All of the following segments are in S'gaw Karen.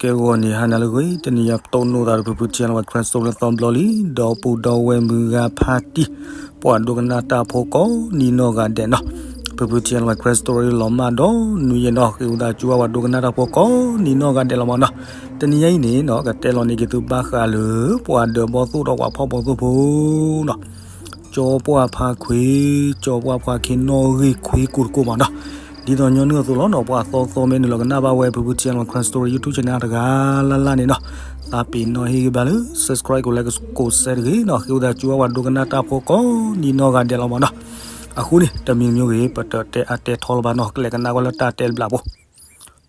ကဲဂီၤန့ၣ် ဟါနၤလၢအဂ့ၤ, တနံၤညါပတိၢ်နီၣ်သးဒီး ဖုဖုထံလီၤဝဲ Christopher လၢသီဘျီလံ, ဒီပုၢ်ဒီဝဲၢ်မုၢ်ဂၤဖါတံၢ်, ပှၤဒိကနၣ်တၢ်ဖိကိးနံၤနီၢ်ဂၤဒဲးနီၤ, ဖုဖုထံလီၤဝဲ Christopher လီၤမၢ်ဒီးနွံယဲၢ်နီၤ, ဃ့ဝံသးစူၤဝဲ ပှၤဒိကနၣ်တၢ်ဖိကိးနံၤနီၢ်ဂၤဒဲးလီၤမးနီၤ, တနံၤညါအံၤန့ၣ်နီၤ ကတဲလီၤန့ၢ်က့ၤသုဘၣ်ဃးလၢ ပှၤဒၢးဘီၣ်သိၣ်ဒီးပှၤဖီၣ်ဘီၣ်သိၣ်ဖိနီၤ ကၠီပှၢ်ဖါခွ့, ကၠီပှၢ်ဖါခွ့နီၣ်ဂံၢ်ခွ့ကိၢ်တကိၢ်မးနီၤ, ဒ်သိးညီနုၢ်အသိးလီၤနီၤ, ပှၤသီသီမ့ၢ်နုာ်လီၤကနၣ်ဘၣ်ဝဲ ဖုဖုထံလီၤဝဲ Christopher YouTube channel တဂၤလၢ်လၢ်န့ၣ်နီၤ, သးပ့ၤနီၣ်ဟ့ၣ်ဂံၢ်ဘါလၢ subscribe ကိးလဲ ကိးစဲတဂ့ၤနီၤ, ဃ့ဝံသးစူၤဝဲ ပှၤဒိကနၣ်တၢ်ဖိကိးနံၤနီၢ်ဂၤဒဲးလီၤမးနီၤ, အဃိန့ၣ် တမံၤတမံၤဂ့ၤ ပတတဲအါတဲထီလၢၤဘၣ်နီၤ, ကလဲၤကနၣ်ဝဲလၢတၢ်တဲတဘျီဖိ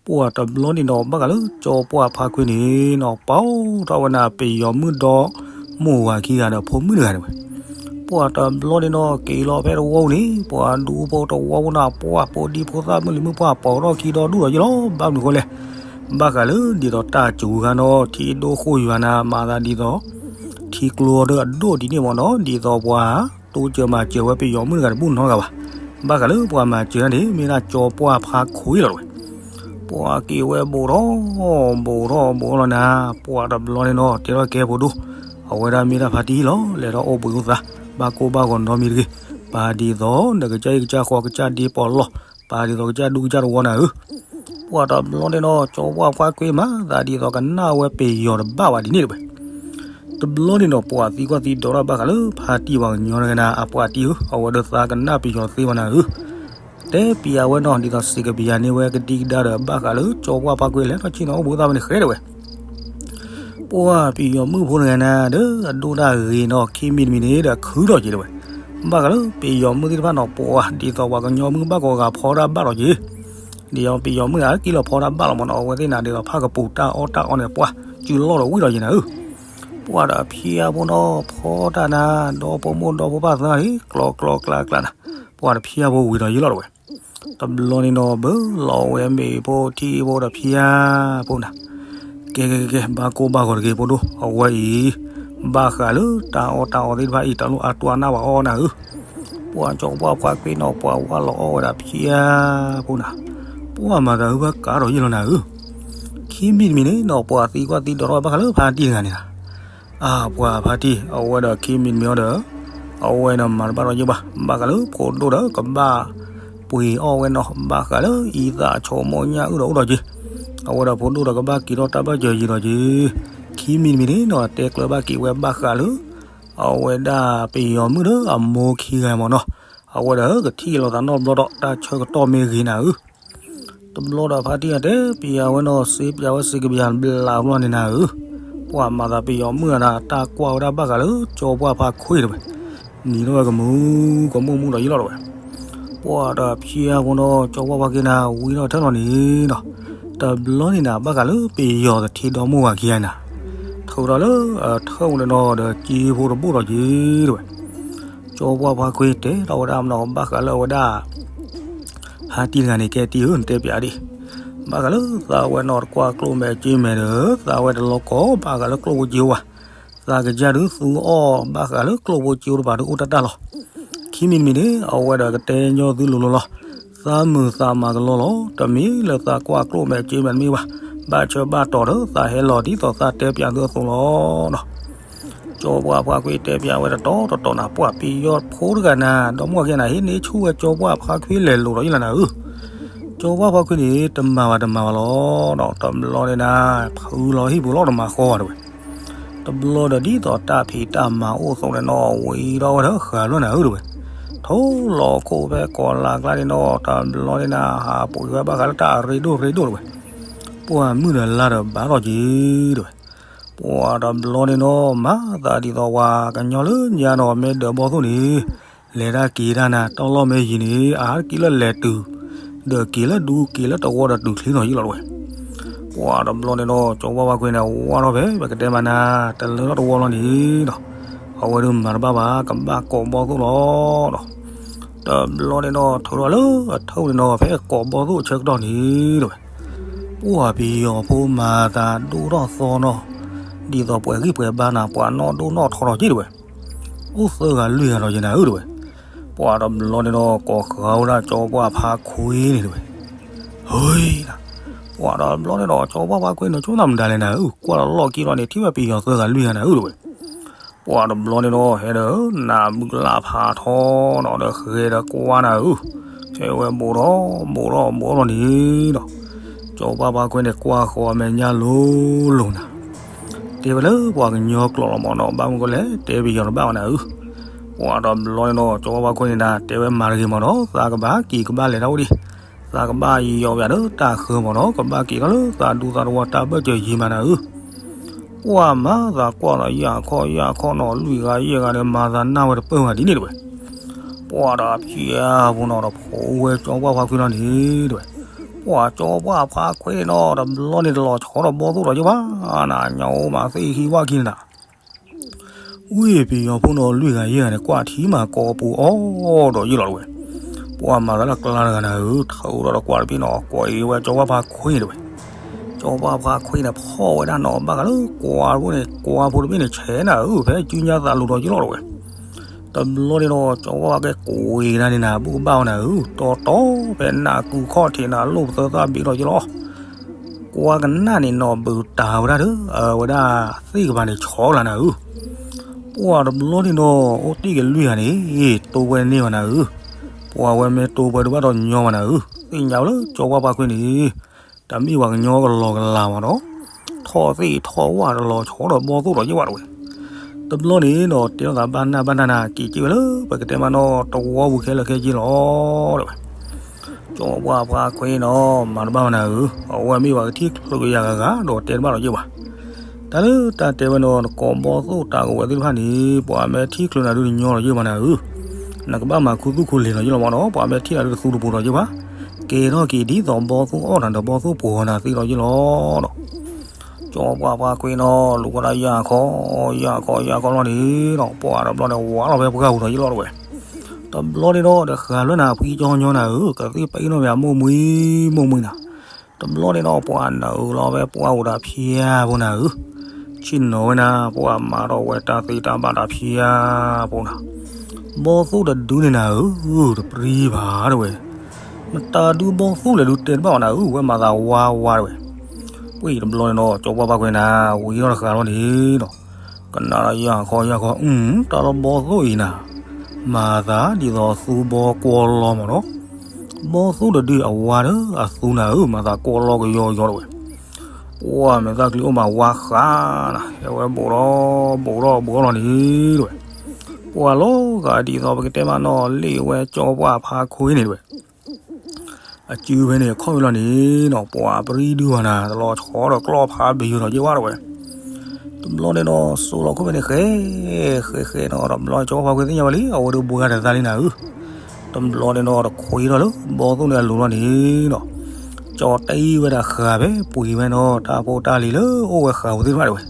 ပှၤတဘျီန့ၣ်နီၤ ဘၣ်ဃးလၢကၠီပှၢ်ဖါခွ့န့ၣ်နီၤ, ပာ်ထီၣ်ဝဲဒၣ်ပယီၤမုၣ်ဒီး မိၢ်ဝၤခံဂၤဒီးဖိမုၣ်တဂၤန့ၣ်ဝဲ, ပှၤတဘျီန့ၣ်နီၤ က့ၤလီၤဖဲတဝီပူၤန့ၣ် ပှၤဒူဖိတဝီပူၤန့ၣ် ပှၤဖိဒံဖိသၣ်မုၢ်လံၤမုၢ်ပှၢ် ပိာ်ထီၣ်ခံဒီဒူၣ်ဒီးယလီၤ, ဘၣ်မနုၤဃိလဲၣ်, ဘၣ်ဃးလၢဒ်သိးတၢ်စူၤခါနီၤ ထံဒိၣ်ဃိၣ်ယွၤန့ၣ် မၤသးဒ်သိး ထံကျိဒီးအဒိၣ်ဒ်န့ၣ်မးနီၤ, ဒ်သိးပှၤ တိစၢၤမၤစၢၤဝဲပယီၤမုၣ်တဂၤတဘူၣ်နီတဂၤဘၣ်, ဘၣ်ဃးလၢပှၤမၤစၢၤန့ၣ် မ့ၢ်ဒၣ်ကၠီပှၢ်ဖါခွ့လီၤတဝဲ, ပှၤက့ၤဝဲဘူးထီၣ် ဘူးထီၣ်ဘူးထီၣ်လီၤနၤ, ပှၤတဘျီန့ၣ်နီၤ တဲထီၣ်ကဲဖိဒိၣ်, အဝဲဒၣ်မ့ၢ်ဒၣ်ဖါတံၢ်လီၤ, လဲၤထီၣ်အိၣ်ဘှံးအိၣ်သါ, ဘၣ်ကိၢ်ဘၣ်ဂီၤနီတမံၤတဂ့ၤ, ပာ်ဒ်သိး နကစၢ်အ့ၣ်ကစၢ်ဃီကစၢ်ဒ့ပီးလီၢ်, ပာ်ဒ်သိးကစၢ်ဒူကစၢ်တဝီနၤဧၢ ပှၤတဘျီန့ၣ်နီၤ ကၠီပှၢ်ဖါခွ့မၤသးဒ်သိးကနၣ်ဝဲပယီၤတဘၣ်ဘၣ်ဒ်န့ၣ်တဝဲ, တဘျီန့ၣ်နီၤ ပှၤသံကွၢ်သံဒိးထီၣ်ဘၣ်ဃးလၢဖါတံၢ်ပှၤကညီတဂၤန့ၣ် အပှၤတံၢ်ဧၢ, အဝဲဒီးသးကနၣ်ပယီၤတသ့ဘၣ်နၤဧၢ, တဲပျးဝဲနီၤ ဒ်သိးစံးကပျးန့ၢ်ဝဲကဒံကဒါဒီး ဘၣ်ဃးလၢကၠီပှၢ်ဖါခွ့လဲၤထီၣ်ဆ့ၣ်နီၤအိၣ်ဘှံးအိၣ်သါဝဲန့ၣ်ဃဲတဝဲ ပှၤပယီၤမုၣ်ဖိတဂၤန့ၣ် ဒီးအဒိၣ်တၢ်ဂ့ၤနီၤ ခံမံၤတမံၤန့ၣ်ဒီးခုထီၣ်က့ၤတဝဲ, ဘၣ်ဃးလၢပယီၤမုၣ်သ့ၣ်တဖၣ်နီၤ ပှၤဒ်သိးပှၤကညီမုၣ်ဘၣ်ကိးဂၤဖီတၢ်ဘၣ်လီၤက့ၤ, ဒ်သိးပယီၤမုၣ်ဂၤက့ၤလီၤဖီတၢ်ဘၣ်လီၤမးနီၤ အဝဲသ့ၣ်နၤဒ်သိးဖးကပူၤတၢ်အီၣ်တၢ်အီန့ၣ် ပှၤစုလီၢ်ဒီးဝံၣ်လီၤက့ၤနၤဧၢ, ပှၤဒီးဖၠါဖိနီၤ ဖီတၢ်နၤ ဒီဖိမိၢ်ဒီဖိပၢ်သၢဂၤန့ၣ် ကျီကျီကျါကျါနၤ, ပှၤတဖၠါဖိဝံၤဒီးယံၤလီၤတဝဲ တဘျီန့ၣ်နီၤ ဘၢလီၤဝဲမ့ၢ်ဖိထံဖိဒီးဖၠါဖိနၤ, ကဲကဲကဲ ဘၣ်ကိၢ်ဘၣ်ဂီၤတဂ့ၤဖိဒိၣ် အဝဲအံၤ ဘၣ်ဃးလၢတၢ်အီၣ်တၢ်အီသ့ၣ်တဖၣ်အံၤ တၢ်လိၣ်အါတူၢ်အါနးဘၣ်အီၣ်နၤဧၢ, ပှၤကၠီပှၢ်ဖါခွ့နီၤ ပှၤဝၢလီၤအီၣ်ဝဲဒၣ်ဖၠါဖိနၤ, ပှၤမၤသးဟုဘၣ်ကးထီၣ်ယံၤလီၤနၤဧၢ, ခံမံၤတမံၤန့ၣ်နီၤ ပှၤသံကွၢ်သံဒိးထီၣ်ဘၣ်ဃးလၢဖါတံၢ်တဂၤန့ၣ်လီၤ အါ ပှၤဖါတံၢ် အဝဲဒီးခံမံၤတမံၤအီၤဒီး အဝဲန့ၣ်မၤတဘၣ်ဒီးယဲဘၣ် ဘၣ်ဃးလၢဖိဒိၣ်ဒီးကဘၣ် ပှ့ၤအီၣ်ဝဲနီၤ ဘၣ်ဃးလၢအံသးဆိကမိၣ်ညၣ်အုၣ်ဒီးအိၣ်ဒီးက့ၤ အဝဲဒီးဖိဒိၣ်ဒီးကဘၣ်က့ၤထီၣ်တၢ်ဘၢၣ်စၢၤယံၤဒီးက့ၤ ခံမံၤတမံၤန့ၣ်နီၤ တဲကျၢၤဘၣ်က့ၤဝဲဘၣ်ဃးလၢ အဝဲဒၣ်ပယီၤမုၣ်ဒီးအမိၢ်ခံဂၤမ့ၢ်နီၤ အဝဲဒီးကထံၣ်လိာ်သးနီတဘျီဒီး တၢ်ဆၢကတီၢ်မ့ၢ်ဂ့ၤနၤဧၢ တဘျီဒီးဖါတံၢ်တဲပျးဝဲနီၤ စ့ပျးဝဲစ့ကပျးဘျးဘျီန့ၣ်နၤဧၢ, ပှၤမၤသးပယီၤမုၣ်အတၢ်ကွၢ်ဝဲဒၣ်ဘၣ်ဃးလၢကၠီပှၢ်ဖါခွ့တဝဲ, နံၤထီၣ်ဝဲကမူၤကမူၤမူၤဒီးယံၤလီၤတဝဲ, ပှၤဒီးဖၠါဖိနီၤ ကၠီပှၢ်ဖါခွ့နၤ ဝံထီၣ်ထၢၣ်လီၤန့ၣ်ဒီး, တဘျီန့ၣ်နၤ ဘၣ်ဃးလၢပယီၤတထံဒီမိၢ်ဝၤခံဂၤနၤ, ထုးထီၣ်လၢအထၢၣ်အိၣ်န့ၣ်နီၤ ဒီးက့ဖိတဘိၣ်ဒီးက့ၤတဝဲ ကၠီပှၢ်ဖါခွ့တဲထီၣ်ဝဲဒၣ်မနီၤ ဘၣ်ဃးလၢအဝဲဒၣ် ဖါတံၢ်တဂၤန့ၣ် ကဲတံၢ်ဧၢ နတဲပျးဒံး, ဘၣ်ဃးလၢသးဝဲနီၤတကွၢ်ကျိၣ်မဲာ်က့မဲာ်ဒီး သးဝဲတလီၤကီဘၣ်ဃးလၢကျိၣ်ဖိစ့ဖိဘၣ်, သးကစၢ်ဒုးသူအီၣ်ဘၣ်ဃးလၢကျိၣ်ဖိစ့ဖိတပၤဒုးအိၣ်တၢ်တၢ်လီၤ, ခံမံၤတမံၤန့ၣ် အဝဲဒီးကတဲညီသုလိၤလိၤလီၤ, သးမုာ်သးမၤကလီလီၤ, တမ့ၢ်လၢသးကွၢ်ကျိၣ်မဲာ်က့မဲာ်တမ့ၢ်ဘၣ်, ဘၣ်ဆၢဘၣ်တီၤဒီးသးဟဲလီၤဒ်သိးသးတဲပျးသုအသိးလီၤနီၤ ကၠီပှၢ်ဖါခွ့တဲပျးဝဲတတီၤတတီၤနၤ ပှၤပယီၤဖိတဂၤနၤ ဒီမိၢ်ဝၤခံဂၤနၤ ဟ့ၣ်န့ၢ်ဆူၣ်ဝဲကၠီပှၢ်ဖါခွ့လဲၤလိာ်ဒီးယံၤလီၤနၤဧၢ, ကၠီပှၢ်ဖါခွ့န့ၣ် တမၤဘၣ်တမၤဘၣ်လီၤ, ဒီးတဘျီန့ၣ်နၤ ဖုလီၤဟံၣ်ပူၤလီၤတမၤဃီဘၣ်တဝဲ, တဘျီဒီးဒ်သိးတၢ်ဖံးတၢ်မၤအိၣ်အသိးန့ၣ်နီၤ ဝံၤဒီးဝဲဒီးဃးဘျီနၤဧၢတဝဲ, ထိလီၤခိၣ်ဖဲကိးလါကျါန့ၣ်နီၤ တဘျီန့ၣ်နၤ ဟးပှ့ၤဝဲဘၣ်ဃးလၢတၢ်အရ့ဒိၣ်ရ့ဒိၣ်တဝဲ, ပှၤမုၢ်ဒီးလါဒီးဘၣ်ထီၣ်က့ၤတဝဲ ပှၤတဘျီန့ၣ်နီၤ မၤသးဒ်သိးပှၤကညီလၢညါနီၤ မ့ၢ်ဒၢးဘီၣ်သိၣ်န့ၣ် လဲၤတၢ်က့ၤတၢ်နၤ တီၢ်လီၢ်မ့ၢ်ယံၤန့ၣ် အါတက့ၢ်လၢလဲၤတုၤ ဒီးက့ၤလၢဒူက့ၤလၢတဝီဒီးတုၤချ့နီၤယံၤလီၤတဝဲ, ပှၤတဘျီန့ၣ်နီၤ ကၠီဝါဝါခွ့န့ၣ် ဝါထီၣ်ဖဲ ပကတဲမးနၤ တလၢထီၣ်တဝီလီၤန့ၣ်ဒီး အဝဲဒၣ်မၤတဘၣ်ဘၣ် ကဘၣ်ကိးဘီၣ်သိၣ်လီၤဒီး တဘျီန့ၣ်နီၤ ထုးထီၣ်လၢအထၢၣ်န့ၣ်နီၤ ဖဲကိးဘီၣ်သိၣ်အဆၢကတီၢ်န့ၣ်တဝဲ ပှၤပယီၤဖိမၤသးဒိၣ်ထီၣ်သီနီၤ, ဒ်သိးပှဲၤဂံၢ်ပှဲၤဘါနၤ ပှၤနီၢ်ဒိၣ်နီၢ်ထီထီၣ်က့တဝဲ, အိၣ်သၢဂၤလွံၢ်ဂၤဒီးယနၤဧၢတဝဲ, ပှၤတဘျီန့ၣ်နီၤ ကိးဃာ်ဝဲဒၣ်ကၠီပှၢ်ဖါခွ့န့ၣ်တဝဲ, ဟ့နၤ, ပှၤဒီးတဘျီန့ၣ်ဒီး ကၠီပှၢ်ဖါခွ့န့ၣ် ဆိသးမတၤလဲၣ်နၤဧၢ, ကွၢ်လီၢ်ခံလီၤန့ၣ် ထံၣ်ဝဲပယီၤသၢဂၤလွံၢ်ဂၤနၤဧၢ တဲဝဲ. ပှၤတဘျီန့ၣ်ဒီး ဟဲဒီး နၢ်ဘုကလၢ်ဖးထီဒီးဒီးဃဲၤဒီးကွၢ်နၤဧၢ, ဟဲဝဲဘူးထီၣ်ဘူးထီၣ်ဘူးထီၣ်န့ၣ်ဒီး ကၠီပှၢ်ဖါခွ့န့ၣ် ကွၢ်ဃီၤအမဲာ်ညါလိၤလိၤနၤ, တဲဝဲလၢပှၤကညီကျိာ်လီၤမၢ်နီၤ, ဘၣ်မနုၤဃိလဲၣ် တဲပယီၤတဘၣ်ဘၣ်နၤဧၢ. ပှၤတဘျီန့ၣ်ဒီး ကၠီပှၢ်ဖါခွ့န့ၣ်ဒၣ် တဲဝဲမၤတဂ့ၤမၢ်နီၤ, သးကဘၣ်က့ၤကဘၣ်လဲၤတၢ်အိၣ်ဒံး, သးကဘၣ်ယီၤဝဲဒၣ်တၢ်ဃၢမၢ်နီၤ, ကဘၣ်က့ၤထီၣ်လၢသးဒူသးတဝီတၢ်ဘၢၣ်စၢၤယံၤမးနၤဧၢ. ပှၤမၤသးကွၢ်ဒီးယၢ်ခီယၢ်ခီနီၤ, လွံၢ်ဂၤယဲၢ်ဂၤဒီး မၤသးနၢ်ဝဲတပၢၢ်ဘၣ်ဒ်န့ၣ်တဲဝဲ. ပှၤဒီးဖၠၣ်ဖိနီၤဒီး ဖိဝဲကၠီပှၢ်ဖါခွ့လီၤန့ၣ်တဲဝဲ. ပှၤကၠီပှၢ်ဖါခွ့န့ၣ်ဒီး တဘျီန့ၣ်တလီၤဆီဒီးဘီသိၣ်ဒီးယဲၢ်ဘၣ်နၤ, ညါအိၣ်မးသ့ၣ်ခံဝၣ်ခံန့ၣ်နၤ ဝ့ၢ်ပယီၤဖိနီၤ လွံၢ်ဂၤယဲၢ်ဂၤန့ၣ် ကွၢ်ထံမၤကိာ်ပူၤအီၤဒီးယဲၢ်လီၤတဲဝဲ. ပှၤမၤသးလၢကျါတဂၤနၤဧၢ, ထၢဒီးတကွၢ်တဘ့ၣ်နီၤ, ကွၢ်အံၤဝဲကၠီပှၢ်ဖါခွ့တဲဝဲ. ကၠီပှၢ်ဖါခွ့န့ၣ် ဖီၣ်ဝဲဒၣ်နီၤဘၣ်ဂၤလၢကွၢ်ဖိန့ၣ်, ကွၢ်ဖိတဘ့ၣ်န့ၣ် ဆဲးနၤဧၢ, ဖဲစုညါသးလူၤဒီးယဲၢ်လီၤတဲဝဲ. တဘျီန့ၣ်ဒီး ကၠီပှၢ်ဖါခွ့ကွံာ်ဒၣ်န့ၣ်နၤ ဘူၣ်ကဘၣ်အီၤနၤဧၢ, တီတီဖဲနးကူခီၣ်ထံးနၤ လိၣ်ပသၢသၣ်ဘ့းဒီးယဲၢ်လီၤ. ကွၢ်ကနၣ်န့ၣ်နီၤ ဘုးတၤဝဲဒၣ်ဒီး အဝဲဒၣ်သ့ၣ်ကပၤန့ၣ်ဆီကလၤနၤဧၢ. ပှၤတဘျီန့ၣ်ဒီး အိၣ်တ့ၢ်က့ၤလွံၢ်ဂၤန့ၣ် တိၢ်ဝဲန့ၢ်ဘၣ်နၤဧၢ. ပှၤဝဲမ့ၢ်တိၢ်ဝဲတဘၣ်ဒီးညီဘၣ်နၤဧၢ, သ့ၣ်ညါဝဲလၢကၠီပှၢ်ဖါခွ့န့ၣ် တမ့ၢ်ပှၤကညီကလီကလၤမၢ်နီၤ, ထီၣ်သ့ၣ်ထီၣ်ဝၣ်တလီၤဆီဒီးဘီသိၣ်ဒီးယဲၢ်ဘၣ်တဲဝဲ. တဘျီန့ၣ်ဒီး တဲထီၣ်သးဘၣ်နၢ်ဘၣ်နၢ်နၤ က့ၤက့ၤဝဲလၢ ပကတဲမးနီၤတဝီပူၤခဲလၢာ်ခဲဆ့လီၤတဲဝဲ. ကၠီပှၢ်ဖါခွ့နီၤ မၤတဘၣ်ဘၣ်နၤဧၢ, အဝဲမ့ၢ်ပှၤကထံၣ်ချုးကယၤဂၤဂၤဒီးတဲတဘၣ်ဒီးယဲၢ်ဘၣ်. တၢ်လၢတၢ်တဲဝဲနီၤ နကိးဘီသိၣ်တၢ်ကဝဲၤသ့ၣ်တဖၣ်န့ၣ် ပှၤမ့ၢ်ထံၣ်ချုးနၤဒုးတညီလီၤယဲၢ်ဘၣ်နၤဧၢ, နကဘၣ်မၤခူသူၣ်ခူလ့ၤလီၤယဲၢ်လီၤမၢ်နီၤ, ပှၤမ့ၢ်ထံၣ်နၤဒုးတသူတပူၤလီၤယဲၢ်ဘၣ်. ကဲထီၣ်က့ၤဒ်သိးဘီသိၣ်အီၣ်နၤဒီးဘီသိၣ်ပှီၤနၤသ့လီၤယဲၢ်လီၤဒီး ကၠီပှၢ်ဖါခွ့နီၤ လူၤဝဲဒၣ်ယၢ်ခီ ယၢ်ခီ ယၢ်ခီလီၤန့ၣ်ဒီး ပှၤတဘျီန့ၣ် ဝးလီၤဖဲပှၢ်ပူၤဒီးယဲၢ်လီၤတဲဝဲ. တဘျီန့ၣ်ဒီး ဒီးဃးလွဲၢ်နၤ ဖှံကၠီညီနၤဧၢ, ကသံၣ်ပအ့ၣ်နီၣ်မ့ၢ်အမိၢ်မှံ မိၢ်မှံနၤ. တဘျီန့ၣ်ဒီး ပှၤနုာ်လီၤဝဲပှၢ်ပူၤဒီးဖၠါဖိနၤဧၢ, ဆ့ၣ်နီၤဝဲနၤ ပှၤမၤထီၣ်ဝဲတၢ်သ့တၢ်ဘၣ်ဒီးဖၠါဖိနၤ. ဘီသိၣ်တဒုန့ၣ်နၤဧၢ, တပြံဘၣ်တဲဝဲ. မတၤဒုးဘီသိၣ်လဲၣ်ဒုးတဲတဘၣ်အီၤနၤဧၢ, ဝဲမၤသးဝါဝါတဲဝဲ. ပှၤတဘျီန့ၣ်ဒီး ကၠီပှၢ်ဖါခွ့နၤ ဝံၤထီၣ်တဃာ်လီၤန့ၣ်ဒီး ကနၣ်ဒီးယၢ်ခီယၢ်ခီ, အု တၢ်လၢဘီသိၣ်အံၤနၤ မၤသးဒ်သိးသူဘီကွီလီမၢ်နီၤ. ဘီသိၣ်တဒုအဝါဒီးအသူနၤဧၢ, မၤသးကွီလီကယီကယီတဲဝဲ. ပှၤမဲာ်သၣ်ချံအိၣ်မးဝါဃးနၤ, ဟဲဝဲဘူးထီၣ် ဘူးထီၣ်ဘူးထီၣ်လီၤန့ၣ်တဲဝဲ. ပှၤလီၤဂာ်ဒ်သိးပကတဲမးနီၤ လ့ၣ်ဝဲကၠီပှၢ်ဖါခွ့န့ၣ်တဲဝဲ. အစုဖဲန့ၣ်အခီၣ်ဝဲလီၤန့ၣ်နီၤ ပှၤပြံဒုဝဲနၤ တလီၤဆီဒီးကျီၢ်ဖးဘ့ၣ်ယိၤဒီးယဲၢ်ဝါတဲဝဲ. တဘျီန့ၣ်ဒီး စိာ်လီၤခိၣ်ဖဲန့ၣ်ဃဲ ဃဲဃဲနီၤ, တဘျီကၠီပှၢ်ဖါခွ့သ့ၣ်ညါဝဲလံ အဝဲဒုးဘှါတသးလံနၤဧၢ. တဘျီန့ၣ်ဒီး တခွ့ထီၣ်လၢဘီသိၣ်န့ၣ်အလိၤလီၤန့ၣ်နီၤ, ကၠီတ့ဝဲဒၣ်ဃာ်ဖဲပှ့ၤဝဲနီၤ တၢ်ဖိတၢ်လံၤလၢအိၣ်ဝဲဃာ်ဖိသ့ၣ်တဖၣ်တဲဝဲ.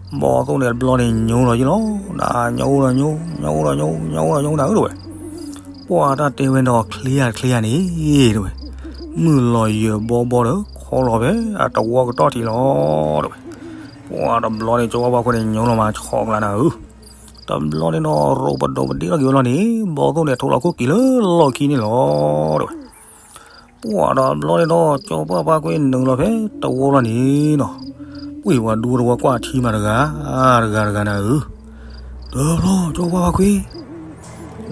ဘီသိၣ်န့ၣ်တဘျီန့ၣ်ညိလီၤယဲၢ်လီၤ, နညိဒီးညိ ညိဒီးညိ ညိဒီးညိနၤဧၢတဲဝဲ. ပှၤတၢ်တဲဝဲနီၤ ချ့ဧါတချ့ဧါန့ၣ်တဲဝဲ. မုၢ်လီၤယၢၤဘီဘီဒီး ခီလီၤဖဲအတဝီကတီၢ်ထံးလီၤတဲဝဲ. ပှၤတဘျီန့ၣ် ကၠီပှၢ်ဖါခွ့န့ၣ်ညိလီၤမးဆီကျါနၤဧၢ. တဘျီန့ၣ်နီၤ ရိးပဒိးပဒ့ထီၣ်က့ၤဝဲလီၤန့ၣ် ဘီသိၣ်န့ၣ်ထိးလီၤခိၣ်က့ၤလၢလီၢ်ခံန့ၣ်လီၤတဲဝဲ. ပှၤတဘျီန့ၣ်ဒီး ကၠီပှၢ်ဖါခွ့နုာ်လီၤဖဲတဝီလီၤန့ၣ်နီၤ, ပှ့ၤပှၤဒူတဝီကွၢ်ထံမးတဂၤ တဂၤတဂၤနၤဧၢ. တဘျီကၠီပှၢ်ဖါခွ့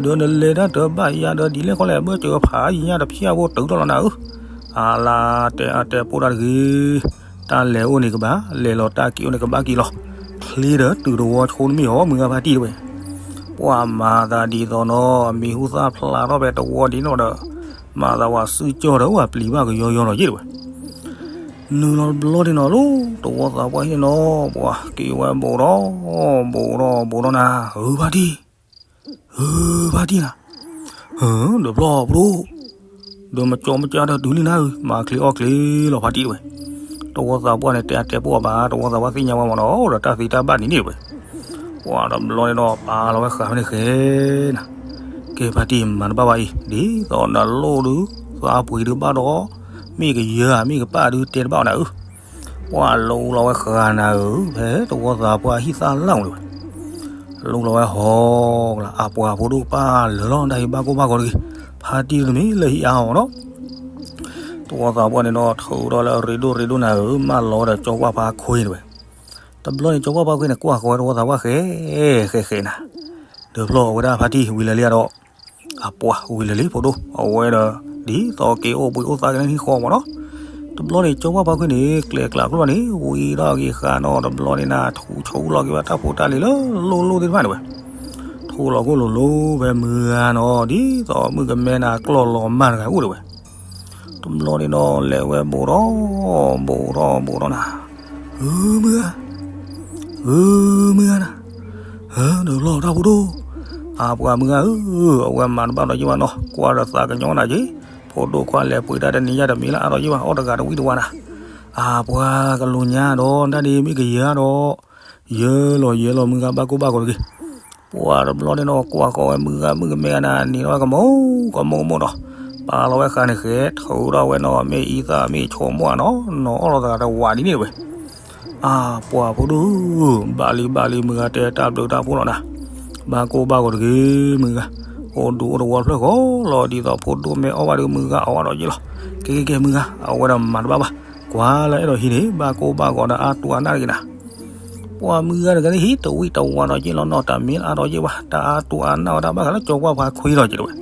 ဒီးနလဲၤတၢ်တဘၣ်ယၤဒီးဒ်လဲၣ်ခီလဲၣ် ဘၢၣ်စၢၤဖးယံာ်ညါတဖျၢၣ်ဖိတုၤထီၣ်လီၤနၤဧၢ. အလါတဲအါတဲပိၢ်တၢ်တဂ့ၤ, တၢ်လဲၤအိၣ်န့ၣ်ကဘၣ်လဲၤလီၤ တၢ်က့ၤအိၣ်န့ၣ်ကဘၣ်က့ၤလီၤ. ချ့ဒီးတုၤတဝီဆိနမ့ၢ်အီၤ မုၢ်ဂၤဖါတံၢ်တဲဝဲ. ပှၤမၤသးဒ်သိးနီၤ မံၤဟူသၣ်ဖျါထီၣ်ဖဲတဝီဒ်န့ၣ်ဒီး မၤသးဝဲစုကၠီဒီးဝဲပျံၤဘၣ်ကယီယီလီၤယဲၢ်တဲဝဲ. နုာ်လီၤတဘျီန့ၣ်နီၤ လၢတဝီသးပှၢ်ဟံၣ်နီၤ ပှၤက့ၤဝဲဘူးထီၣ် ဘူးထီၣ်ဘူးထီၣ်နၤ ဧၢဖါတံၢ် ဧၢဖါတံၢ်နၤ, ဧၢ ဒီးဖျီၣ်ပဒိၣ်, ဒီးမကၠီမကၠါဒီးတုၤလံနၤဧၢ, မၤချ့အီၣ်ချ့လီၤဖါတံၢ်တဲဝဲ. တဝီသးပှၢ်န့ၣ် တဲအါတဲပိၢ်အီၤဘၣ် တဝီသးပှၢ်သ့ၣ်ညါဝဲမးနီၤ ဒီးတၢ်သ့တၢ်ဘၣ်န့ၣ်န့ၣ်တဲဝဲ. ပှၤတဘျီန့ၣ်ဒီးပာ်လီၤဝဲဃာ်ဖဲန့ၣ်ဃဲနၤ, ကဲဖါတံၢ်မၤတဘၣ်ဘၣ်အံၤ ဒ်သိးနလိၣ်ဒုး သးပှ့ၤဒုးဘၣ်ဒီး မ့ၢ်ကယၢၤဧါ မ့ၢ်ကပၣ်ဒုးတဲတဘၣ်အီၤနၤဧၢ. ပှၤလူလီၤဝဲဃာ်နၤဧၢ, ဖဲတဝီသးပှၢ်ဟံၣ်သၣ်လၢ်အိၣ်တဲဝဲ. လူလီၤဝဲဟီကလၤ အပှၤဖိဒိၣ်ပၢ်လၢာ်လီၤ တၢ်ဟ့ၣ်ဘၣ်ကိၢ်ဘၣ်ဂီၤတဂ့ၤ, ဖါတံၢ်တမ့ၢ်လၢဟံၣ်အါအီၤနီၤ. သဝီသးပှၢ်န့ၣ်ဒီး ထုးထီၣ်လၢအရ့ဒိၣ်ရ့ဒိၣ်နၤဧၢ, မၢလီၤဒီးကၠီပှၢ်ဖါခွ့တဝဲ. တဘျီန့ၣ် ကၠီပှၢ်ဖါခွ့န့ၣ် ကွၢ်ဃီဝဲသဝီသးပှၢ်ဃဲ ဃဲဃဲနၤ, ဒုးဖျီၣ်အဝဲဒၣ်ဖါတံၢ်ဝံၤလၢာ်လံဒီး, အပှၤဝံၤလၢာ်လံဖိဒိၣ် အဝဲဒီး ဒ်သိးက့ၤအိၣ်ဘှံးအိၣ်သါက့ၤလၢဟံၣ်ဃီမးနီၤ. တဘျီန့ၣ် ကၠီပှၢ်ဖါခွ့န့ၣ် ကျဲကျးကျိန့ၣ် ဝံၤထီၣ်က့ၤဃာ်နီၤ, တဘျီန့ၣ်နၤ ထူးဆိလီၤက့ၤဝဲတၢ်ဖိတၢ်လံၤလၢလိၣ်လိၣ်သ့ၣ်တဖၣ်န့ၣ်ဝဲ, ထူးလီၤခိၣ်လိၤလိၤဖဲမုၢ်ဂၤနီၤ, ဒ်သိးမုၣ်ကမဲနၤကျီၢ်လီၤမၢ်တဂၤအိၣ်တဝဲ. တဘျီန့ၣ်ဒီး လဲၤဝဲဘိးထီၣ်, ဘိးထီၣ်ဘိးထီၣ်နၤ, ဧၢမုၢ်ဂၤ, ဧၢမုၢ်ဂၤနၤ, ဧၢ ဒုးဖျီၣ်တၢ်ဖိဒိၣ်, အပှၤမုၢ်ဂၤဧၢ, အဝဲမၤတဘၣ်ဒီးယံာ်ဘၣ်နီၤ, ကွၢ်ဒီးသးကညီၤနၤက့ၤ, ဖိဒိၣ်ခွါလဲၤပှ့ၤတၢ်တနံၤညါတမံၤလၢအါဒီးယံာ်ဘၣ်, အီၣ်တဂၤတဝံၣ်တဝါနၤ, အပှၤကလူၤညါဒီး တၢ်ဒ်မ့ၢ်ကယဲၢ်ဒီး ယဲၢ်လီၤယဲၢ်လီၤမုၢ်ဂၤ ဘၣ်ကိၢ်ဘၣ်ဂီၤတဂ့ၤ. ပှၤတဘျီန့ၣ်ဒီး ကွၢ်ဃီဝဲမုၢ်ဂၤမုၣ်ကမဲဂၤနၤ နံၤထီၣ်ဝဲကမူၤကမူၤကမူၤဒီး ပာ်လီၤဝဲဃာ်န့ၣ်ဃဲ ထုးထီၣ်ဝဲနီၤ မ့ၢ်အံသၣ်မ့ၢ်ဆိကမိၣ်ဧါနီၤ နီၤအီၣ်လီၤသးတဝးဒ်န့ၣ်တဝဲ. အပှၤဖိဒိၣ်, ဘၣ်လံဘၣ်လံ မုၢ်ဂၤတဲတၢ်ဘျုးတၢ်ဖှိၣ်လီၤနၤ, ဘၣ်ကိၢ်ဘၣ်ဂီၤတဂ့ၤ မုၢ်ဂၤ, အိၣ်ဒူအိၣ်သဝီဖျၢၣ်ဃီလီၤ ဒ်သိးဖိဒိၣ်မ့ၢ်အီၣ်ဘၣ်ဒီးမုၢ်ဂၤအီၣ်ဘၣ်ဒီးယ့ၢ်လီၤ. ကဲကဲကဲ မုၢ်ဂၤ အဝဲဒၣ်မၤတဘၣ်ဘၣ်, ကွၢ်လၢအဲၣ်ဒိးဟံးန့ၣ် ဘၣ်ကိၢ်ဘၣ်ဂီၤဒီးအါတူၢ်အါနၢ်တဂ့ၤနၤ. ပှၤမုၢ်ဂၤတဂၤန့ၣ် ဟံးတဝံၣ်တဝါဒီးယ့ၢ်လီၤနီၤ တၢ်မ့ၢ်အါဒီးယ့ၢ်ဝဲ တၢ်အါတူၢ်အါနၢ်ဝဲဒၣ်ဘၣ်ဃးလၢကၠီပှၢ်ဖါခွ့ဒီးက့ၤတဝဲ.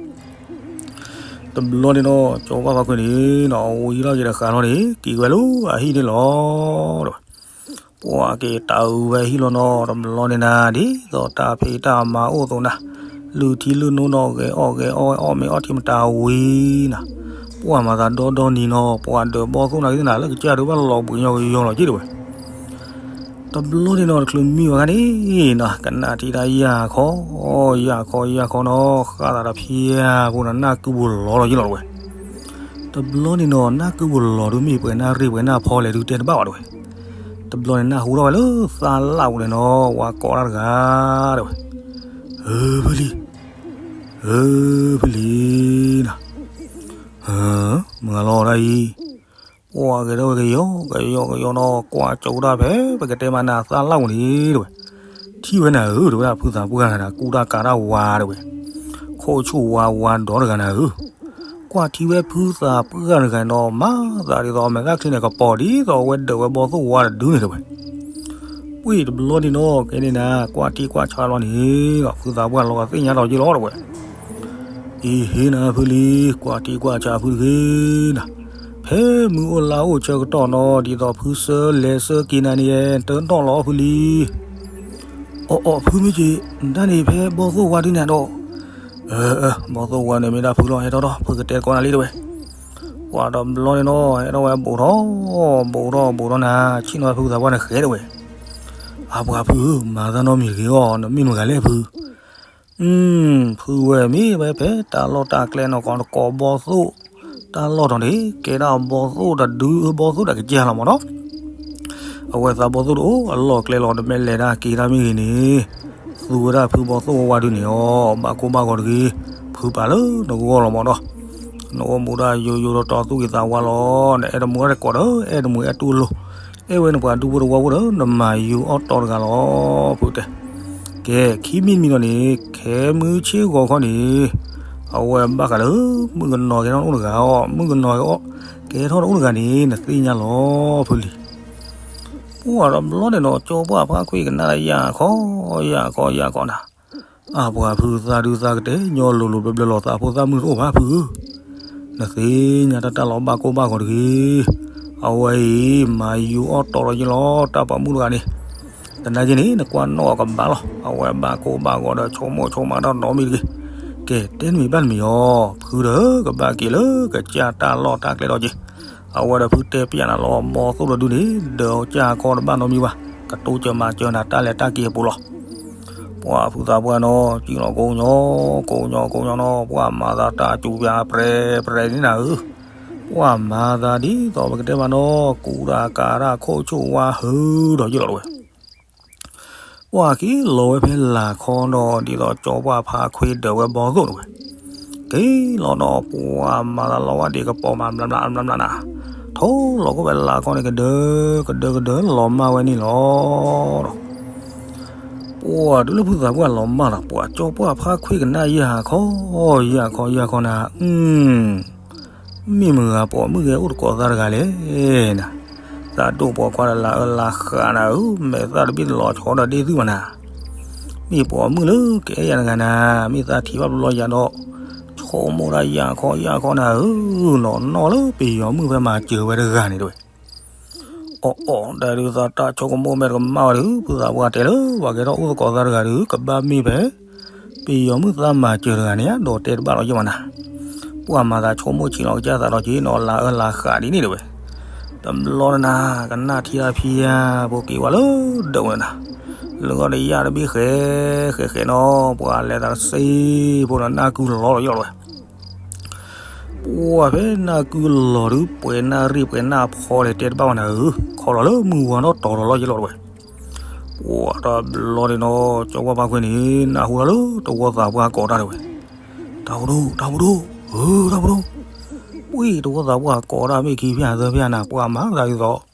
တဘျီန့ၣ်ဒီး ကၠီပှၢ်ဖါခွ့န့ၣ်နီၤ ဝံၤထီၣ်က့ၤတဃၣ်ထီၣ်န့ၣ် က့ၤဝဲလၢအဟံၣ်န့ၣ်လီၤတဝဲ. ပှၤက့ၤတၢ်အုးဝဲဟံၣ်လီၤနီၤ တဘျီန့ၣ်နၤ ဒ်သိးတၢ်ဖံးတၢ်မၤအိၣ်အသိးနၤ, လုၢ်ထံလုၢ်နိနီၤ ဂဲၤအီၣ်ဂဲၤအီဝဲအီၣ်မ့ၤအီထံမတၤဝံၤနၤ, ပှၤမၤသးဒီဒီနံၤနီၤ ပှၤဒၢးဘီၣ်သိၣ်နၤက့ၤနၤ လၢကစၢ်ဒုးဘၣ်လီၤဘှံးညီကယီလီၤက့ၤတဝဲ. တဘျီန့ၣ်နီၤ တချုးမံဝဲခါန့ၣ်နီၤ ကနၣ်ထံတၢ်ယၢ်ခီ, ယၢ်ခီယၢ်ခီနီၤ ဃၣ်သးတဖျၢၣ်ဖိနီၤ နၢ်ကုပူၤလီၤလီၤယ့ၢ်လီၤတဝဲ. တဘျီန့ၣ်နီၤ နၢ်ကုပူၤလီၤဒုးမ့ၢ်ပှဲၤနၢ်ရ့ၣ်ပှဲၤနၢ်ဖီလဲၣ်ဒုးတဲတဘၣ်ဘၣ်တဝဲ. တဘျီန့ၣ် နၢ်ဟူထီၣ်ဝဲလၢသးလၣ်ပူၤန့ၣ်နီၤ ဝၤကိးတၢ်တဂၤတဝဲ. ဧၢ ဖုလံၤ, ဧၢ ဖုလံၤနီၤ, မုၢ်ဂၤလီၤတၢ်အံၤ ပှၤဂဲၤထီၣ်ဝဲကယီကယီကယီနီၤ ကွၢ်ကၠိတၢ်ဖဲ ပကတဲမးနၤသးလၣ်ပူၤန့ၣ်တဝဲ. ထံၣ်ဝဲနၤဧၢ တဝဲဒၣ်ဖုသးပှၢ်တဂၤ ကူတၢ်ကၤတၢ်ဝါတဝဲ. ခိၣ်ဆူၣ်ဝါဝါဒီတဂၤနၤဧၢ, ကွၢ်ထံဝဲဖုသးပှၢ်တဂၤနီၤ မၤသးဒ်သိးမဲာ်သၣ်ချံန့ၣ် ကပီၤဒ်သိးအဝဲဒၢးဝဲဘီၣ်သိၣ်ဝါတဒုန့ၣ်တဝဲ. ဝံၤတဘျီန့ၣ်နီၤ ကဲန့ၣ်နၤ ကွၢ်ထံကွၢ်ဆးဘျီန့ၣ်ဒီး ဖုသးပှၢ်လီၤဂာ်သ့ၣ်ညါလီၤယ့ၢ်လီၤတဝဲ. အံၤဟ့ၣ်နၤဖုလံၤ ကွၢ်ထံကွၢ်ဆးဖုတဂ့ၤနၤ, ဖဲမုၢ်အိၣ်လါအိၣ်ဆၢကတီၢ်နီၤ ဒ်သိးဖုဆၢလဲၤဆၢက့ၤနၤန့ၣ် တၢ်နီၣ်လီၤဖုလံၤ. အီၣ်အီၣ်ဖုမ့ၢ်က့ၤ ဒၣ်န့ၣ်ဖဲဘီၣ်သိၣ်ဝါဒုန့ၣ်ဒီး, အၢ အၢ ဘီၣ်သိၣ်ဝါန့ၣ်မ့ၢ်ဒၣ်ဖုလီၤ ဟဲထီၣ်ထီၣ် ဖုကတဲကီးနၤလံတဝဲ. ပှၤတဘျီန့ၣ်နီၤ ဟဲထီၣ်ဝဲဘူးထီၣ်, ဘူးထီၣ်ဘူးထီၣ်နၤ ဆ့ၣ်နီၤဖုသးပှၢ်န့ၣ်ဃဲတဝဲ. အပှၤဖုဧၢ မၤသးနီတမံၤတဂ့ၤအီၤ နမ့ၢ်မတၤဂၤလဲၣ်ဖု. ဖုဝဲမ့ၢ်ဝဲဖဲတၢ်လီၢ်တၢ်ကျဲနီၢ်ကီၢ်တကိးဘီၣ်သိၣ်, တၢ်လီၢ်တီၤန့ၣ် ကဲဒၣ်ဘီၣ်သိၣ်တဒု ဘီၣ်သိၣ်တၢ်ကစၢ်လီၤမးနီၤ. အဝဲသးဘီၣ်သိၣ်တအိၣ်အလီၢ်ကျဲလီၤ တမ့ၢ်လဲၤတၢ်က့ၤတၢ်မ့ၢ်ဂ့ၤန့ၣ်, သူဝဲဒၣ်ဖုဘီၣ်သိၣ်ဝါဒုန့ၣ်အီၤ ဘၣ်ကိၢ်ဘၣ်ဂီၤတဂ့ၤ, ဖုပာ်လၢနဂီၢ်လီၤမးနီၤ. နအိၣ်မူဒၣ်ယိယိဒီးတီသူၣ်က့ၤသးဝါလီၤ, နအဲၣ်တမူတကိးဒီး အဲၣ်တမူအဲၣ်တူၢ်လိာ်, အဲၣ်ဝဲနပှၤဒူဖိတဝီဖိဒီး နမၤယိအီၣ်တီတဂၤလီၤ ဖုတဲ. ကဲ ခံမံၤတမံၤဒီးန့ၣ် ခဲမုၢ်ဆ့ၣ်ဂီၤခီန့ၣ်, အဝဲဘၣ်ဃးလၢ မုၣ်ကနီၤကဲထီၣ်အိၣ်တဂၤအီၤ, မုၣ်ကနီၤကဲထီၣ်အိၣ်တဂၤန့ၣ် နသ့ၣ်ညါလီၤ ဖုလံၤ. ပှၤတဘျီန့ၣ်နီၤ ကၠီပှၢ်ဖါခွံကနၣ်ယၢ်ခီ, ယၢ်ခီယၢ်ခီနၤ, အပှၤဖုသးဒုသးကတဲာ် ညီလိၤလိၤဘျၢဘျၢလီၤသးဖိသၣ်မုၣ်တအိၣ်ဘၣ်ဖုဧၢ, နသ့ၣ်ညါတၢ်တၢ်လီၤဘၣ်ကိၢ်ဘၣ်ဂီၤတဂ့ၤ. အဝဲအံၤ မၤယိအီၣ်တီဒီးယ့ၢ်လီၤ တၢ်ပိာ်မုၣ်တဂၤန့ၣ်, သနာ်က့န့ၣ် နကွၢ်နီၣ်အီၤကဘၣ်လီၤ, အဝဲဘၣ်ကိၢ်ဘၣ်ဂီၤဒီးဆိကမိၣ်ဆိကမးတၢ်နီတမံၤတဂ့ၤ. ကဲ တဲနမံၤဘၣ်နမံၤအီၤ, ဖုဒီးကဘၣ်က့ၤလၢကစၢ်တၢ်လီၢ်တၢ်ကျဲဒီးက့ၤ. အဝဲဒီးဖုတဲပျးနၤလီၤ ဘီၣ်သိၣ်တဒုန့ၣ် ဒၢးကစၢ်ခီတဘၣ်နီတမံၤဘၣ်, ကတိစၢၤမၤစၢၤနၤတၢ်လဲၤတၢ်က့ၤအပူၤလီၤ. ပှၤဖုသးပှၢ်နီၤ စံၣ်လီၤကိးညီ, ကိးညီကိးညီနီၤ ပှၤမၤသးတၢ်စူၤပၠးပြဲၤပြဲၤန့ၣ်နၤဧၢ, ပှၤမၤသးဒ်သိးပကတဲမးနီၤ ကူတၢ်ကၤတၢ်ခိၣ်ဆူၣ်ဝါဟုဒီးယ့ၢ်လီၤတဝဲ. ပှၤက့ၤလီၤဝဲဖဲလာ်ခီနီၤ ဒ်သိးကၠီပှၢ်ဖါခွံဒၢးဝဲဘီၣ်သိၣ်တဝဲ. က့ၤလီၤဒီးပှၤမၤသးလီၤဝဲဒံးကပီၤမးဘျါဘျါဘျါဘျါနၤ, ထိၣ်လီၤကီၢ်ဝဲလာ်ခီန့ၣ် ကဒၢကဒၢကဒၢလီၤမၢ်ဝဲန့ၣ်လီၤ. ဒီး ပှၤတုၤလၢဖုသးပှၢ်လီၤမၢ်လီၤ ပှၤကၠီပှၢ်ဖါခွံကနၣ်ယၢ်ခီ, ယၢ်ခီယၢ်ခီနၤ, အု မ့ၢ်မတၤပိာ်မုၣ်ဂဲၤအိၣ်သကိးသးတဂၤလဲၣ်နၤ, သးဒိၣ်ပိာ်ခွါဒီးလၤအၢလၤဃးနၤဧၢ, မဲာ်သၣ်တဘ့ၣ်တလီၤဆီဒီးဒ့ၣ်သုဘၣ်နၤ, မ့ၢ်ပိာ်မုၣ်လၢကအဲၣ်ယၤတဂၤနၤ, မ့ၢ်သးထံၣ်ဘၣ်ဘျီယၤဒီး ဆိကမိၣ်တၢ်ယၢ်ခီယၢ်ခီနၤဧၢ, နီၢ်နီၢ်လၢပယီၤမုၣ်ဖဲမၤစၢၤဝဲတဂၤန့ၣ်တဝဲ. အီၣ်အီၣ် တၢ်ဒုးသးတၢ်ဆိကမိၣ်မဲာ်တကမၣ်ဝဲဒုး ဖုသးပှၢ်တဲလၢ ပှၤကဲထီၣ်အိၣ်သကိးသးတဂၤဒုး ကဘၣ်မ့ၢ်ဖဲ ပယီၤမုၣ်သးမၤစၢၤတဂၤန့ၣ် ဒီးတဲတဘၣ်လီၤယဲၢ်မးနၤ, ပှၤမၤသးဆိကမိၣ်ဆံးလီၤကစၢ်သးဒီးက့ၤနီၤ လၤအၢလၤဃးဒ်န့ၣ်တဝဲ. တဘျီနၤ ကနၣ်ထံတၢ်ဖံယါ ဖိက့ၤဝဲလၢဒၢးဝဲနၤ, လၢဂီၢ်တယၢ်တဘ့ၣ်ဃဲ ဃဲဃဲနီၤ ပှၤလဲၤသးတစ့ဖိဒီးနၢ်ကုလီၤလီၤယဲၢ်လီၤဝဲ. ပှၢ်ဖဲနၢ်ကုလီၤဒုး ပှဲၤနၢ်ရံၣ်ပှဲၤနၢ်ဖီလဲၣ် တဲတဘၣ်ဝဲနၤဧၢ, ခီလီၤလၢမုၢ်ဝါဒီးတီၤဒီးလီၤယဲၢ်လီၤတဝဲ. ပှၢ်တဘျီန့ၣ်နီၤ ကၠီပှၢ်ဖါခွ့န့ၣ် နၢ်ဟူထီၣ်လၢတဝီသးပှၢ်ကိးတၢ်တဝဲ, တၢ်ဖိဒိၣ် တၢ်ဖိဒိၣ် ဧၢ တၢ်ဖိဒိၣ်, ပှၢ်တဝီသးပှၢ်ကိးတၢ်မ့ၢ်ခံဖျၢၣ်သၢဖျၢၣ်နၤ ပှၢ်မၤသးဒ်သိး တၢ်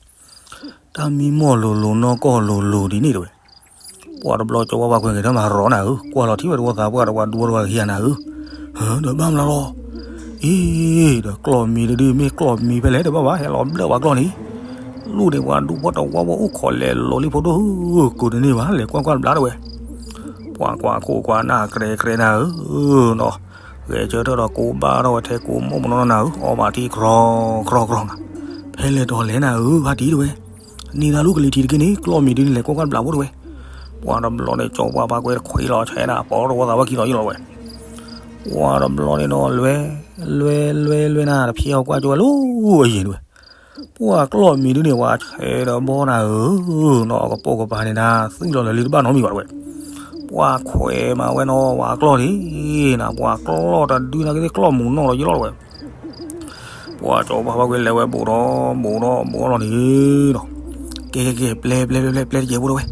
မံမီၢ်လိၤလိၤနီၢ်ကီၢ်လိၤလိၤဒ်န့ၣ်တဝဲ. ပှၢ်တဘျီကၠီပှၢ်ဖါခွ့ဂဲၤထၢၣ်မၤရီၤနၤဧၢ, ကွၢ်လီၤထံၣ်ဝဲတဝီသးပှၢ်ဒီးပှၤဒူဖိတဝီကဟံးနၤဧၢ, ဒီးဘၣ်မနုၤလီၤ, အ့ ဒီးကျီၢ်မံၤတဒုမ့ၢ်ကျီၢ်မံၤဖဲလဲၣ်တဘၣ်ဘၣ် ဟဲလီၤဘျၢၣ်ပှၤကျီၢ်န့ၣ်, လူၣ်န့ၣ် ပှၤဒူဖိတဝီဖိအိၣ်ခိးလဲၤလိၤလံဖိဒိၣ်ဧၢ, ကိးတန့ၢ်ဘၣ် လဲၤကွၢ်ကွၢ်တဘျီတဝဲ. ပှၤကွၢ်ခိၣ်ကွၢ်နၢ်ကြဲကြဲနၤဧၢ, နီၤ ဂဲၤဆၢထၢၣ်ဒီးကိးဘၣ်ထီၣ်ဝဲထဲကိးမိၢ်မနီၤနၤဧၢ, အီၣ်ဘၣ်ထံကြီကြီနၤ, ဖဲလဲၣ်တီၤလဲၣ်နၤဧၢ ဖါတံၢ်တဝဲ, န့ၢ်နၤလူၢ်ကလံၤထံးတက့ၢ်န့ၣ် ကျီၢ်မံၤဒုန့ၣ် လဲၤကွၢ်ကွၢ်တဘျီဖိတဝဲ. ပှၢ်တဘျီန့ၣ် ကၠီပှၢ်ဖါခွ့တခွဲးလီၤဆဲးနၤ ပိာ်တဝီသးပှၢ်ခံလီၤယဲၢ်လီၤဝဲ. ပှၢ်တဘျီန့ၣ်နီၤ လွဲ လွဲ လွဲ လွဲနၤ တဖျဲအီၤကွၢ်ကၠီဝဲလၢအယံၤတဝဲ. ပှၢ်ကျီၢ်မံၤဒုန့ၣ် ပှၤဆဲးဒီးဘီနၤဧၢ, နီၤအကပိာ်ကပၤန့ၣ်နၤ သွံၣ်လီၤလၢာ်လံတဘၣ်နီတမံၤဘၣ်တဝဲ. ပှၢ်ခွဲးမၤဝဲနီၤ ပှၤကျီၢ်န့ၣ်နၤ ပှၤကျီၢ်တဒုနၤကသ့ၣ်ကျီၢ်မုာ်နီၢ်လီၤယဲၢ်လီၤတဝဲ. ပှၢ်ကၠီပှၢ်ဖါခွ့လဲၤဝဲဘူးဒီး ဘူးဒီး ဘူးလီၤန့ၣ်ဒီး ကဲကဲကဲ ပျဲပျဲပျဲပျဲ ပျဲတကဲးဖိတဝဲ.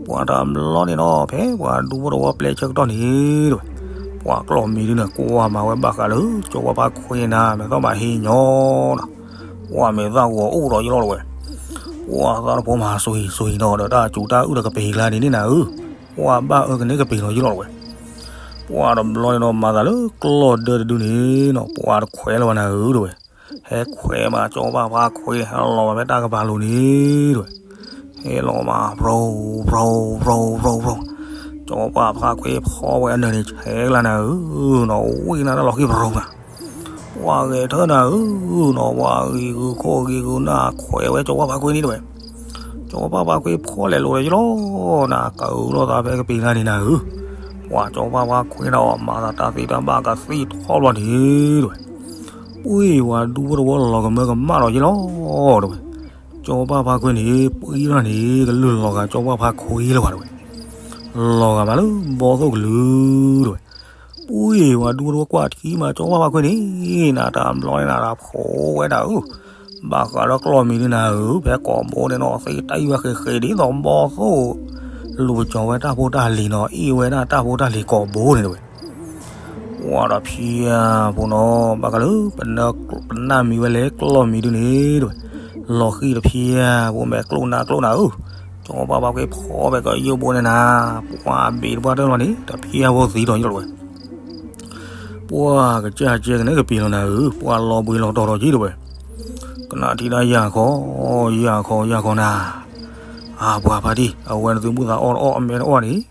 ပှၢ်တဘျီန့ၣ်နီၤ ဖဲပှၤဒူဖိတဝီပျဲဆၢကတီၢ်န့ၣ်တဝဲ. ပှၢ်ကျီၢ်မံၤဒုန့ၣ် ကွၢ်မၤဝဲဘၣ်ဃးလၢ ကၠီပှၢ်ဖါခွ့နၤ မဲာ်သီၣ်မၤဟ့ညီနၤ, ပှၢ်မဲာ်သၣ်ဂီၤအိၣ်ဒီးယဲၢ်လီၤတဝဲ. ပှၢ်သးတဖိမၤစူၤဟံၣ်စူၤဟံၣ်နီၤဒီး တၢ်စူၤတၢ်အုၣ်ဒီးကပ့ၤကျါန့ၣ်န့ၣ်နၤဧၢ, ပှၢ်ဘၣ်အၢကန့ၣ်ကပ့ၤလီၤယဲၢ်လီၤတဝဲ. ပှၢ်တဘျီန့ၣ်နီၤ မၤသးလၢကျီၢ်ဒၢတဒုန့ၣ်နီၤ ပှၢ်တခွဲးလီၤဝဲနၤဧၢတဝဲ. ဟဲခွဲးမး ကၠီပှၢ်ဖါခွ့ ဟဲလီၤမးဖဲတၢ်ကပၤလိၤန့ၣ်တဝဲ. ဟဲလီၤမး ဖြိ ဖြိ ဖြိ ဖြိ ဖြိ, ကၠီပှၢ်ဖါခွ့ဖီဝဲအနၢၤန့ၣ် ဆဲးကျါနၤဧၢ, နီၤဝံၣ်နၤတၢ်လီၤဃံၤပရိၤနၤ. ပှၢ်ဂဲၤထၢၣ်နၤဧၢ, နီၤပှၢ်ဂံၤဂုၤခိၣ်ဂံၤဂုၤနၢ်ခွဲးဝဲကၠီပှၢ်ဖါခွ့န့ၣ်တဝဲ. ကၠီပှၢ်ဖါခွ့ဖီလဲၤလိၤဒီးယလီၤ, နၤကအုးလိာ်သးဖဲကပ့ၤလါန့ၣ်နၤဧၢ. ပှၢ်ကၠီပှၢ်ဖါခွ့နီၤ မၤသးတၢ်သ့တၢ်ဘၣ်ကသံၣ်ထီၣ်ဘျီန့ၣ်တဝဲ. ပှၢ်ဝၤဒူဖိတဝီလီၤကမၢကမၣ်ဒီးယလီၤတဝဲ. ကၠီပှၢ်ဖါခွ့န့ၣ် ပှၢ်ထီၣ်န့ၣ် ကလုၢ်လီၤဂာ်ကၠီပှၢ်ဖါခွ့လၢၤဘၣ်တဝဲ. လီၤဂာ်မးလၢဘီသိၣ်ကလုၢ်တဝဲ. ပှၢ်ဝၤဒူဖိတဝီကွၢ်ထံမး ကၠီပှၢ်ဖါခွ့န့ၣ် နၤတဘျီန့ၣ်နၤတၢ်ဖိဝဲဒၣ်ဧၢ, ဘၣ်ဃးဒီးကျီၢ်မံၤဒုနၤဧၢ, ဖဲကိာ်ဘိန့ၣ်နီၤ သ့တၢ်အံၣ်ဝဲဃဲးဃဲးဒ်သိးဘီသိၣ် လူၤကၠီၤဝဲတၢ်ဖိတၢ်လံၤနီၤ အံၣ်ဝဲဒၣ်တၢ်ဖိတၢ်လံၤကိာ်ဘိန့ၣ်တဝဲ. ပှၢ်ဒီးဖံယါဖိနီၤ ဘၣ်ဃးလၢ ပနၢ်မံၤဝဲလဲၣ် ကျီၢ်မံၤဒုန့ၣ်တဝဲ, လီၤဃံၤဒီးဖံယါဖိမဲာ်ကျိၣ်နါကျိၣ်နၤဧၢ, ကၠီပှၢ်ဖါခွ့ဖီဝဲကယိၣ်ဘိန့ၣ်နၤ, ပှၢ်ဘ့ၣ်တပှၢ်တၢၢ်လီၤန့ၣ် ဒီးဖံယါဖိသံဒီးယလီၤတဝဲ. ပှၢ်ကစၢ်ကဲကန့ၣ်ကပ့ၤလီၤနၤဧၢ, ပှၢ်လီၤဘှံးလီၤတီၤဒီးက့ၤတဝဲ. ကနၣ်ထံၣ်တၢ်ယၢ်ခီ, ယၢ်ခီ ယၢ်ခီနၤ, အပှၤဖါတံၢ် အဝဲန့ၣ်သုမုၢ်သးအီၣ်တအီၣ်အမဲတအီၣ်န့ၣ်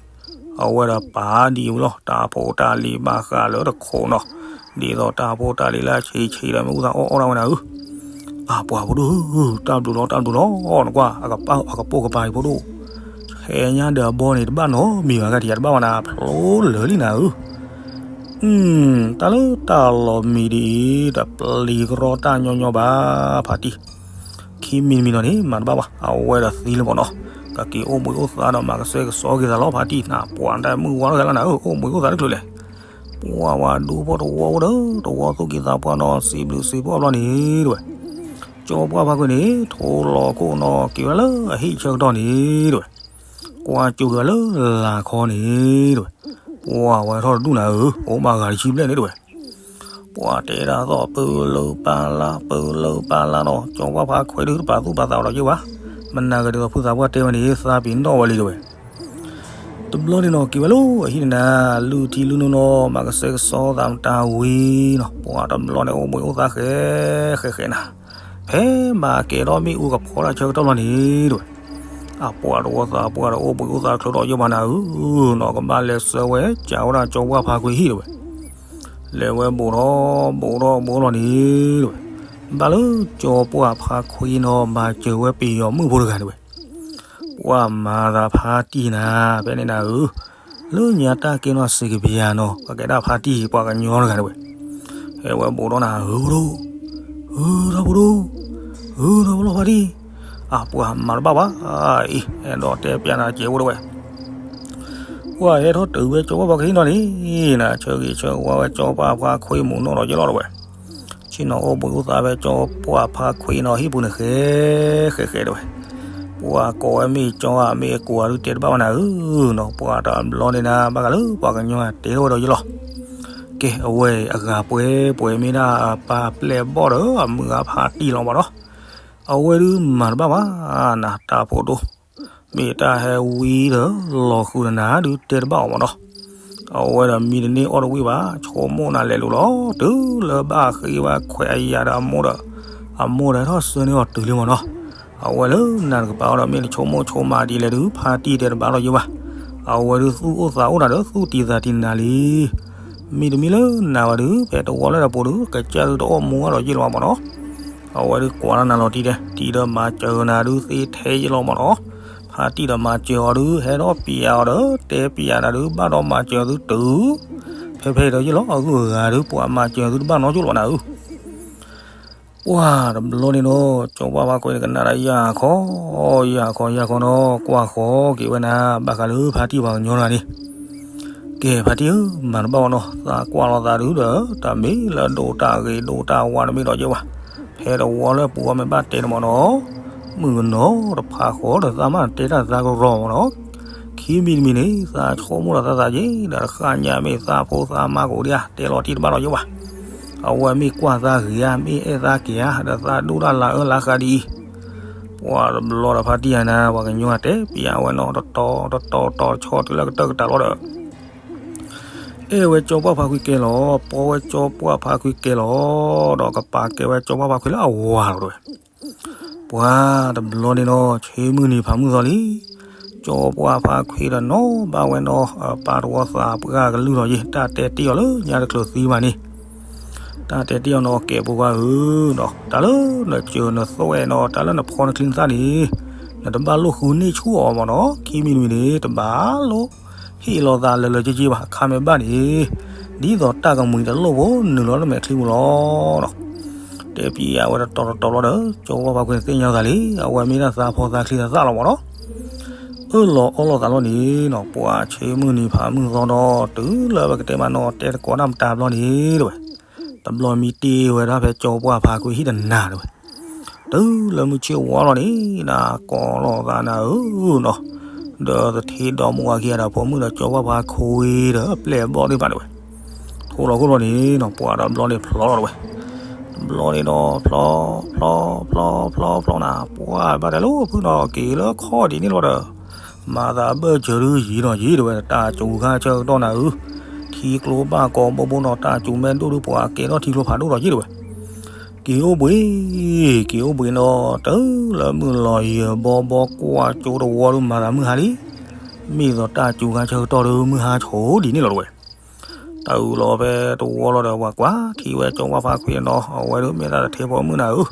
အဝဲဒီးပာ်ဒံးဝဲလီၤ တၢ်ဖိတၢ်လံၤဘၣ်ဃးလၢတခိးနီၤ, ဒ်သိးတၢ်ဖိတၢ်လံၤလၢအဆံးဆံးဒီးမ့ၢ်မုၢ်သးအီၣ်အီၣ်ဒၣ်ဝဲနၤဧၢ. အပှၤဖိဒိၣ်ဧၢ, တၢ်ဘျုးလီၤ တၢ်ဘျုးလီၤ, နကွၢ် အကပိာ်ကပၤအံၤဖိဒိၣ်, ဆဲးညါဒီးအဘီန့ၣ် တဘၣ်နီတမံၤဘၣ် ကထံၣ်ယၤတဘၣ်ဝဲနၤ ဖျိလၢာ်လံနၤဧၢ. တၢ်လၢတၢ်လီၤမံၤဒ်အံၤ တပျံၤကရီတၢ်ညီညီဘၣ် ဖါတံၢ်, ခံမံၤတမံၤနီၤန့ၣ် မၤတဘၣ်ဘၣ် အဝဲဒီးသံလၢပှဲၤနီၤ, ကက့ၤအိၣ်ဘှံးအိၣ်သါဒီးမၤကဆှဲကဆှီက့ၤသးလီၤ ဖါတံၢ်, နပှၤတၢ်မုၢ်ဝါထီၣ်ဂဲၤလၢနၤဧၢ, အိၣ်ဘှံးအိၣ်သါတချုးလဲၣ်. ပှၢ်ဝၤဒူဖိတဝီဖိဒီး တဝီသူၣ်က့သးပှၢ်နီၤ စံးဘျုးစံးဖှိၣ်အဘျီန့ၣ်တဝဲ, ကၠီပှၢ်ဖါခွ့န့ၣ် ထိလီၤခိၣ်နီၤ က့ၤဝဲလၢအဟံၣ်ဆၢကတီၢ်န့ၣ်တဝဲ, ကွၢ်ကၠိၤဝဲလၢလၤခီန့ၣ်တဝဲ, ပှၢ်ဝဲထီၣ်တဒူၣ်နၤဧၢ, အိၣ်ဘၣ်ဂၤတဆံဘျဲၣ်န့ၣ်တဝဲ. ပှၢ်တဲဒၣ်သိး ပၢလၢပၢလၢပၢလၢပၢလၢနီၤ, ကၠီပှၢ်ဖါခွ့ဒုတပာ်သူၣ်ပာ်သးဒီးက့ၤဝဲ, မနၤကဒ်သိးဖုသးပှၢ်တဲဝဲန့ၣ် သးပ့ၤနီၣ်ဝဲလံတဝဲ. တဘျီန့ၣ်နီၤ က့ၤဝဲလၢအဟံၣ်န့ၣ်နၤ, လုၢ်ထံလုၢ်နိနီၤ မၤကစဲကစီသးမတၤဝံၤနီၤ, ပှၤတဘျီန့ၣ် အိၣ်ဘှံးအိၣ်သါဃဲဃဲဃဲနၤ, ဖဲမၤကဲၤထီၣ်မ့ၣ်အူကဖီတၢ်ဆၢကတီၢ်လီၤန့ၣ်တဝဲ, အပှၤတဝီသးပှၢ်ဒီး အိၣ်ဘှံးအိၣ်သါချုးထီၣ်ယိၣ်ဘၣ်နၤဧၢနီၤ, ကဘၣ်လဲၤဆှၢဝဲကးဝဲဒၣ်ကၠီပှၢ်ဖါခွံဟံၣ်တဝဲ, လဲၤဝဲဘူးထီၣ်ဘူးထီၣ်ဘူးထီၣ်လီၤန့ၣ်တဝဲ, ဘၣ်လၢကၠီပှၢ်ဖါခွံနီၤ မၤစၢၤဝဲပယီၤမုၣ်ဖိတဂၤတဝဲ ပှၤမၤသးဖါတံၢ်နၤ, ဖဲန့ၣ်နၤဧၢ, လၢညါတၢ်ကဲနီၣ်စ့ကပယၤနီၤ ပှၤကဲဒၣ်ဖါတံၢ် ပှၤကညီတဂၤတဝဲ, ဟဲဝဲဘူးထီၣ်နၤ ဧၢဖိဒိၣ်, ဧၢထီၣ်ဖိဒိၣ်, ဧၢထီၣ်ဖိလီၤဖါတံၢ်, အပှၤမၤတဘၣ်ဘၣ်အံၤ အဲၣ်ဒိးတဲပျးနၤကဲးဖိတဝဲ ပှၤဟဲထီၣ်တုၤဝဲကၠီပှၢ်ဖါခွံနီၤန့ၣ်, နဆၢဂ့ၤဆၢဝါဝဲကၠီပှၢ်ဖါခွံမူးနီၢ်ဒီးယလီၤတဝဲ, ဆ့ၣ်နီၤအိၣ်ဘှံးအိၣ်သါဖဲကၠီပှၢ်ဖါခွံနီၤ ဟံၣ်ပူၤန့ၣ်ဃဲဃဲဃဲတဝဲ, ပှၤကိးဝဲမ့ၢ်ကၠီဧါ မ့ၢ်ကိးဧါဒုးတဲတဘၣ်ဝဲနၤဧၢ, ပှၤတဘျီန့ၣ်နၤ ဘၣ်ဃးလၢပှၤကညီတဲထီၣ်ဝဲဒီးယလီၤ, ကဲအဝဲအဂၤပှဲၤပှဲၤမ့ၢ်ဒၣ်အပၢ်ပျဲၢ်ဘီၣ်ဒီးအမုၢ်ဂၤဖါတံၢ်လီၤမးနီၤ, အဝဲဒုးမၤတဘၣ်ဘၣ်နၤ တၢ်ဖိဒိၣ်, မ့ၢ်တၢ်ဟဲဝံဒီးလီၤဃုာ်ဒီးနၤဒုးတဲတဘၣ်အီၤမးနီၤ, အဝဲဒီးမံတန့ၢ်အီၣ်တဝံၣ်ဘၣ် ဆိကမိၣ်နၤလဲၤလိၤလီၤ, တုၤလၢဘၣ်ဃ့ဘၣ်ခွဲးအယၤဒီးအမိၢ်ဒီး, အမိၢ်ဒီးဟဲထီၣ်ဆှၢန့ၢ်အီၤတုၤလံမးနီၤ, အဝဲလၢနၤတကပၤအီၤဒီးမ့ၢ်တဆိကမိၣ်ဆိကမးဒ်လဲၣ်ဒုး ဖါတံၢ်တဲတဘၣ်လီၤယိၣ်ဘၣ်, အဝဲဒုးသူၣ်အိၣ်သးအိၣ်နၤဒီးသူၣ်တံၤသးတံၤနၤလံ မ့တမ့ၢ်လၢနၤဝဲဒုး ဖဲတဝီလၢတပူၤဒုး ကစၢ်ဒုးတအီၣ်မူအါဒီးယ့ၢ်လီၤမးနီၤ, အဝဲဒုးကွၢ်လီၤနၤလီၤတံၢ်တဲ တံၢ်ဒီးမၤစၢၤနၤဒုးသ့ထဲယ့ၢ်လီၤမးနီၤ, ဖါတံၢ်ဒီးမၤစၢၤအီၤဒုး ဟဲထီၣ်ပျးအီၤဒီး တဲပျးနၤဒုး ဘၣ်ဒီးမၤစၢၤသုတုၤ ဖဲဖဲအံၤဒီးယ့ၢ်လီၤ အဂုၤအဂၤဒုး ပှၤမၤစၢၤသုတဘၣ်နီတကၠိၢ်လီၤနၤဧၢ ပှၤတဘျီန့ၣ်နီၤ ကၠီပှၢ်ဖါခွံန့ၣ်ကနၣ်ဒီးယၢ်ခီ, ယၢ်ခီယၢ်ခီနီၤ ကွၢ်ဃီက့ၤဝဲနၤ ဘၣ်ဃးလၢဖါတံၢ်ပှၤကညီတဂၤန့ၣ်, ကဲဖါတံၢ်ဧၢ မၤတဘၣ်ဝဲနီၤ သးကွၢ်လီၤသးဒုးဒီး တၢ်မ့ၢ်လၢဒိၣ်တၢ်ဂ့ၤဒိၣ်တၢ်ဝါတမ့ၢ်ဒီးယဲၢ်ဘၣ်, ဖဲတဝီလၢပူၤအီၤမ့ၢ်ဘၣ်တဲန့ၣ်မးနီၤ, မုၣ်ကနီၤတဖးဃီဒီးသးမ့ၢ်တဲတၢ်သးကရီမးနီၤ, ခံမံၤတမံၤန့ၣ် သးဆိကမိၣ်ဒီးသးသးယ့ၣ်ဒီးတဃၣ်ညါမ့ၢ်သးဖိသးမါကအိၣ်ဒံးဧါ တဲလီၤတံၢ်တဘၣ်ဒီးယဲၢ်ဘၣ်, အဝဲမ့ၢ်ကွၢ်သးဂ့ၤဧါ မ့ၢ်အဲၣ်သးက့ၤဧါ ဒီးသးဒိၣ်တၢ်လါအၢလါဃးဒ်အံၤ, ပှၤတဘျီဒီးဖါတံၢ်ဧါနၤ ပှၤကညီတဲပျးဝဲနီၤ တတီၤတတီၤတဆီတုၤလၢကတၢၢ်ကတၢၢ်လီၤဒီး အဲၣ်ဝဲကၠီပှၢ်ဖါခွံကဲလီၤ, ပီဝဲကၠီပှၢ်ဖါခွံကဲလီၤ, ဒီးကပာ်ကဲဝဲကၠီပှၢ်ဖါခွံလၢအဝၤလီၤတဝဲ, ပှၤတဘျီန့ၣ်နီၤ ဆ့မုၢ်နံၤဖးမုၢ်သီလံ, ကၠီပှၢ်ဖါခွံဒီးနီၤဘၣ်ဝဲနီၤ ပၢ်တဝီသးပှၢ်ကလုၢ်ဒီးယ့ၢ် တၢ်တဲတ့ၢ်အီၤလၢညါတချုးသံဘၣ်န့ၣ်, တၢ်တဲတ့ၢ်အီၤနီၤ ကဲပှၤဧၢ, ဒီးတၢ်လၢနစၢၤနသွဲၣ်နီၤ တၢ်လၢနဖီနချံနသၣ်န့ၣ်, နတဘၣ်လိၣ်ဃုန့ၢ်ဆူၣ်အီၤမးနီၤ, ခံမံၤတမံၤန့ၣ် တဘၣ်လိၣ် ဟ့ၣ်လီၤသးလၢလၢက့က့ဘၣ် အခါမ့ၢ်ဘၣ်န့ၣ်, ဒ်သိးတၢ်ကမှံၤတလိၣ်ဖိနုာ်လီၤလၢမဲာ်ချံပူၤလီၤ. တဲပျးဝဲတတီၤတတီၤလီၤဒီး ကၠီပှၢ်ဖါခွံန့ၣ်သ့ၣ်ညါသးလံ အဝဲမ့ၢ်ဒၣ်သးဖီသးချံသးသၣ်လီၤမးနီၤ. အၢၣ်လီၤအီလီၤသးလီၤန့ၣ်နီၤ ပှၤဆ့မုၢ်နံၤဖးမုၢ်သီဒီး တုၤလၢပကတဲမးနီၤ တဲတကိးတၢ်မတၤဘျီန့ၣ်တဝဲ တဘျီမံတ့ၢ်ဝဲဒၣ်ဖဲကၠီပှၢ်ဖါခွံဟံၣ်တနၤတဝဲ တုၤလၢမုၢ်ဆ့ၣ်ဝါလီၤန့ၣ် နကိးလီၤသးနၤဧၢနီၤ, ဒီးသထ့ဒီမါဝၤခံဂၤဒီးဖိမုၣ်ဒီးကၠီပှၢ်ဖါခွံဒီးအပျဲၢ်အဘီၣ်သ့ၣ်တဖၣ်တဝဲ, ထိၣ်လီၤခိၣ်လီၤန့ၣ်နီၤ ပှၤဒီးဘျီန့ၣ်ဖျီလီၤတဝဲ, တဘျီန့ၣ်ဒီးဖျီ ဖျီ ဖျီ ဖျီ ဖျီနၤ ပှၤဘၣ်တဲလၢဖုနီၤ က့ၤလၢခီၣ်ဒ်န့ၣ်လီၤဒီး မၤသးဘၢၣ်စၢၤဒုးယံာ်နီၤယံာ်တဝဲ တၢ်စူၤခါဆၢကတီၢ်နၤဧၢ, ထံကျိဘၣ်ကိးဘိဘိနီၤ တၢ်စူၤမဲာ်ဒိၣ်ဒုးပှၤကဲထီၣ်ထံကျိဖးဒိၣ်ဒီးယံာ်တဝဲ, က့ၤအိၣ်ဘှံး က့ၤအိၣ်ဘှံးနီၤ တုၤလၢမုၢ်လီၤယံၤဘီဘီကွၢ်ကၠိတဝီဒုးမၤသးမုၢ်ဟါလံ, မ့ၢ်သိးတၢ်စူၤခါဆၢကတီၢ်ဒုးမုၢ်ဟါဆိးဒ်န့ၣ်လီၤတဝဲ, တၢ်အုးလီၤဖဲတဝီလီၤဒီးပှၤကွၢ်ထံဝဲကၠီပှၢ်ဖါခွံနီၤ အဝဲဒုးမ့ၢ်တၢ်တထ့ဖိမုၣ်နၤဧၢ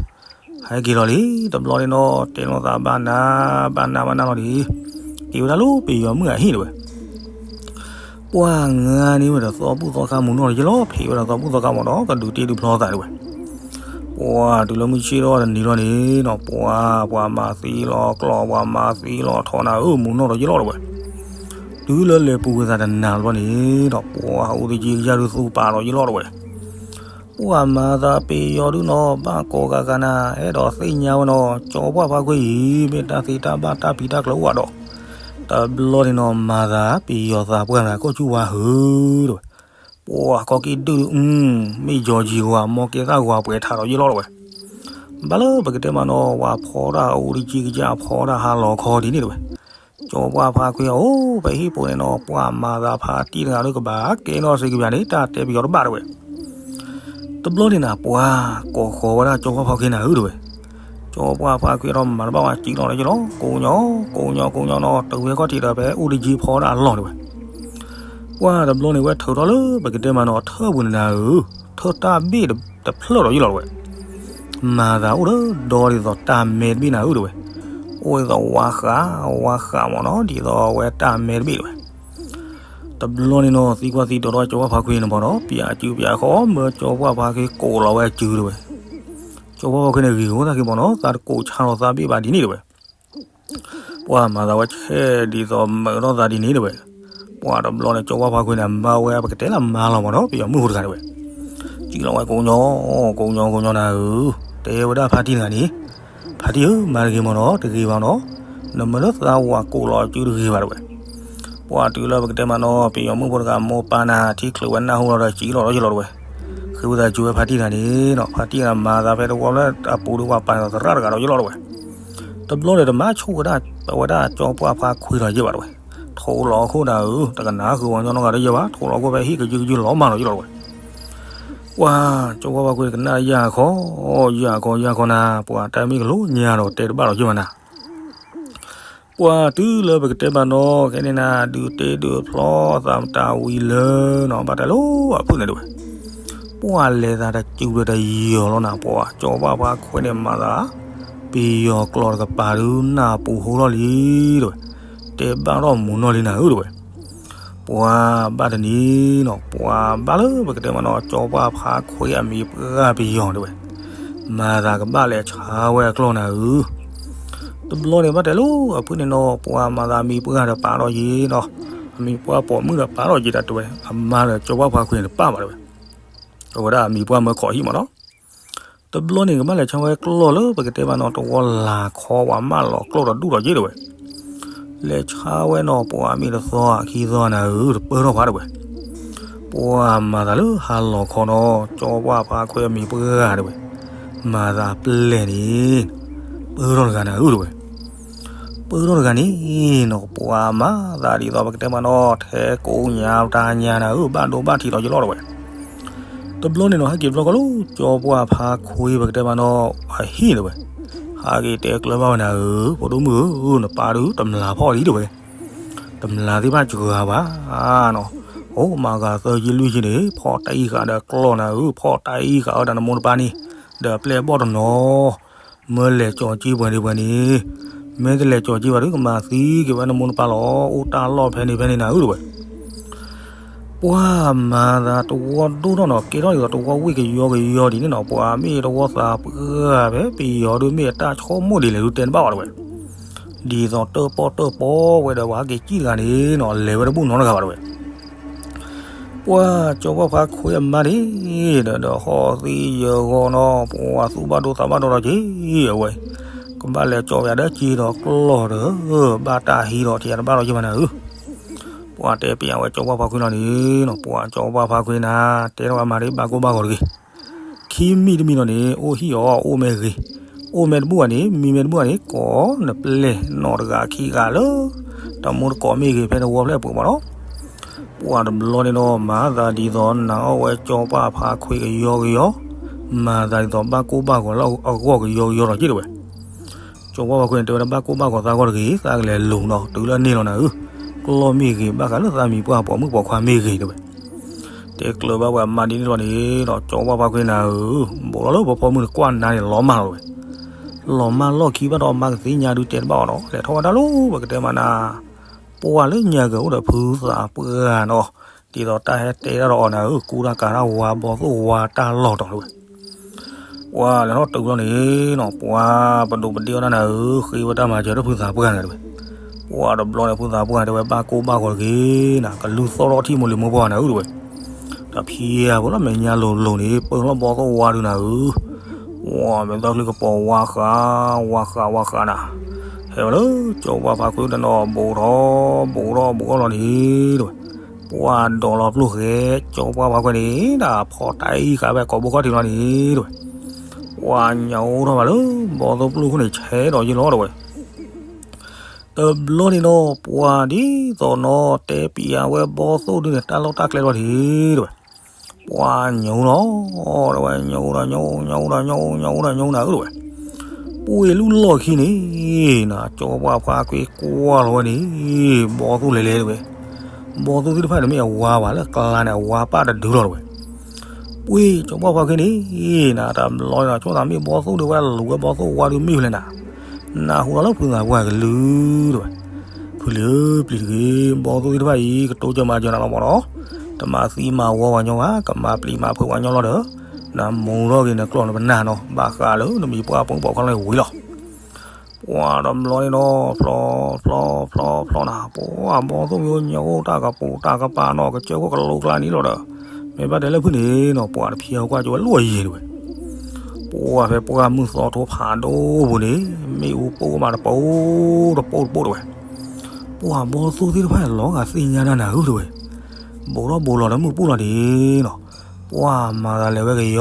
ဟဲက့ၤလီၤလံ, တဘျီန့ၣ်နီၤ တဲလိာ်သးဘၣ်နၤ ဘၣ်နၤဘၣ်နၤလီၤဒ်, က့ၤဝဲဒၣ်လၢပယီၤမုၣ်အဟံၣ်တဝဲ, ပှၤငါန့ၣ်ဝဲဒီးသီဘူၣ်သီခါမူးနီၢ်တယ့ၢ်လီၤ ဖံးဝဲဒီးသီဘူၣ်သီခါမူးနီၢ် ကဒုးတ့ဒုးဖျီသးတဝဲ, ပှၤတုၤလၢမုၢ်ဆ့ၣ်ထီၣ်တနံၤလီၤန့ၣ်နီၤ ပှၤ ပှၤမၤသံလီၤကျိ ပှၤမၤသံလီၤထီနၤဧၢ မူးနီၢ်တယ့ၢ်လီၤတဝဲ, တုၤလၢလဲၤပူၤကွံာ်သးတနၤလီၤန့ၣ်ဒီး ပှၤအူတယံကယၢ်ဒုးသူပာ်လီၤယ့ၢ်လီၤတဝဲ ပှၤမၤသးပယီၤဒုးနီၤ ဘၣ်ကိးဂၤဂၤနၤ အဲၣ်ဒိးသ့ၣ်ညါဝဲနီၤ ကၠီပှၢ်ဖါခွံအံၤ မ့ၢ်တၢ်သ့တၢ်ဘၣ်တၢ်ဖံးတၢ်ကျိအိၣ်ဒီး, တဘျီန့ၣ်နီၤ မၤသးပယီၤသးပှၢ်နၤ ကိးဆူဝါဟုတဝဲ, ပှၤကီၢ်ကံၣ်ဒုးဒုး မ့ၢ်ယီၤယံၤဂီၤ မ်ကဲသၣ်ဂီၤပှဲၤထးဒီးယ့ၢ်လီၤတဝဲ, ဘၣ်လၢပကတဲမးနီၤ ဝၤဖီတၢ်အူတကံကယၢ်ဖီတၢ်ဟါလီၤခီဒ်န့ၣ်တဝဲ, ကၠီပှၢ်ဖါခွ့အိၣ်ဖဲဟံၣ်ပူၤန့ၣ်နီၤ, ပှၤမၤသးဖါတံၢ်တဂၤဒီးကဘၣ်ကဲနီၣ်စ့ကဘၣ်န့ၣ် တၢ်တဲပယီၤတဘၣ်တဝဲ. တဘျီန့ၣ်နၤ ပှၤကိးဃီၤဝဲဒၣ်ကၠီပှၢ်ဖါခွ့နၤဧၢတဝဲ. ကၠီပှၢ်ဖါခွ့ဒီးမၤတဘၣ်ဝဲ စံၣ်လီၤလၢယလီၤ, ကိးညီ ကိးညီ ကိးညီနီၤ, တုၤဝဲခီၣ်ထံးဒီးဖဲအိၣ်တယံၤဖီဒၣ်အလီၢ်တဝဲ. ပှၤတဘျီန့ၣ် ဝဲထုးထီၣ်လၢပကတဲမးနီၤ ထၢၣ်ပူၤန့ၣ်နၤဧၢ, ထၢၣ်တၢ်ဘ့ၣ်တဖျၢၣ်ဒီးယလီၤတဝဲ. မၤသးအိၣ်ဒီးဒီဒ်သိးတၢ်မဲတဘ့ၣ်နၤဧၢတဝဲ. အိၣ်ဒ်သိးဝါဃးဝါဃးမးနီၤ, ဒ်သိးအဝဲတၢ်မဲတဘ့ၣ်တဝဲ. တဘျီန့ၣ်နီၤ သံကွၢ်သံဒိးထီၣ်ကၠီပှၢ်ဖါခွ့န့ၣ်မးနီၤ, ပၠးစုပၠးဃီ မၢကၠီပှၢ်ဖါခွ့ကိးလီၤဝဲစုတဝဲ. ကၠီပှၢ်ဖါခွ့န့ၣ်ဂ့ၤဂီၢ်သးက့ၤမးနီၤ, သးတကိးဆါလီၤသးဘ့ၣ်ဘၣ်ဒ်န့ၣ်တဝဲ. ပှၤမၤသးဝဲဆဲးဒ်သိးမုာ်ထီၣ်သးဒ်န့ၣ်တဝဲ. ပှၤတဘျီန့ၣ် ကၠီပှၢ်ဖါခွ့န့ၣ် မၤဝဲပကတဲလၢမၤလီၤမးနီၤ ပယီၤမုၣ်ဖိတဂၤတဝဲ. စံၣ်လီၤဝဲကိးညီ ကိးညီကိးညီနၤဧၢ, တဲဝဲဒၣ်ဖါတံၢ်တဂၤန့ၣ်, ဖါတံၢ်ဧၢ မၤတဂ့ၤမးနီၤ, တဂ့ၤဘၣ်နီၤ, နမၢလၢသးဝးကိးလီၤစုတဂ့ၤဘၣ်တဝဲ. ပှၤတုၤလၢပကတဲမးနီၤ ပယီၤမုၣ်ဖိတဂၤမိၢ်ပၢ်နၤ ထံချုးဝဲနၢ်ဟူလီၤဒီးစံၣ်လီၤဒီးယလီၤတဝဲ. ဃ့ဝံသးစူၤဝဲဖါတံၢ်တဂၤန့ၣ်နီၤ, ဖါတံၢ်တဂၤမၤသးဖဲတဝီလၢအပူၤဒီးပှၤပာ်သရၣ်တဂၤဒီးယလီၤတဝဲ. တဘျီန့ၣ် တမၤဆူၣ်ဝဲဒၣ် ဝဲဒၣ်ကၠီပှၢ်ဖါခွ့ဒီးယဲၢ်ဘၣ်တဝဲ. ထိးလီၤအခိၣ်နၤဧၢ, တကနၣ်ဃုာ်ဝဲညီနီတဂၤဒီးယဲၢ်ဘၣ်, ထိးလီၤခိၣ်ဖဲဟံၣ်ကယုကယုလီၤမၢ်လီၤယလီၤတဝဲ. ပှၤကၠီပှၢ်ဖါခွ့တကနၣ်ယၢ်ခီ, ယၢ်ခီယၢ်ခီနၤ, ပှၤတဲမ့ၢ်ကလိညါဒီးတဲတဘၣ်လီၤယဲၢ်ဘၣ်နၤ. ပှၤတုၤလၢပကတဲဘၣ်နီၤ ခဲန့ၣ်နၤ ဒုးတ့ဒုးဖျီသးမတၤဝံၤလၢနီၤ ဘၣ်တၢ်လၢအဖုၣ်န့ၣ်တဝဲ. ပှၤလဲၤသးတစူၤဒီးတယီၤလီၤနၤ, ပှၤကၠီပှၢ်ဖါခွ့န့ၣ်မၤသး ပယီၤကျိာ်တကပၤဒုးနၢ်ပူၤဟိထီၣ်လံတဝဲ, တဲဘၣ်ထီၣ်မူနီၢ်လံနၤဧၢတဝဲ. ပှၤဘၣ်တနံၤနီၤ ပှၤဘၣ်လၢပကတဲမးနီၤ ကၠီပှၢ်ဖါခွ့အမံၤပှၢ်ပယီၤတဝဲ, မၤသးကဘၣ်လဲၤဆါဝဲအကျီၢ်နၤဧၢ. တဘျီန့ၣ်ဘၣ်တဲလၢအဖုၣ်န့ၣ်နီၤ ပှၤမၤသးအမံၤပှၢ်ဒီးပာ်ထီၣ်ယံၤနီၤ, အမံၤပှၢ်ပိာ်မုၣ်ဒီးပာ်ထီၣ်ယံၤတၢ်တဝဲ, အမါဒီးကၠီပှၢ်ဖါခွ့န့ၣ်တပာ်ဘၣ်တဝဲ. အဝဲဒၣ်အမံၤပှၢ်မၢခီးဟံၣ်မးနီၤ. တဘျီန့ၣ်ကဘၣ်လဲၤဆါဝဲကျီၢ်လၢပကတဲမးနီၤ တဝီလၤခီ ပှၤမၢလီၤကျိၣ်ဒီးဒူၣ်ဒီးယ့ၢ်တဝဲ. လဲၤဆါဝဲနီၤ ပှၤမ့ၢ်တသီခံသီနၤဧၢ တပၢထီၣ်ဖးတဝဲ. ပှၤမၤသးလၢဟါလီၤခီနီၤ ကၠီပှၢ်ဖါခွ့အမံၤပှၢ်တဝဲ, မၤသးပျဲၢ်န့ၣ် ပၢထီၣ်တဂၤနၤဧၢတဝဲ. ပၢထီၣ်တဂၤန့ၣ်နီၤ ပှၤမၤသးဒ်သိးပကတဲမးနီၤ ထဲကိးညါတၢ်ညါနၤဧၢ ဘၣ်ဒိဘၣ်ထံးလီၤယလီၤတဝဲ. တဘျီန့ၣ်နီၤ ဟဲက့ၤတဘျီဃီလၢ ကၠီပှၢ်ဖါခွ့ပကတဲမးနီၤ အဟံၣ်တဝဲ. ဟးက့ၤတဲကျၢၤဘၣ်ဝဲနၤဧၢ ဖိဒိၣ်မုၣ်ဧၢ နပၢ်ဒုးတမျၢ်ဖီၣ်လံတဝဲ. တမျၢ်သ့ၣ်တဖၣ်စှၤဘၣ်နီၤ, အိၣ်မၤဂၤသၢဆံလွံၢ်ဆံန့ၣ် ဖီၣ်တၢ်အံၤဃာ်ဒီးကျီၢ်နၤဧၢ ဖီၣ်တၢ်အံၤဃာ်ဝဲဒၣ်နမိၢ်နပၢ်န့ၣ် ဒီးပျဲၢ်ဘီၣ်တနီၤ မၢလဲၤကၠီၤက့ပှဲၤဒံးပှဲၤန့ၣ်, မ့ၢ်တလဲၤကၠီၤက့ဘၣ်ဒုး ကမၤသံက့ၤဝဲနမိၢ်နပၢ်လီၤ. အိၣ်တၢ်လီၢ်ဖဲန့ၣ်ဖဲန့ၣ်နၤဧၢတဝဲ. ပှၤမၤသးတဝီဒိၣ်ထီၣ်နီၤ ကဲထီၣ်ဒ်သိးတဝီဝ့ၢ်ကယီကယီဒ်န့ၣ်နီၤ ပှၤမ့ၢ်တဝီသးပှၢ်ဖဲပယီၤဒုး မ့ၢ်အတၢ်ဆိကမိၣ်ဒ်လဲၣ်ဒုး တဲတဘၣ်ဘၣ်တဝဲ. ဒ်သိးတၢၣ်ပီၣ်တၢၣ်ပီၣ်ဝဲဒီး ပှၤဟဲက့ၤစံၣ်တဂၤန့ၣ်နီၤ လဲၤဝဲတဘူၣ်နီတဂၤဘၣ်တဝဲ. ပှၤကၠီပှၢ်ဖါခွ့အမါန့ၣ် ဒီးဒီးဟီၣ်သံယၢၤဂီၤနီၤ ပှၤသူၣ်ဘၣ်ဒိသးဘၣ်ဒိဒီးက့ၤအဝဲ, ကဘၣ်လဲၤကၠီၤဝဲဒၣ်က့ၤဒီးကျီၢ်ဒီး ဘၣ်တၢ်ဟံးဒီးထံၣ်တဘၣ်ဒီးက့ၤဘၣ်နၤဧၢ. ပှၤတဲပျးဝဲကၠီပှၢ်ဖါခွ့လီၤန့ၣ်နီၤ ပှၤကၠီပှၢ်ဖါခွ့နၤ တဲထီၣ်ဝဲမၤဒ်ဘၣ်ကိၢ်ဘၣ်ဂီၤတဂ့ၤ. ခံမံၤတမံၤလီၤန့ၣ် အိၣ်ဟံၣ်အီၤ အိၣ်မ့ၢ်ဂ့ၤ, အိၣ်မ့ၢ်တဘူၣ်ဘၣ်န့ၣ် မံမ့ၢ်တဘူၣ်ဘၣ်န့ၣ် ကိးနပျဲၢ်နီၢ်တဂၤခံဂၤလၢ တမူတကိးမ့ၢ်ဂ့ၤ ဖဲတဝီဖျၢၣ်ပူၤမးလီၤ. ပှၤတဘျီန့ၣ်ဒီး မၤသးဒ်သိးနာ်အီၣ်ဝဲကၠီပှၢ်ဖါခွ့ကယီကယီ, မၤသးဒ်သိးဘၣ်ကိၢ်ဘၣ်ဂီၤလၢအဂီၢ်ကယီကယီလီၤက့ၤတဝဲ. ကၠီပှၢ်ဖါခွ့န့ၣ် တဲဝဲဒၣ်ဘၣ်ကိၢ်ဘၣ်ဂီၤသးဂီၢ်တဂ့ၤ, သးကလဲၤလိၤနီၤ တုၤလၢန့ၣ်လီၤနၤဧၢ, ကျီၢ်မ့ၢ်ဂ့ၤ ဘၣ်ဃးလၢသးမံၤပှၢ်ပိာ်မုၣ်ပိာ်ခွါမ့ၢ်ဂ့ၤတဝဲ. တဲကျၢၤဘၣ်ဝဲအမါဒ်န့ၣ်လီၤန့ၣ်ဒီး ကၠီပှၢ်ဖါခွ့နၤဧၢ, ဘူးလီၤလၢပဖိမုၣ်န့ၣ်ကွၢ်နၤန့ၣ်လီၤမၢ်လီၤတဝဲ. လီၤမၢ်လီၢ်ခံဘၣ်ဒီးအမါကသ့ၣ်ညါဒုးတဲတဘၣ်အီၤနီၤ, လဲၤထီၣ်ဝဲဒၣ်လၢပကတဲမးနၤ ပှၢ်လၢညါကအိၣ်ဒီးဖုသးပှၢ်နီၤ, ဒ်သိးတၢ်ဟဲတဲတၢ်ဒီးအီၤနၤဧၢ, ကူတၢ်ကၤတၢ်ဝါဘီသိၣ်ဝါတၢ်လီၢ်တီၤတဝဲ. ပှၤလဲၤထီၣ်တုၤလီၤန့ၣ်နီၤ ပှၤပဒိးပဒ့အီၣ်တၢ်နၤဧၢ, ဃ့ဝဲတၢ်မၤစၢၤဒီးဖုသးပှၢ်နၤတဝဲ. ပှၤတဘျီန့ၣ် ဖုသးပှၢ်တဲဝဲဘၣ်ကိၢ်ဘၣ်ဂီၤတဂ့ၤနၤ, ကလူၤသီၣ်ထီၣ်ထံၣ်မိၢ်လံၤမိၢ်ပှၢ်နၤဧၢတဝဲ. တဖံးအပူၤလီၤ မဲာ်ညါလိၤလိၤန့ၣ် ပၢၢ်လီၤဘီသိၣ်ဝါဒုးနၤဧၢ. ပှၤမဲာ်သၣ်ချံကပီၤဝါဃး ဝါဃး ဝါဃးနၤ, ဟဲဝဲလၢကၠီပှၢ်ဖါခွ့တနီၤ ဘူးထီၣ် ဘူးထီၣ် ဘူးထီၣ်လီၤန့ၣ်တဝဲ. ပှၤဒိးလီၤပျိၢ်ဃဲ ကၠီပှၢ်ဖါခွ့န့ၣ် ဒၣ်ဖီၣ်တၢ်အံၤဃာ်ဖဲကိာ်ဘိခီၣ်ထံးလီၤန့ၣ်တဝဲ. ပှၤညါအိၣ်ထီၣ်ဘၣ်လၢ ဘီသိၣ်ပျိၢ်ခိၣ်န့ၣ် ဆဲးဒီးယ့ၢ်လီၤတဝဲ. တဘျီန့ၣ်ဒီး ပှၤဒ်သိးနီၤ တဲပံၤအဝဲဘီသိၣ်ဒုန့ၣ် တၢ်လီၢ်တၢ်ကျဲလီၤန့ၣ် တဲဝဲ. ပှၤညိလီၤ, တဲဝဲ, ညိဒီးညိ, ညိဒီးညိ, ညိဒီးညိနၤဧၢ တဲဝဲ. ပှ့ၤလူလီၢ်ခံန့ၣ် နၤ ကၠီပှၢ်ဖါခွ့ကွၢ်လီၤဝဲန့ၣ် ဘီသိၣ်လဲၤလဲၤ တဲဝဲ. ဘီသိၣ်သ့ၣ်တဖၣ်န့ၣ်မ့ၢ်အဝါဘၣ်လၢအကျါန့ၣ် အဝါပၢ်တဒုလီၤ တဲဝဲ. ပှ့ၤကၠီပှၢ်ဖါခွ့န့ၣ် နၤ တဘျီန့ၣ်ဒီး ဆိသးမ့ၢ်ဘီသိၣ်ဒုဝဲလူၤဝဲဘီသိၣ်ဝါဒုမ့ၢ်ဝဲလဲၣ်နၤ, နၢ်ဟူဒီးလၢဖုသးပှၢ်ကလုၢ် တဲဝဲ. ဖုလံၤဧၢ ပျံၤတဂ့ၤ, ဘီသိၣ်သ့ၣ်တဖၣ်အံၤ ကတိစၢၤမၤစၢၤနၤလီၤမၢ်နီၤ, တမၤသံမၤဝီပှၤညီဘၣ်, ကမၤပျံၤမၤဖုးပှၤညီလီၤဒီး, နမူထီၣ်က့ၤနကျီၢ်နပနၢ်နီၤ, ဘၣ်ဃးလၢနမံၤပှၢ်ပိာ်မုၣ်ပိာ်ခွါလီၤန့ၣ်ဝံၤလီၤ. ပှၤတဘျီန့ၣ်ဒီး ဖျီ ဖျီ ဖျီ ဖျီနၤ, ပှၤဘီသိၣ်မ့ၢ်အိၣ်ညိတၢ်ကပူၤတၢ်ကပၤနီၤ, ကစၢၢ်ခိၣ်ကလိကျါန့ၣ်လီၤဒီး, မ့ၢ်ဘၣ်တဲလၢဖုန့ၣ်နီၤ ပှၤတဖျဲးကွၢ်ကၠိဝဲလိၣ်အယံၤ တဲဝဲ. ပှၤဖဲပှၢ်မုၢ်သီထိဖးဒိၣ်ပူၤန့ၣ် မ့ၣ်အူပိၢ်မးတပိၢ်တပိၢ်တပိၢ် တဲဝဲ. ပှၤဘီသိၣ်သ့ၣ်တဖၣ်လီၤဂာ်သ့ၣ်ညါတၢ်နၤဧၢ တဲဝဲ. ဘူးထီၣ်ဘူးလီၤဒီးမုၢ်ပူၤလီၤဒံးနီၤ, ပှၤမၤသးလဲၤဝဲကယီ,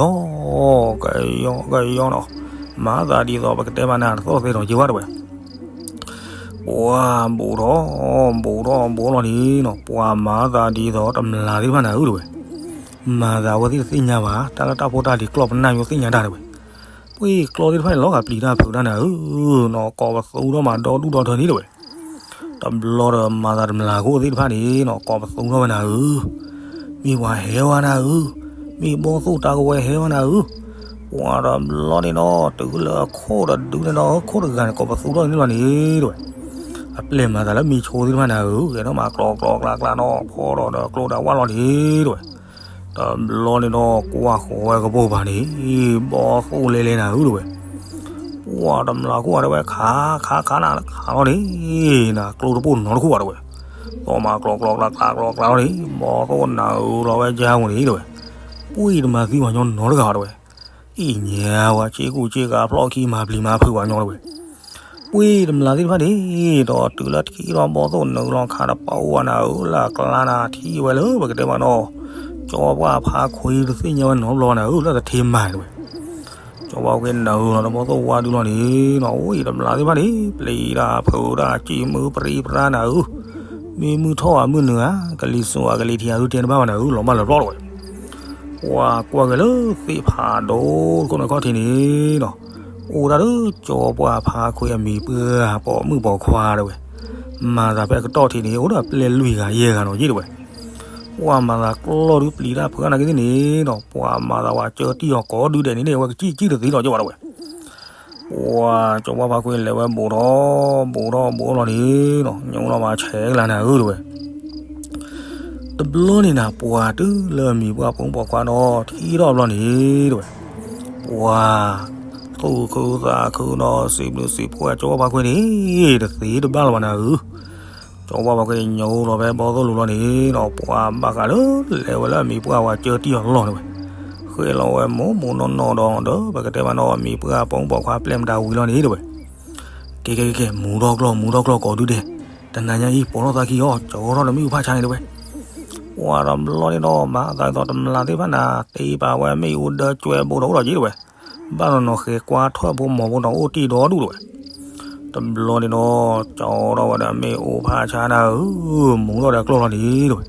ကယီ ကယီနီၤ, မၤသးဒ်သိးပကတဲမးနၤတသီၣ်သ့ဒီးက့ၤဝဲ တဲဝဲ. ပှၤဘူးထီၣ် ဘူးထီၣ်ဘူးလီၤဒံးနီၤ, ပှၤမၤသးဒ်သိးတမျၢ်သ့ၣ်တဖၣ်နၤဧၢ တဲဝဲ. မၤသးဝဲသ့ၣ်တသ့ၣ်ညါဘၣ်, တၢ်လၢတၢ်ဖိတၢ်လံၤကျီၢ်ပနၢ်ယိသ့ၣ်ညါတၢ် တဲဝဲ. ပှ့ၤကျီၢ်သ့ၣ်တဖၣ်န့ၣ် လီၤဂာ်ပျံၤတၢ်ဖုးတၢ်နၤဧၢနီၤ, ကိးပသူထီၣ်မးဒီဒူၣ်ဒီထၢန့ၣ် တဲဝဲ. တဘျီဒီးမၤသးတမျၢ်ခိၣ်သ့ၣ်တဖၣ်န့ၣ်နီၤ ကိးပသူထီၣ်ဝဲနၤဧၢ, မ့ၢ်ပှၤဟဲဝဲနၤဧၢ, မ့ၢ်ဘီသိၣ်တၢ်ကဝဲၤဟဲဝဲနၤဧၢ. ပှၤတဘျီန့ၣ်နီၤ တုၤလၢအခိၣ်တဒုန့ၣ်နီၤ, ခိၣ်တဂၤန့ၣ် ကိးပသူထီၣ်န့ၣ်လီၤန့ၣ် တဲဝဲ. အပျဲၢ်မၤသးလၢမ့ၤဆိသ့ၣ်တဖၣ်နၤဧၢ, ဂဲၤထီၣ်မးကျီကျီကျါကျါနီၤ, ဖီထီၣ်ဒီးကျိတၢ်ဝၣ်လီၤန့ၣ် တဲဝဲ. တဘျီန့ၣ်ဒီးကွၢ်ဃီၤဝဲကပိာ်ပၤန့ၣ်, ဘီသိၣ်လဲၤလဲၤနၤဧၢ တဲဝဲ. ပှၤတမျၢ်ခိၣ်တဲဝဲ ခး ခး ခးနၤ ခးလီၤန့ၣ်, နၤကျိတပိၢ်နီတခိၣ်ဘၣ် တဲဝဲ. သီၣ်မးကျီကျီကျါကျါကျီကျါလီၤန့ၣ်, ဘီသိၣ်နၤဧၢလီၤဝဲကၢ်ပူၤန့ၣ် တဲဝဲ. ပှ့ၤတမၤသံပှၤညီနီတဂၤဘၣ် တဲဝဲ. အံၤညါဝဲ ဆ့ကူဆ့ကၤဖျီၣ်ခံမၤပျံၤမၤဖုးပှၤညီ တဲဝဲ. ပှ့ၤတမျၢ်သ့ၣ်တဖၣ်န့ၣ်ဒီး တုၤလၢထံၣ်ထီၣ်ဘီသိၣ်နုာ်လီၤခးတပာ်အိၣ်ဝဲနၤဧၢ လၢအကျါနၤ ထံၣ်ဝဲလၢပကတဲမးနီၤ, ကၠီပှၢ်ဖါခွ့တသ့ၣ်ညါဝဲနီတဘျီဘၣ်နၤဧၢ လၢတထ့မၤ တဲဝဲ. ကၠီပှၢ်ခွ့နုာ်လီၤဒီးဘီသိၣ်ဝါဒုလီၤန့ၣ်နီၤ, အိၣ်အံၤတမျၢ်သ့ၣ်တဖၣ်န့ၣ် ပျံၤတၢ်ဖုးတၢ် စံးမုၢ်ပြံပြါနၤဧၢ, မ့ၢ်မုၢ်ထီၣ်ဧါမုၢ်နုာ်ဧါ, ကလံၤစိးဧါကလံၤထံးဧါ ဒုတဲတဘၣ်ဘၣ်နၤဧၢ, လီၤမၢ်လၢာ်ပျီ တဲဝဲ. ပှၤကွၢ်က့ၤလၢသ့ၣ်ဖးဒိၣ်တခိၣ်န့ၣ်ခီၣ်ထံးန့ၣ်နီၤ, အိၣ်ဒၣ်လၢကၠီပှၢ်ဖါခွ့အမံၤပှၢ်ပိာ်မုၣ်ပိာ်ခွါ တဲဝဲ. မၤသးဖဲအကတီၢ်ထံးန့ၣ် အိၣ်ဒီးပျဲၢ်လွံၢ်ဂၤယဲၢ်ဂၤနီၤ ယ့ၢ် တဲဝဲ. ပှၤမၤသးကျီၢ်ဒုပျံၤတၢ်ဖုးတၢ်နၤက့ၤသ့ၣ်န့ၣ်နီၤ, ပှၤမၤသးဝဲကၢတံၢ်အီၤကိးဒုဒဲးန့ၣ်န့ၣ် အဝဲကစံၣ်ကစံၣ်တသ့လီၤ ယ့ၢ် တဲဝဲ. ပှၤကၠီပှၢ်ဖါခွ့လဲၤဝဲဘူးထီၣ် ဘူးထီၣ်ဘူးလီၤန့ၣ်နီၤ, ညိလီၤမးဆဲးကလၤနၤဧၢ တဲဝဲ. တဘျီန့ၣ်နၤ ပှၤတုၤလၢအမံၤပှၢ်ပိာ်မုၣ်ပိာ်ခွါဒီး ထံၣ်ထီၣ်ဘျီန့ၣ် တဲဝဲ, ပှၤသူၣ်ခုသးခုဒီး စံးဘျုးစံးဖှိၣ်ကၠီပှၢ်ဖါခွ့န့ၣ် တသ့တဘၣ်လၢၤဘၣ်နၤဧၢ. ကၠီပှၢ်ဖါခွ့ညိလီၤဖဲဘီသိၣ်လူၤလီၤန့ၣ်နီၤ, ပှၤဘၣ်ဃးလၢလဲၤဝဲလၢအမံၤပှၢ်ဝဲကၢတံၢ်အီၤလီၢ် တဲဝဲ. ဃ့လီၤဝဲမိၢ်မိၢ်နီၢ်နီၢ်ဒီး ဒီးပကတဲမးနီၤ အမံၤပှၢ်ပိာ်မုၣ်ပိာ်ခွါပျဲၢ်မတၤဝံၤလီၤန့ၣ် တဲဝဲ. ကဲကဲကဲကဲ မူထီၣ်ကျီၢ် မူထီၣ်ကျီၢ်ကိးဒုဒဲး, တနၤညါအံၤ ပိာ်ထီၣ်သးခံအီၤ ကၠီထီၣ်ဒီးမ့ၣ်အူဖးဆါန့ၣ် တဲဝဲ. ပှၤတဘျီန့ၣ်ဒီး မၤသးဒ်သိးတမျၢ်သ့ၣ်တဖၣ်နၤ တ့ပာ်ဝဲမ့ၣ်အူဒၢကွဲဘူးဒီးအိၣ်ဒီးက့ၤ တဲဝဲ. ဘၣ်နီၢ်နီၢ်ဃဲကွၢ်ထွဲၣ်ဖိမီၤဖိဒီးအိၣ်တံၢ်ဒီဒူၣ် တဲဝဲ. တဘျီန့ၣ်ဒီး ကၠီထီၣ်ဝဲဒီးမ့ၣ်အူဖးဆါနၤဧၢ, မူထီၣ်ဒီးကျီၢ်လီၤန့ၣ် တဲဝဲ.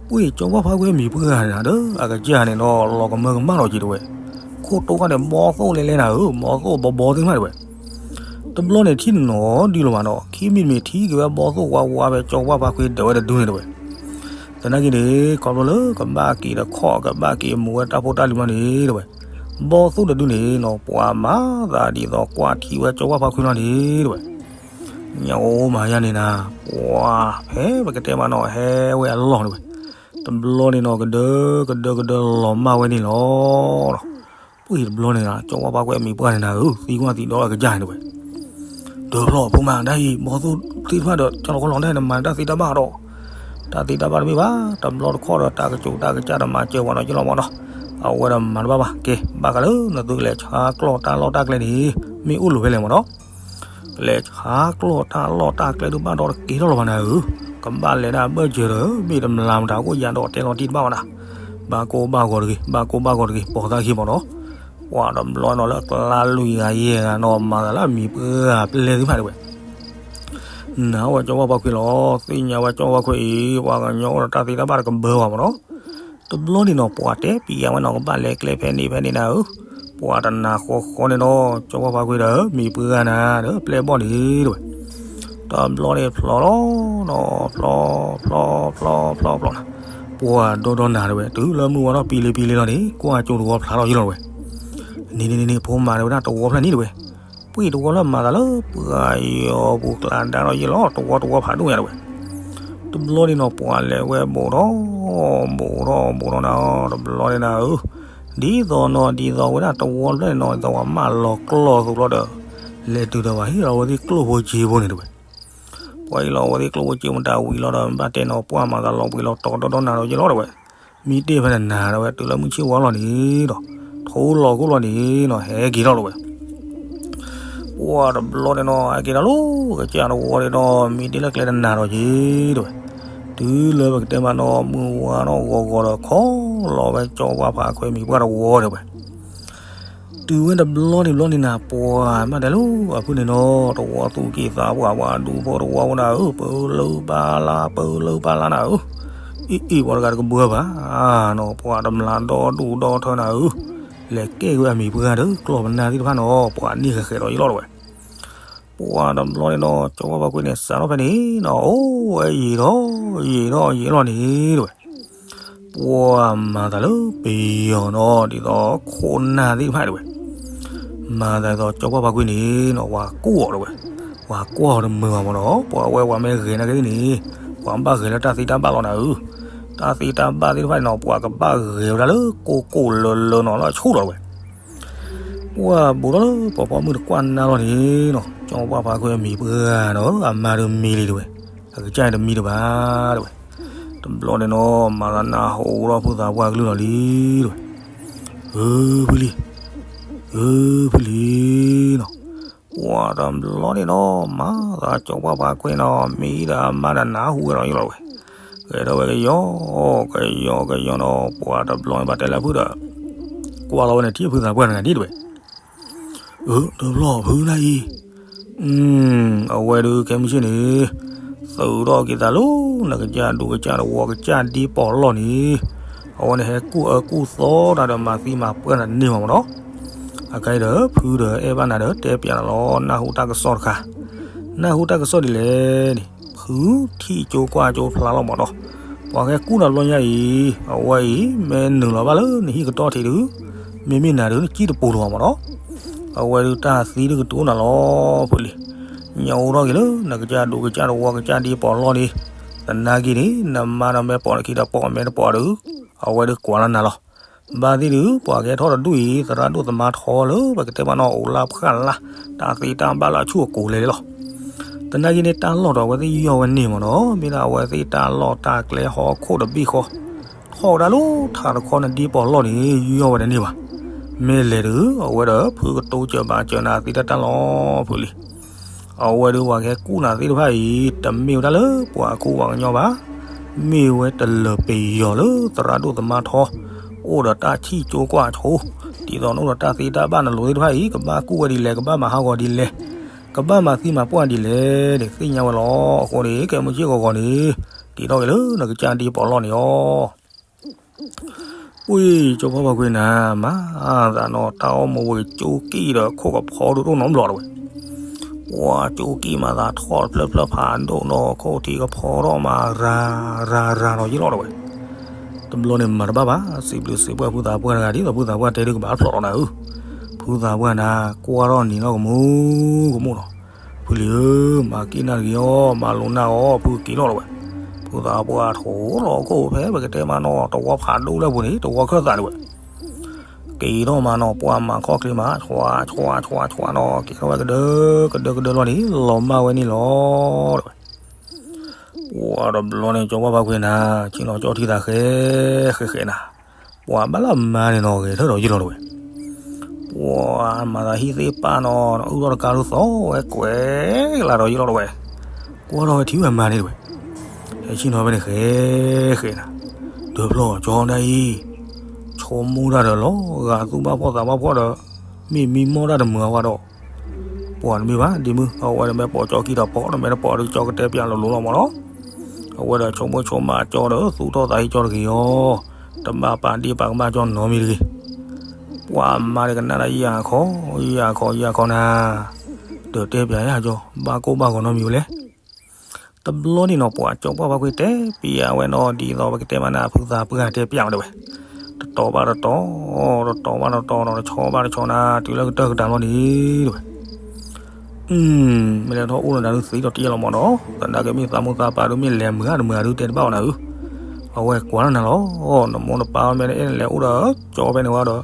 ပှ့ၤကၠီပှၢ်ဖါခွ့မံၤပှၢ်နၤဒီး အကစၢ်န့ၣ်ဒီး လီၤကမၢကမၣ်လီၤက့ၤ တဲဝဲ. ခိၣ်တိခါန့ၣ် ဘီသိၣ်လဲၤလဲၤနၤဧၢ, ဘီသိၣ်ဘီဘီသ့ၣ်တဖၣ် တဲဝဲ. တဘျီန့ၣ်ထံၣ်နီၤဒုလီၤဘၣ်နီၤ, ခံမံၤတမံၤထံၣ်က့ၤဝဲဘီသိၣ်ဝါဝါဖဲကၠီပှၢ်ဖါခွ့ဒၢးဝဲတဒုန့ၣ် တဲဝဲ. သနာ်က့န့ၣ် ခီဖျိလၢကဘၣ်က့ၤတခီၣ် ကဘၣ်က့ၤမူဝဲတၢ်ဖိတၢ်လံၤဘျီန့ၣ် တဲဝဲ, ဘီသိၣ်တဒုန့ၣ်နီၤ ပှၤမၤသးဒ်သိးကွၢ်ထံဝဲကၠီပှၢ်ဖါခွ့လီၤန့ၣ် တဲဝဲ. ညိမၤယါန့ၣ်နၤ, ပှၤဖဲပကတဲမးနီၤ ဟဲဝဲအလီၢ် တဲဝဲ. တဘျီန့ၣ်နီၤ ကဒၢကဒၢကဒၢလီၤမၢ်ဝဲန့ၣ်လီၤ. ပှ့ၤတဘျီန့ၣ် ကၠီပှၢ်ဖါခွ့အမံၤပှၢ်န့ၣ်နၤဧၢ, သံကွၢ်သံဒီးအကစၢ်န့ၣ် တဲဝဲ. ဒၢဖျီၣ်ဖိမး ဒ်အံၤ ဘီသိၣ်သ့ၣ်တဖၣ်ဒီး ကၠီလီၤခီလီၤဒၣ်န့ၣ် မၤတၢ်သ့တၢ်ဘၣ်ဒီး တၢ်သ့တၢ်ဘၣ်တမ့ၢ်ဘၣ်, တဘျီတခီၣ်ဒီး တၢ်ကစူးတၢ်ကစၢ်ဒီးမၤစၢၤပှၤနီၤ ကၠီလီၤမးဒီး အဝဲဒီးမၤတဘၣ်ဘၣ်. ကဲ ဘၣ်ဃးလၢနသုကလဲၤဆါကျီၢ်တၢ်လီၢ်တၢ်ကျဲန့ၣ် မ့ၢ်အိၣ်လိာ်ဖဲလဲၣ်မးဒီး ကလဲၤဆါကျီၢ်တၢ်လီၢ်တၢ်ကျဲဒုးဘၣ်ဒီးတက့ၤထီၣ်လီၤဘၣ်နၤဧၢ, ကဘၣ်လဲၤဒၣ်ဘၢၣ်စၢၤဒီး မ့ၢ်တမျၢ်မတၤအိၣ်ယၤဒီးတဲလီၤတံၢ်တဘၣ်ဝဲဒၣ်. ဘၣ်ကိၢ်ဘၣ်ဂီၤတဂ့ၤ, ဘၣ်ကိၢ်ဘၣ်ဂီၤတဂ့ၤ, ပိာ်သးခံမးဒီး ပှၤတဘျီနီၤလၢအကျါလွံၢ်ဂၤယဲၢ်ဂၤနီၤ မၤသးလၢအမံၤပှၢ်ပျဲၢ်သ့ၣ်တဖၣ် တဲဝဲ. နၢ်ဟူဝဲကၠီပှၢ်ဖါခွ့လီၤ. သ့ၣ်ညါဝဲကၠီပှၢ်ဖါခွ့အံၤ ပှၤကညီအိၣ်ဒီးတၢ်သ့တၢ်ဘၣ်တကဘၢဘၣ်မးနီၤ. တဘျီန့ၣ်နီၤ ပှၤတဲပံၤယၤဝဲနီၤ ကဘၣ်လဲၤကျဲဖဲန့ၣ်ဖဲန့ၣ်နၤဧၢ, ပှၤတနၤဃီဃီန့ၣ်နီၤ ကၠီပှၢ်ဖါခွ့ဒီး မံၤပှၢ်ဂၤနၤဒီး ပျဲၢ်ဘီၣ်န့ၣ်တဝဲ. တဘျီန့ၣ်ဖျီလီၤနီၤ ဖျီ ဖျီ ဖျီ ဖျီ ဖျီ ဖျီနၤ, ပှၤဒီဒီနၤတဝဲ တုၤလၢမုၢ်ဝါထီၣ်ပံလ့ပံလ့လီၤန့ၣ် ကွၢ်ကၠိတဝီဖျါထီၣ်ယလီၤတဝဲ. န့ၣ်န့ၣ်န့ၣ် ဖိမၤတဝဲဒၣ်တဝီဖျါန့ၣ်တဝဲ. ပှ့ၤတဝီလၢမၤသးလၢပှၤယီၤပူၤကျါဒါဒီးယလီၤ တဝီတဝီဖးဒိၣ်ညါတဝဲ. တဘျီန့ၣ်နီၤ ပှၤလဲၤဝဲဘူးထီၣ် ဘူးထီၣ် ဘူးထီၣ်နၤ တဘျီန့ၣ်နၤဧၢ, ဒ်သိးနီၤ ဒ်သိးဝဲဒၣ်တဝီဖျါန့ၣ်နီၤ ဒ်သိးပှၤမၢလီၤကျီၢ်သိးလီၤဒီး လဲၤတုၤဒီးဘၣ်ဟ့ၣ်လီၤဝဲသ့ၣ်ကျိၣ်ဖိစ့ဖိန့ၣ်တဝဲ. ပှၤဟ့ၣ်လီၤဝဲသ့ၣ်ကျိၣ်ဖိစ့ဖိမတၤဝံၤလီၤဒီး ဘၣ်တဲနီၤ ပှၤမၤသးလီၤပှ့ၤလီၤတီၤတီၤတီၤနၤဒီးယလီၤတဝဲ. မံတ့ၢ်ဖဲန့ၣ်နၤတဝဲ တုၤလၢမုၢ်ဆ့ၣ်ဝါလီၤန့ၣ်ဒီး ထိလီၤခိၣ်လီၤန့ၣ်နီၤ ဟဲက့ၤထီၣ်လီၤဝဲ. ပှၤတဘျီန့ၣ်နီၤ ဟဲက့ၤထီၣ်လီၤ ကစၢ်တဝီန့ၣ်နီၤ မံတ့ၢ်လၢကျဲတနၤဒီးက့ၤတဝဲ. တုၤလၢပကတဲမးနီၤ မုၢ်ဝါထီၣ်ဂီၤဂီၤဒီး ခီလီၤဝဲကၠီပှၢ်ဖါခွ့မံၤပှၢ်တဝီတဝဲ. တုၤဝဲတဘျီန့ၣ်ဘျီန့ၣ်နၤ ပှၤမၤတဲလၢအဖုၣ်န့ၣ်နီၤ တဝီသူၣ်က့သးပှၢ် ပှၤဒူဖိတဝီဖိနၤဧၢ, ပၢလၢပၢ်လါ ပၢလၢပၢ်လါနၤဧၢ, အ့ၣ်အ့ၣ် ပှၤတဂၤတကဘှၢဘၣ်နီၤ ပှၤတမျးဒီဒူၣ်ဒီထၢနၤဧၢ, လဲၤကဲက့ၤဝဲအမံၤပှၢ်ဒီး ကျီၢ်ပနၢ်သ့ၣ်တဖၣ်နီၤ ပှၤန့ၢ်ဃဲၤဃဲၤဒီးယလီၤတဝဲ. ပှၤတဘျီန့ၣ်နီၤ ကၠီပှၢ်ပှၤကွံာ်န့ၣ် စးထီၣ်ဖဲန့ၣ်နီၤ အိၣ်ဝဲယံာ်ထီၣ်ယံာ်ထီၣ်ယံာ်လီၤန့ၣ်တဝဲ. ပှၤမၤသးလၢပယီၤနီၤ ဒ်သိးခိၣ်နၢ်သ့ၣ်တဖၣ်တဝဲ. မၤသးဒ်သိးကၠီပှၢ်ပှၤကွံာ်န့ၣ်နီၤ ပှၤကူၣ်အီၤတဝဲ. ပှၤကွၢ်အီၤတမုာ်ဘၣ်မးနီၤ ပှၤဝဲပှၤမ့ၢ်ဂဲၤနာ်က့သ့ၣ်န့ၣ် ပှၤဘၣ်ဂဲၤလၢတၢ်သ့တၢ်ဘၣ်လီၤနၤဧၢ, တၢ်သ့တၢ်ဘၣ်သ့ၣ်တဖၣ်န့ၣ်နီၤ ပှၤကဘၣ်ဂဲၤဝဲဒၣ်လၢကိၢ်ကိၢ်လၢလၢနီၤ လၢအဆူၣ်လီၤတဝဲ. ပှၤဘူးထီၣ်လၢပှၤပိာ်မုၣ်တကွၢ်နါလီၤန့ၣ်နီၤ ကၠီပှၢ်ပှၤကွံာ်အမံၤပှၢ်ဒီး အမါဒီးမံလံတဝဲ, အကစၢ်န့ၣ်တမံတဘၣ်တဝဲ. တဘျီန့ၣ်နီၤ မၤသးနၢ်ဟူထီၣ်ဖုသးပှၢ်ကလုၢ်လီၤလံတဝဲ. ဧၢ ဖုလံၤ, ဧၢ ဖုလံၤနီၤ. ပှၤတဘျီန့ၣ်နီၤ မၤသးကၠီပှၢ်ပှၤကွံာ်နီၤ မံဒီးအမါဒီးနၢ်ဟူဝဲဒီးယလီၤတဝဲ. ဂဲၤထီၣ်ဝဲကယီ ကယီကယီနီၤ ပှၤတဘျီန့ၣ်ဘၣ်တဲလၢဖုဒီး ကွၢ်လီၤဝဲန့ၣ်ထံၣ်ဖုသးပှၢ်တဂၤဒ်တဝဲ. အၢ တဘျီဖုဒၣ်အံၤ, အဝဲဒုးခဲမုၢ်ဆ့ၣ်န့ၣ် သုးထီၣ်က့ၤသးလၢ နကစၢ်ဒူကစၢ်တဝီကစၢ်ဒ်ပီၢ်လီၢ်န့ၣ်, အဝဲန့ၣ်ဟဲကူၣ်အၢကူၣ်သီတၢ်ဒီးမၤသံမၤပှၢ်တၢ်တန့ၢ်ဘၣ်မးနီၤ. အခဲအံၤဒီး ဖုဒီးအဲၣ်ဘၣ်နၤဒီးတဲပျးနၤလီၤ နၢ်ဟူတၢ်ကစီၣ်တခါ, နၢ်ဟူတၢ်ကစီၣ်ဒ်လဲၣ်န့ၣ် ဖုထံၣ်ကၠိကွၢ်ကၠိဖျါလီၤမးနီၤ. ပှၤကဟဲကူၣ်နၤတဘျီညါအံၤ အဝဲအံၤ မ့ၢ်နုာ်လီၤဘၣ်လၢနဟံၣ်ကတီၢ်ထံးဒုး, မ့မ့ၢ်နၤဒုးနစံၣ်တပူၤလီၤမးနီၤ. အဝဲဒုးတၢ်သံဒုးကတိၤနၤလီၤဖုလံၤ, ညၣ်အိၣ်ထီၣ်က့ၤလၢနကစၢ်ဒူကစၢ်တဝီကစၢ်ဒ်ပီၢ်လီၢ်န့ၣ်, သနာ်က့န့ၣ် နမါဒီးမ့ၢ်ပိာ်နခံဒီးပိာ်မဲတပိာ်ဒုး, အဝဲဒုးကွၢ်လၢနၤလီၤ. ဘၣ်သ့ၣ်ဒုး ပှၤကဟဲထီၣ်တဒူၣ်အံၤ သရၣ်ဒိၣ်သမါထီလၢ ပကတဲမးနီၤ အိၣ်လၢဖှၣ်လၢ် တၢ်သ့တၢ်ဘၣ်လၢအဆူၣ်အကိၤလဲၤလီၤ. သနာ်က့န့ၣ် တၢ်လီၢ်ဒီးအဝဲသ့ၣ်ယူးယီၣ်ဝဲန့ၢ်မးနီၤ, မ့ၢ်ဒၣ်အဝဲသ့ၣ်တၢ်လီၢ်တၢ်ကျဲဟီၣ်ခိၣ်တဘ့ၣ်ဃီ, ထီၣ်ဝဲဒၣ်လၢထးတခီန့ၣ်ဒ်ပီၢ်လီၢ်န့ၣ် ယူးယီၣ်ဝဲတန့ၢ်ဘၣ်. မ့ၢ်လဲၤဒုး အဝဲဒီးဖုကတိၤစၢၤဘၣ်စၢၤနၤသ့တၢ်လီၢ်ဖုလံၤ. အဝဲဒုးပှၤကဟဲကူၣ်နၤသ့ၣ်တဖၣ်အံၤ တမ့ၢ်ဝဲဒၣ်လၢပှၤကူပှၤကညီဘၣ်, မ့ၢ်ဝဲတလၢၤပယီၤလၢသရၣ်ဒိၣ်သမါထီ အိၣ်ဒီးတၢ်ထံၣ်ကၠိကွၢ်ကၠိ, ဒ်သိးနအိၣ်ဒီးတၢ်သ့တၢ်ဘၣ်နလိၤသ့ၣ်တဖၣ်အံၤ ကဘၣ်ကူၣ်ဝဲဒ်လဲၣ်, ကဘၣ်မၤဟးဂီၤဒ်လဲၣ်, ကဘၣ်မၤသံမၤပှၢ်ဒ်လဲၣ်န့ၣ် သ့ၣ်ညါဝဲလီၤ. အဃိန့ၣ် ကဲမုၢ်ဆ့ၣ်ဂီၤဂီၤန့ၣ် က့ၤထီၣ်က့ၤလၢနကစၢ်ဒ်ပီၢ်လီၢ်န့ၣ်လီၤ. ပှ့ၤကၠီပှၢ်ပှၤကွံာ်နၤ မၤသးနီၤ တၢ်အိၣ်မူဝဲကၠိကံၣ်ဒီးခိၣ်ကဖီဒိၣ်ဒိၣ်နီတဘျီတဝဲ. ပှၤကၠိကံၣ်မၤသးထီၣ်တဖျၢၣ်ဖျၢၣ်ဖးဒိၣ်နီၤ ခိၣ်ထံကဖီထီၣ်မၤရၤရၤရၤနီၤယလီၤတဝဲ. တဘျီန့ၣ်မၤတဘၣ်ဘၣ် စံးဘျုးစံးပှၢ်ဖုသးပှၢ်တဂၤ ဒ်သိးဖုသးပှၢ်တဲဒုးကဘၣ်ဖျိးလီၤနၤဧၢ. ဖုသးပှၢ်နၤ ကွၢ်ထီၣ်နံၤနီၢ်ကမူကမူနီၤ. ဖုလံၤဧၢ, မၤက့ၤနၢ်တဂ့ၤအီၤ, မၤလိနၢ်အီၤ, ဖုက့ၤလီၤတဝဲ. ဖုသးပှၢ်ထိၣ်လီၤခိၣ်ဖဲ ပကတဲမးနီၤ တဝီဖးဒိၣ်လၢပူၤန့ၣ် တဝီခၢၣ်သးတဝဲ. က့ၤထီၣ်မးနီၤ ပှၤမၤခီၣ်ချ့မး ဆွးဆွးဆွးဆွးနီၤ က့ၤထီၣ်ဝဲကဒၢကဒၢကဒၢလီၤန့ၣ် လီၤမၢ်ဝဲန့ၣ်လီၤတဝဲ. ပှၤတဘျီန့ၣ် ကၠီပှၢ်ပှၤကွံာ်နၤ ဆ့ၣ်နီၤကၠီထံသးဃဲဃဲဃဲနၤ. ပှၤဘၣ်လၢအမါန့ၣ်နီၤ ဂဲၤထၢၣ်ဒီးယလီၤတဝဲ. ပှၤမၤသးဟံၣ်သ့ၣ်ပၢ်နီၤ အုၣ်ထီၣ်တကါဒုးသီဝဲကွဲးလၢဒီးယလီၤတဝဲ. ကွၢ်ထီၣ်ဝဲထံၣ်ဝဲအမါန့ၣ်တဝဲ. ဟဲဆ့ၣ်နီၤဖဲန့ၣ်ဃဲဃဲနၤ. ဒၢဖျီၣ်ကၠီဒၣ်အံၤ ဆိကမိၣ်တၢ်ဒီးလီၤဂာ်သူၣ်ဘၣ်ဖှီၣ်သးဘၣ်ဖှီၣ်ဒီး မ့ၢ်မံမီၢ်တၢ်တမုာ်အဝဲဒီး ပှၤတမ့ၢ်ဘၣ် ဒ်မုၢ် အဝဲဒီးမ့ၢ်ပိာ်ကၠီခံဒီးပိာ် ဒီးမ့ၢ်တပိာ်ဒီးကၠီကတဲပၠးလိၤလိၤလီၤမးနီၤ. အဝဲဒီးဆိကမိၣ်ဆိကမးကၠီဒီး သူၣ်ထီၣ်သးဟ့ကၠီတဂ့ၤအီၤ, တဘၣ်ပာ်ဒ့ၣ်ပာ်ကမၣ်ကၠီနီတမံၤတဂ့ၤ. ပှၤမါဒီးကနၣ်ဒီးယၢ်ခီ ယၢ်ခီ ယၢ်ခီနၤ, ဒီးတဲပၠးယၢ်ကၠီ ဘၣ်ကိၢ်ဘၣ်ဂီၤနီတမံၤဝဲလဲၣ်. တဘျီန့ၣ်နီၤ ပှၤကၠီပှၢ်ဖါခွံတဲပၠးဝဲနီၤ ဒ်သိးပကတဲမးနၤ ဖုသးပှၢ်တဲပၠးဝဲတဲဝဲ, တတီၤဘၣ်တတီၤ, တတီၤဘၣ်တတီၤနီၤ တဆီဘၣ်တဆီနၤ တုၤလၢကတၢၢ်ကတၢၢ်လီၤန့ၣ်တဲဝဲ. မ့ၢ်လဲၤထီၣ်အိၣ်ဒီးနၤဒုးသ့ဒီးတယဲၢ်လီၤမးနီၤ, သနာ်က့မ့ၢ်သးမိၢ်သးပၢ်ဒုးမ့ၢ်လဲၤမုာ်ဧါတမုာ်ဧါဒုးတဲတဘၣ်အီၤနၤဧၢ, အဝဲကွၢ်လၢနၤလီၤ, နမိၢ်နပၢ်မ့ၢ်အဲၣ်နလဲၤအိၣ်ဒီးကၠီဖဲန့ၣ်ဝဲဒီး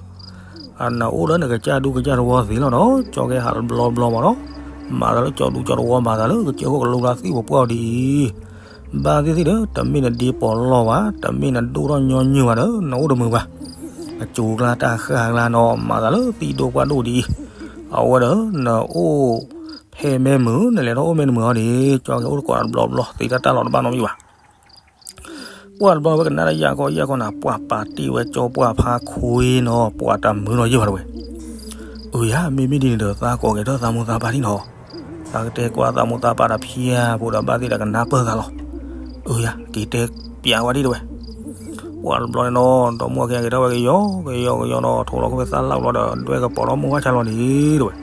နအိၣ်လၢနကစၢ်ဒူကစၢ်သဝီသ့လီၤနီၤ, ကၠီကဟးတဘျီဘျီမးနီၤ, မၤသးလၢကၠီဒူကၠီသဝီမၤသးလၢကစၢၢ်ခိၣ်ကလိဘျါသံၣ်ပပှၢ်အီၤဒ်အံၤ, ဘၣ်သ့ၣ်သ့ၣ်ဒီး တမ့ၢ်နဒ့ပီးလီၢ်ဘၣ်, တမ့ၢ်နဒိၣ်ထီၣ်ညီနုၢ်ဘၣ်ဒီး နအိၣ်တမုာ်ဘၣ်, အကၠိကျါတၢ်ဃၢ်ကျါနီၤ မၤသးလၢသံၣ်ဒိၣ်ပှၢ်ဒိၣ်ဒ်အံၤ, အဝဲဒီးနအိၣ်ဖဲမ့ၢ်မုာ် နလဲၤထီၣ်အိၣ်မ့ၢ်တမုာ်အီၤန့ၣ် ကၠီကဟဲအိၣ်တကိးတဘျီဘျီ သ့တၢ်တၢ်လီၤတဘၣ်နီတမံၤဘၣ်. ပှၢ်တဘျီဝဲကနၣ်ဒီးယၢ်ခီယၢ်ခီနၤ ပှၤပာ်တ့ၢ်ဝဲကၠီပှၢ်ဖါခွံနီၤ ပှၤတမုာ်နီၤယဲၢ်ဘၣ်တဝဲ, အၢယၤ မ့မ့ၢ်ဒ်န့ၣ်ဒီး သးကိးက့ၤထီၣ်သးမိၢ်သးပၢ်ဒ်နီၤ, သးကတဲကွၢ်သးမိၢ်သးပၢ်တဖၠၣ်ဖိဒီး ဘၣ်သ့ၣ်ဒီးကနၢ်ပၢၢ်သးလီၤ, အၢယၤ က့ၤတဲပၠးဝဲဒ်တဝဲ ပှၢ်တဘျီန့ၣ်နီၤ ဒီမါဝၤခံဂၤက့ၤထီၣ်ဝဲကယီကယီကယီနီၤ ထိးလီၤခိၣ်ဖဲသၣ်လၢ်ဘျီဒီး ဒွဲၣ်ကပီၤထီၣ်မိၢ်ဝါဆါလီၤန့ၣ်တဝဲ,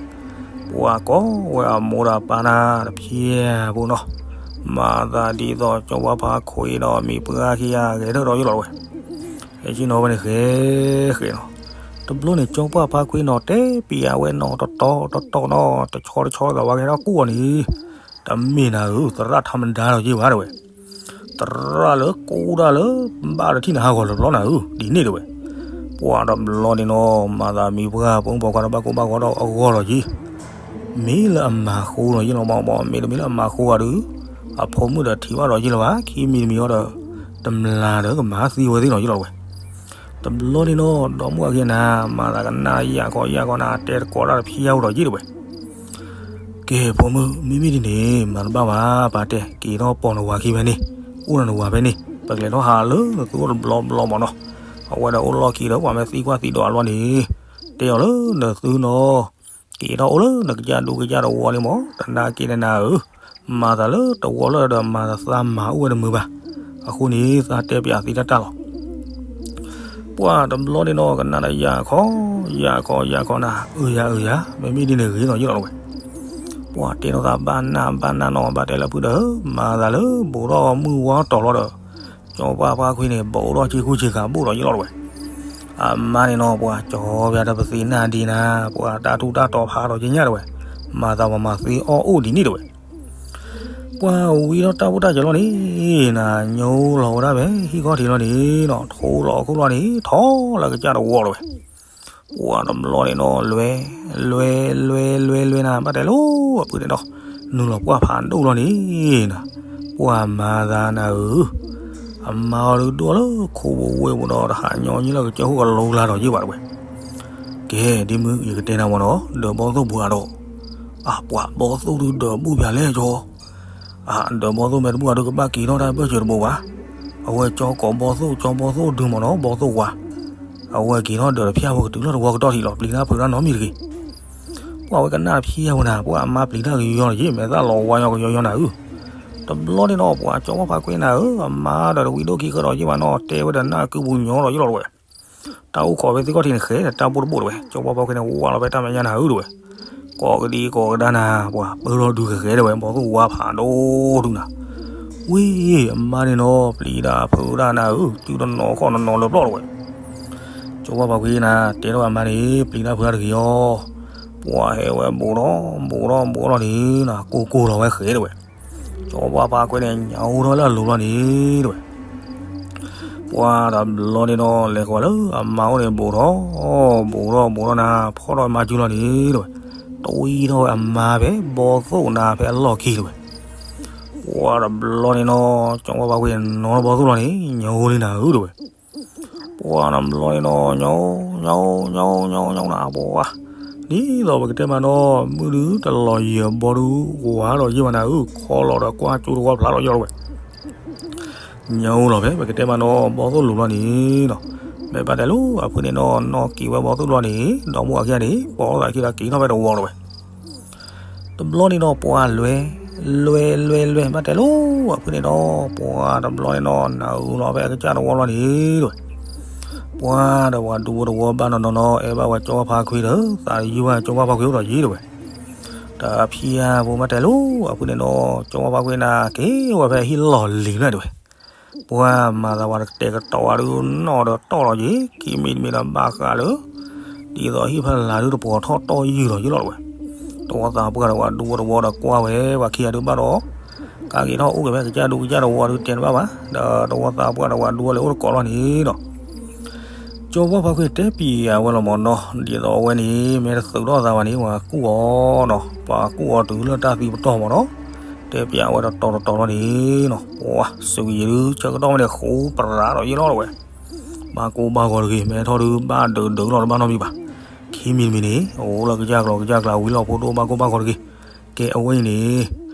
ပှၤကိးဝဲအမိၢ်ဒီးအပၢ်နၤတဖၠၣ်ဖိနီၤ, မၤသးဒ်သိးကၠီပှၢ်ဖါခွံဒီးမံၤပှၢ်ခံဂၤဂဲၤထၢၣ်ဒီးယလီၤတဝဲ, ဟဲဆ့ၣ်နီၤဝဲန့ၣ် ဃဲဃဲနီၤ, တဘျီန့ၣ် ကၠီပှၢ်ဖါခွံနီၤ တဲပၠးဝဲနီၤ တတီၤတတီၤနီၤ တဆီတဆီသးဝါကဟဲထီၣ်ကူၣ်အီၤန့ၣ်, တမ့ၢ်နၤဧၢ သရၣ်ထါမဒါဒီးယဲၢ်ဘၣ်တဝဲ သရၣ်လၢကူၣ်တၢ်လၢ ဘၣ်တထံၣ်နၤဟးဂီၤလၢၤဘျီနၤဧၢ ဒ်န့ၣ်တဝဲ, ပှၢ်တဘျီန့ၣ်နီၤ မၤသးမံၤပှၢ်ဖိမုၣ်ဖိခွါဒီးဘၣ်ကိၢ်ဘၣ်ဂီၤဒီးအဂီၢ်လီၤက့ၤ, မ့ၢ်လၢအမၤဃိဒီးယဲၢ်လီၤမးမး မ့တမ့ၢ်လၢအမၤဃိဂၤဒီး အဖိမုၣ်ဒီးထံၣ်ဘၣ်ဒီးယဲၢ်လီၤဘၣ် ခံမံၤတမံၤအီၤဒီး တမျၢ်ဒီးကမၤသံဝဲသ့ၣ်နီၤယဲၢ်လီၤတဝဲ တဘျီန့ၣ်နီၤ ဒီမါဝၤခံဂၤနၤ မၤသးကနၣ်ယၢ်ခီယၢ်ခီနၤ တဲတကိးတၢ်တဖၠၣ်ဖိဒီးယဲၢ်တဝဲ ကဲ ဖိမုၣ် မ့မ့ၢ်ဒ်န့ၣ် မၤတဘၣ်ဘၣ် ပာ်တဲ က့ၤထီၣ်ပိာ်နဝၤခံဖဲန့ၣ် အိၣ်ဒီးနဝၤဖဲန့ၣ် ပကလဲၤထီၣ်ဟးလၢနသုအိၣ်တဘျီဘျီမးနီၤ, အဝဲဒီးအိၣ်လီၢ်ခံဒီး ပှၤမ့ၢ်သံကွၢ်သံဒိးအလီၢ်န့ၣ် တဲအီၤလၢနသုနီၤ, က့ၤထီၣ်အိၣ်လၢနကစၢ်ဒူကစၢ်သဝီန့ၣ်မး တနာ်က့ၤနနၤဧၢ, မၤသးလၢတဝီလၢဒီးမၤသးမၤအိၣ်ဝဲတမုာ်ဘၣ်, အဃိန့ၣ် သးတဲပၠးသံတၢ်တၢ်လီၤ ပှၢ်တဘျီန့ၣ်နီၤ ကနၣ်ဒီးယၢ်ခီ, ယၢ်ခီ ယၢ်ခီနၤ, အၢယၤ အၢယၤ, မ့မ့ၢ်ဒ်န့ၣ်ဂ့ၤနီၤယလီၤတဝဲ, ပှၢ်တဲထီၣ်သးဘၣ်နၢ်ဘၣ်နၢ်နီၤ ဘၣ်တဲလၢဖုဒီး မၤသးလၢဘူးထီၣ်မုၢ်ဝါတီၤလီၤဒီး, ကၠီပှၢ်ဖါခွံန့ၣ် ဘီးအိၣ်ထီၣ်ဆ့ကူဆ့ကၤဘူးဒီးယလီၤတဝဲ, အမါန့ၣ်နီၤ ပှၢ်ကၠီပၠးတပသ့ၣ်နၢ်ဒံးနၤ, ပှၢ်တၢ်ထူးတၢ်တီၤဖးဒီးယညၣ်တဝဲ, မၤသးပှၤမၤသ့အီၣ်အိၣ်ဒ်န့ၣ်တဝဲ ပှၢ်ဝံၤထီၣ်တၢ်ဘူၣ်တၢ်စၢၤလီၤန့ၣ်, နညိလီၤဝဲဒၣ်ဖဲဟံၣ်ခီၣ်ထံးလီၤန့ၣ်နီၤ, ထိလီၤအခိၣ်လီၤန့ၣ် ထီလၢကစၢ်တဝီလီၤဝဲ, ပှၢ်တဘျီန့ၣ်နီၤ လွဲ လွဲ လွဲ လွဲ လွဲနၤ ဘၣ်တဲလီၤအဖုန့ၣ်ဒီး, နုာ်လီၤပှၢ်ဖးဒိၣ်လီၤန့ၣ်နၤ, ပှၢ်မၤသးနၤဧၢ, အမါအီၤဒုးဒိၣ်လၢခိပူၤဝ့ၢ်ပူၤဒီး တဟးညီနုၢ်လၢကစၢၢ်ခိၣ်ကလိကျါဒီးယ့ၢ်ဘၣ်တဝဲ ကဲ ဒ်မုၢ်ယကတဲနၤမ့ၢ်နီၤ ဒၢးဘီၣ်သိၣ်ပှၤဒီး, အပှၤဘီၣ်သိၣ်ဒုးဒၢးဘူၣ်ပၠးလဲၣ်ကၠီ, အဒၢးဘီၣ်သိၣ်မ့ၢ်တဘူၣ်အဒုးကဘၣ်က့ၤထီၣ်တၢ်ဘၢၣ်စၢၤတဘိဘၣ်, အဝဲကၠီကိးဘီၣ်သိၣ် ကၠီဘီၣ်သိၣ်ဒုးမ့ၢ်နီၤ ဘီၣ်သိၣ်ဝါ, အဝဲက့ၤထီၣ်ဒၢးတဖၠၣ်ဖိကတုၤလၢတဝီကတီၢ်ထံးလီၤ ပျံၤတၢ်ဖုးတၢ်နီတမံၤတဂ့ၤ ပှၢ်ဝဲကနၣ်တဖၠၣ်ဖိနၤ ပှၢ်အမါပျံၤတၢ်ကယီယီလီၤယ့ၢ် မဲာ်သၣ်လီၤဝါညီကယီယီနၤဧၢ, တဘျီန့ၣ်နီၤ ပှၢ်ကၠီပှၢ်ဖါကွဲနၤဧၢ အမါဒီးတဝံၤဒိၣ်ခံဃၢဒီးယ့ၢ်ဘၣ်နီၤ တဲဝဲဒီးနၢ်ကုပူၤညီဒီးယ့ၢ်လီၤတဝဲ တၢ်အိၣ်ခိးဖဲသ့ၣ်ခီၣ်ထံးန့ၣ်ဃဲဒီးတၢ်ဘိၣ်တဘိၣ်တဝဲ ကၠီပှၢ်ဖါကွဲန့ၣ် ဝါလီၤဖဲတၢ်မဲာ်ညါနၤဧၢတဝဲ, ကိးကဒံကိးကဒါနၤ ပှၢ်ပၢလီၤဒုးကဃဲတဝဲ ဘီၣ်သိၣ်ဝါဖးဒိၣ်ဒုးနၤ, ဝ့ၢ်အမါန့ၣ်နီၤ ပျံၤတၢ်ဖုးတၢ်နၤဧၢ စုတနီၤခီၣ်နီၤနီၤလၢပျီၢ်တဝဲ ကၠီပှၢ်ဖါကွဲနၤ တဲထီၣ်အမါန့ၣ် ပျံၤတၢ်ဖုးတၢ်တဂ့ၤအီၤ, ပှၢ်ဟဲဝဲဘူးထီၣ်ဘူးထီၣ်ဘူးထီၣ်န့ၣ်နၤ ကိၢ်ကိၢ်လီၤဝဲဃဲတဝဲ, ကၠီပှၢ်ဖါကွဲန့ၣ် ညၣ်ဟူထီၣ်လၢအလိၤလီၤန့ၣ်တဝဲ, ပှၢ်တဘျီန့ၣ်နီၤ လဲၤကွၢ်လၢအမါအိၣ်န့ၣ် ဘူးထီၣ် ဘူးထီၣ်ဘူးထီၣ်နၤ ဖီၣ်ထီၣ်မါစုလီၤန့ၣ်တဝဲ, တဝံၤထီၣ်ဝဲအမါဖဲဘီၣ်သိၣ်နၤဖဲအလီၢ်ခံတဝဲ, ပှၢ်တဘျီန့ၣ်နီၤ ကၠီပှၢ်ဖါကွဲနီၤထီၣ်ဘီၣ်သိၣ်လီၤန့ၣ် ညၣ်ဟူန့ၣ်နၤဧၢတဝဲ ပှၢ်တဘျီန့ၣ်နီၤ ညၣ် ညၣ် ညၣ် ညၣ် ညၣ်နၤ ပှၢ်, ဒ်သိးပကတဲမးနီၤ မုၢ်ဒုးတလီၤယၢၤဘီဒုးဝါဒီးယ့ၢ်ဘၣ်နၤဧၢ ခီလီၤဒီးကွၢ်ကၠိတဝီဖျါလီၤယ့ၢ်လီၤတဝဲ, ညၣ်ဟူလီၤဖဲ ပကတဲမးနီၤ ဘီၣ်သိၣ်လိၤလီၤန့ၣ်နီၤ, မ့ၢ်ဘၣ်တဲလၢအဖုန့ၣ်နီၤ နီၢ်က့ၤဝဲဘီၣ်သိၣ်လီၤန့ၣ် ဒီမါဝၤခံဂၤန့ၣ် ပိာ်သးခံဒီးက့ၤထီၣ်ဖဲတဝီလီၤဝဲ ပ တဘျီန့ၣ်ဒီးပှၤလွဲ, လွဲလွဲလွဲ ဘၣ်တဲလိၤအဖုန့ၣ်ဒီး ပှၤတဘျီန့ၣ်ဒီး နၢ်အုလီၤဖဲအကစၢ်တဝီလီၤန့ၣ်တဝဲ, ပှၤဒီးပှၤဒူဖိတဝီဘၣ်နီၢ်နီၢ်နီၢ် အဲၣ်ဘၣ်ဝဲကၠီဝါဖါခွ့ဒီး သးတယုၢ်ဘၣ်ကၠီဝါဖါခွ့အိၣ်ဒီးယံၤတဝဲ, တဖံးအါဖိဘၣ်တဲလိၤအဖုန့ၣ်ဒီး ကၠီဝါဖါခွ့န့ၣ် က့ၤဝဲဖဲဟံၣ်လီၢ်လံၤဖျၢၣ်တဝဲ ပှၤမၤသးပှၤတတဲာ်ကတီၤဝဲဒုးနီၢ်ဒီးတီၢ်လီၤက့ၤ ခံမံၤတမံၤဒီးဘၣ်ဃးလၢ ဒ်သိးဟံၣ်ဖီလာ်ဒုးတပှီၤထီၣ်တီၢ်ယုၢ်လီၤယံၤလီၤတဝဲ, တဝီသးပှၢ်ဒီးပှၤဒူဖိတဝီဒီးကွၢ်ဝဲ ပှၤခံဂၤဒုးဘၣ်ဒီး ကးက့ၤထီၣ်အိၣ်က့ၤဖဲကစၢ်ဒူကစၢ်တဝီဒုးတဲတဘၣ်ဘၣ် ဒီးတဝီသးပှၢ်ဒီးပှၤဒူဖိလၢအိၣ်တကိးလီၤန့ၣ်ဒီး ကၠီဝါဖါခွ့တဲပံၤအဝဲလီၤမၢ်နီၤ ဒ်သိးအဝဲန့ၣ် မ့ၢ်တသုးထီၣ်သးဘၣ်န့ၣ် ပှၤကူၣ်အီၤနီၤ ပှၤကူၣ်အီၤတုၤလၢတၢ်သံပတီၢ်မၢ်နီၤ တဲပံၤအဝဲတတီၤတတီၤလီၤန့ၣ်နီၤ ပှၤစူၤကယံၤဒုး ဆၢကတီၢ်ဝဲန့ၣ် ဃူပြးဒီးယံၤလီၤတဝဲ ဘၣ်ကိၢ်ဘၣ်ဂီၤတဂ့ၤ မ့ၢ်ထီၣ်ဒုး ဘၣ်ဒုးဒုးလီၤတဘၣ်နီတမံၤဘၣ် ခံမံၤတမံၤန့ၣ် အိၣ်လၢကစၢ်ကျီၤကစၢ်ကျါဝံၤလီၤဖိဒိၣ် ဘၣ်ကိၢ်ဘၣ်ဂီၤတဂ့ၤ ကဲအဝဲအံၤန့ၣ်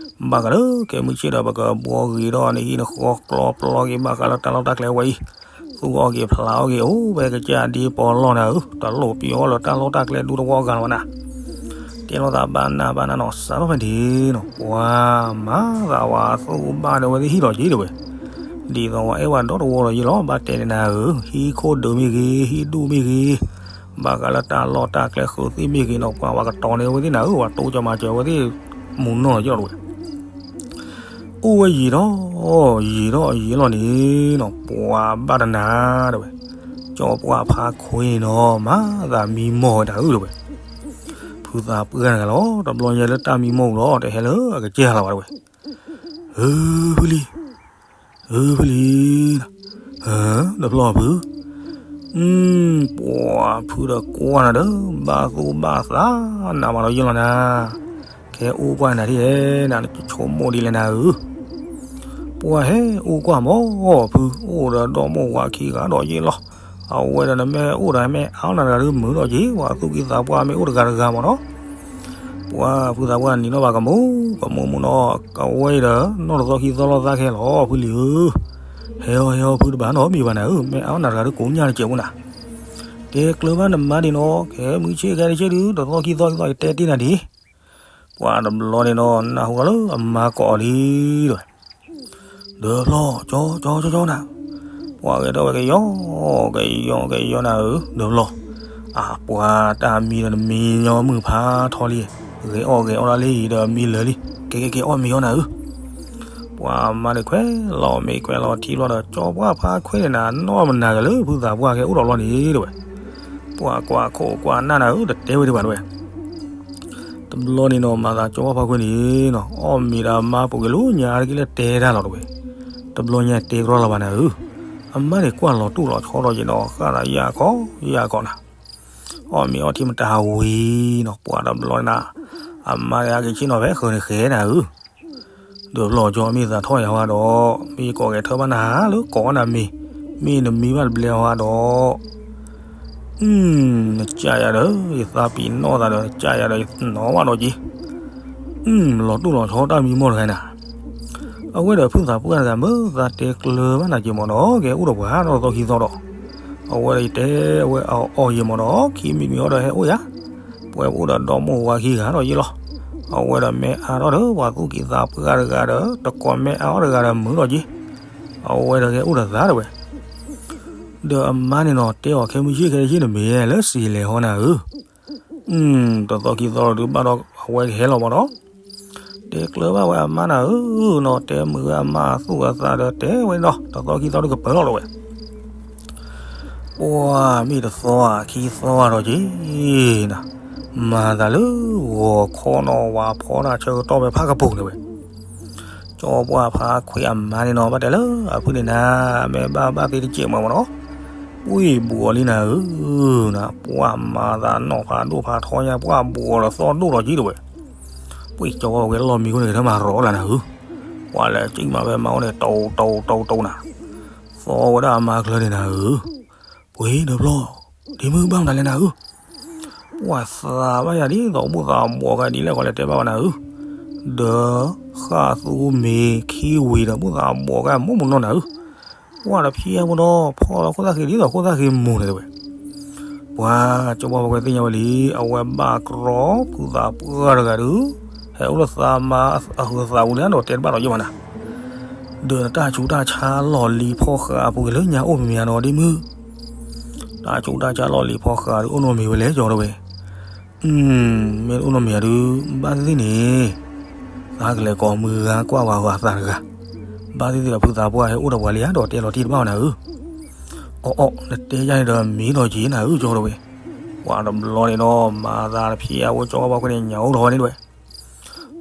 ဘၣ်ဃးလၢကဲမုၢ်ဆ့ၣ်ဒီး ပကဘှီဂ့ၤဒီးနဟံၣ်နဃီကျီပျီက့ၤ ဘၣ်ဃးလၢတၢ်လီၢ်တၢ်ကျဲအဝဲအံၤ သူၣ်အီၣ်က့ၤဖျးအီၣ်က့ၤ အိၣ်ဖဲကစၢ်ဒ့ပီလီၢ်နၤဧၢ တလိၣ်ပံၤအီၣ်လၢတၢ်လီၢ်တၢ်ကျဲဒူတဝီအဂၤလီၤဘၣ်နၤ တဲလိာ်သးဘၣ်နၢ်ဘၣ်နၢ်နီၤ စးထီၣ်ဖဲန့ၣ်နီၤ ပှၤမၤသးဝဲသူၣ်ဘၣ်ဒီးဝဲသ့ၣ်ဟံၣ်လီၤက့ၤတဝဲ ဒ်သိးဝဲအဲၣ်ဝဲဒီတဝီလီၤယံၤလီၤ ဘၣ်တဲန့ၣ်နၤဧၢ ဟံၣ်ခိၣ်ဒုးမ့ၢ်ဂ့ၤ ဟံၣ်ဒူၣ်မ့ၢ်ဂ့ၤ ဘၣ်ဃးလၢတၢ်လီၢ်တၢ်ကျဲဃုသ့ၣ်မ့ၢ်ဂ့ၤနီၤ ပှၤဝဲကတီၤန့ၢ်ဝဲသ့ၣ်နၤဧၢ ပှၤတိစၢၤမၤစၢၤဝဲသ့ၣ် မုၢ်နီၢ်လီၤယံၤလီၤတဝဲ အိၣ်ဝဲယံၤဒီး ယံၤဒီးယံၤလီၤန့ၣ်နီၤ ပှၤဘၣ်တနၤတဝဲ ကၠီပှၢ်ဖါခွ့န့ၣ်နီၤ မၤသးမံမီၢ်ဝဲတၢ်အုၣ်တဝဲ ဖုသးပှၢ်တဂၤလီၤ တဘျီညါလၢတၢ်မံမီၢ်ပူၤလီၤ တဟဲလၢအကစၢ်လီၤဘၣ်တဝဲ ဧၢ ဖုလံၤ ဧၢ ဖုလံၤ တဖျီၣ်ဖု ပှၤဖုဒီးကွၢ်နၤဒီး ဘၣ်သူၣ်ဘၣ်သးနးမးလီၤယံၤလီၤနၤ ကဲအိၣ်ကွၢ်နၤဒ်လဲၣ် နဆိကမိၣ်ဒ်လဲၣ်နၤဧၢ ပှၤဟဲအိၣ်ကွၢ်မီၢ်ဖု အိၣ်ဒီးဒီမိၢ်ဝၤခံဂၤဒီးယံၤလီၤ အဝဲဒီးနမ့ၢ်အိၣ်ဒီးမ့ၢ်အါနၤတဂၤဒုးမုာ်ဒီးက့ၤ ပှၤသူၣ်ကံၢ်သးပှၢ်မ့ၢ်အိၣ်တဂၤတဂၤမီၢ်နီၤ ပှၤဖုသးပှၢ်နံၤနီၣ်ဘၣ်ကမူၣ် ကမူၣ်မူၣ်နီၤ အဝဲအံၤဒီး နီၢ်တသီခံသီလီၤသးခဲလီၤ ဖုလံၤဧၢ ဟဲအီၤဟဲအီၤဖုတဘၣ်နီတမံၤဘၣ်နၤဧၢ မ့ၢ်အါနၤတဂၤဒုးကိးညါတစဲးဖိနၤ တဲကျၢၤဘၣ်နမါဒံးနီၤ ကဲမုၢ်ဆ့ၣ်ကဲတဆ့ၣ်ဒုး တသီခံသီခံသီယတဲတ့ၢ်နၤဒံး ပှၤတဘျီန့ၣ်ဒီး နၢ်ဟူလီၤလၢအမါကိးအီၤလံဒီး ဒီးဖျီၣ် ကၠီ ကၠီ ကၠီ ကၠီနၤ ပှၤဂဲၤထီၣ်ဝဲကယီ ကယီ ကယီနၤဧၢ ဒီးဖျီၣ် အပှၤတၢ်မံဒီးနမံညီမုၢ်ဖးထီလံ ဂဲၤအီၣ်ဂဲၤအီၣ်ဒၣ်လံဒီးမံလၢာ်လံ ကဲကဲကဲအီၣ်မ့ၤအီၣ်နၤဧၢ ပှၤမါန့ၣ်ခွဲးလီၤမ့ၤခွဲးလီၤထံဘျီဒီး ကၠီပှၢ်ဖါခွဲးန့ၣ်နၤ နီၢ်မနၤက့ၤလၢဖုသးပှၢ်ကဲအိၣ်ဒီးလီၤန့ၣ်တဝဲ ပှၤကွၢ်ခိၣ်ကွၢ်နၢ်နၤဧၢ တတဲဝဲဒံးဘၣ်တဝဲ တဘျီန့ၣ်နီၤ မၤသးကၠီပှၢ်ဖါခွဲးန့ၣ်နီၤ အီၣ်မ့ၤဒီးအမါပူၤက့ၤလၢညါတက့ၢ်လၢတဲတၢ်လီၤတဝဲ တဘျီညါတဲကြီလီၤဘၣ်နၤဧၢ အမါန့ၣ်ကွၢ်လီၤတူၢ်လီၤဆီဒီးက့ၤနီၤ ဃၣ်သးယၢ်ခီယၢ်ခီနၤ အီၣ်မ့ၤအီထံမတၤဝံၤနီၤ ပှၤတဘျီန့ၣ်နၤ အမါန့ၣ်ဟဲက့ၤဆ့ၣ်နီၤဖဲဃၢၤန့ၣ်ဃဲနၤဧၢ ဒီးဖျီၣ်ကၠီမ့ၢ်သးထီၣ်ယၤဝဲဒီး မ့ၢ်ယကိးဂဲၤထၢၣ်ဘၣ်နၤလၢကိးနၤမ့ၤ မ့ၢ်နမံဘၣ်တဘျဲဝဲဒီး နကၢ်ယၤဒီး ယသးပ့ၤနီၣ်သးဒီး နကၢ်ယၤဒီး ယနီၣ်ဘၣ်ဒီးက့ၤ လီၤတူၢ်လီၤဆီတၢ်မံမီၢ်တဂၤနၤ အဝဲဒီးဖုသးပှၢ်တဂၤမ့ၢ်သးတဲကျၢၤဘၣ်နၤက့ၤမီၢ်နီၤ ကဲအိၣ်ဒီးပှၤနီတသီခံသီဒီး အဝဲဒီးယတဲဝဲအီၤအီၤယ့ၤမီၢ်နီၤ ခံမံၤမံၤအီၤဒီးဟဲအိၣ်ယၤ ပှဲၤအိၣ်ဒီးဒီမိၢ်ဝၤခံဂၤဒီးယ့ၤလီၤ အဝဲဒီးမ့ၢ်အါထီၣ်ဒီးပှၤသူၣ်ကံၢ်သးပှၢ်တဂၤဒီး တကိးမ့ၢ်အါအီၤတဂၤဒီးမုာ်ဒီးက့ၤ အဝဲဒီးကဲအိၣ်ဒီးသးတဝဲ ဒီးအမါန့ၣ်နီၤ တဲအီၤခဲမုၢ်ဆ့ၣ်ခဲတဆ့ၣ်န့ၣ်မ့ၢ်လၢစံးလဲၤဟီနၤဧၢ တသီခံသီဒီးဘၣ်ဒီးအဝဲကဟဲလီၤမီၢ်နီၤ တဲကျၢၤဘၣ်ဝဲအမါနၤဧၢနီၤ တဲမုာ်ဝဲအမါသူၣ်အသးဒီးတဲဝဲနီၤ တသီခံသီဒီးကပၢၤလီၤတဝဲ ပှၤမ့ၢ်တသီဧါခံသီဧါဒီးက့ၤနၤ မၤသးလၢဂီၤခီနီၤ ဝၤဖီတၢ်ဆၢကတီၢ်ဖဲဖးကပူၤန့ၣ်ဝဲ ကၠီပှၢ်ဖါခွံအမါန့ၣ်နီၤ ဘၣ်တဲလၢအဖုန့ၣ်နၤ မ့ၢ်ဘၣ်ဘၣ်သ့တစဲးမးမးနီၤ ပှ့ၤဘူးအီၤလံနၤဧၢ နၤ ပှၤမၤသးနီၢ်ဖးဒိၣ်ဖးထီညါ ပှၤဘူးအီၤဒီးသီၣ်ဒိၣ်လီၤက့ၤတဝဲ ပှ့ၤကၠီပှၢ်ဝဲလီၢ်မံခိၣ်န့ၣ် ကထၢမၤရီၤလၢနၤဧၢ ပှၤလဲၤစံၣ်မးဖဲမါအိၣ်န့ၣ် တိၤတိၤတိၤတိၤနၤ သီဝဲဒၣ်အမါကျၢၤန့ၣ်နၤဧၢ ပှ့ၤဒီးဖျီၣ် ဒ့မုၣ်ဘၣ်မနုၤလဲၣ်နၤဧၢ ပှၤသးဘၣ်ယၤဒ်သိး ဘူၣ်သးဘှီးကါဒ်လဲၣ်ကီးလဲၣ်တဲဘၣ်ဝဲနၤဧၢ, ဒီးဃၣ်သူမ့ၤခံဝံၤဒီး ဘူၣ်သးဘှီးကါမိၢ်မနီၢ်နၤဧၢ, ပှၤတဖံးအါဖိဒီး ဖီၣ်လီၤခိၣ်သၣ်ဃံးဒ်သိးခိၣ်သၣ်ဃံးမူၤန့ၣ်တဲဝဲ, ပှၤကၠီပှၢ်ဖါခွံသ့ၣ်ညါဝဲလံ, အဝဲဘၣ်ကြီ ဖုသးပှၢ်တဂၤဒီး အိၣ်လၢသးမါအဟုးသးပူၤလံဒီးတဲတဘၣ်ဒီးယဲၢ်ဘၣ်နၤ, ဒီးနတၢ်ဆူးတၢ်ဆါလီၢ်လံၤဖီဃးအပူၤက့ၤလၢညါအိၣ်မ့ၢ်မ့ၢ်ဧါနီၤဒ့မုၣ်, တၢ်ဆူးတၢ်ဆါလီၢ်လံၤဖီဃးဒုးအိၣ်နီတမံၤဝဲလဲၣ်ကၠီတဲဝဲ, မ့ၢ်တအိၣ်နီတမံၤဧါဒုး ဘၣ်သ့ၣ်သ့ၣ်န့ၣ် သးကလဲၤကိးမုၢ်ဂၤကွၢ်ဝဲအသးတဂၤ, ဘၣ်သ့ၣ်သ့ၣ်ဒီးဖုသးပှၢ်ဟဲအိၣ်ဒီးပှၤလံဧါဒီးတဲလီၤတံၢ်တဘၣ်နၤဧၢ, အီၣ်အီၣ် နတဲယၤန့ၣ်ဒီးမ့ၢ်ဒီးက့ၤနၤဧၢကၠီတဲဝဲ, ပှၤတဘျီန့ၣ်ဒီး မၤသးတဖျဲးအဝဲကၠီဝဲပှၤခွဲးန့ၣ်ညါအိၣ်ထီၣ်ဝဲန့ၣ်တဲဝဲ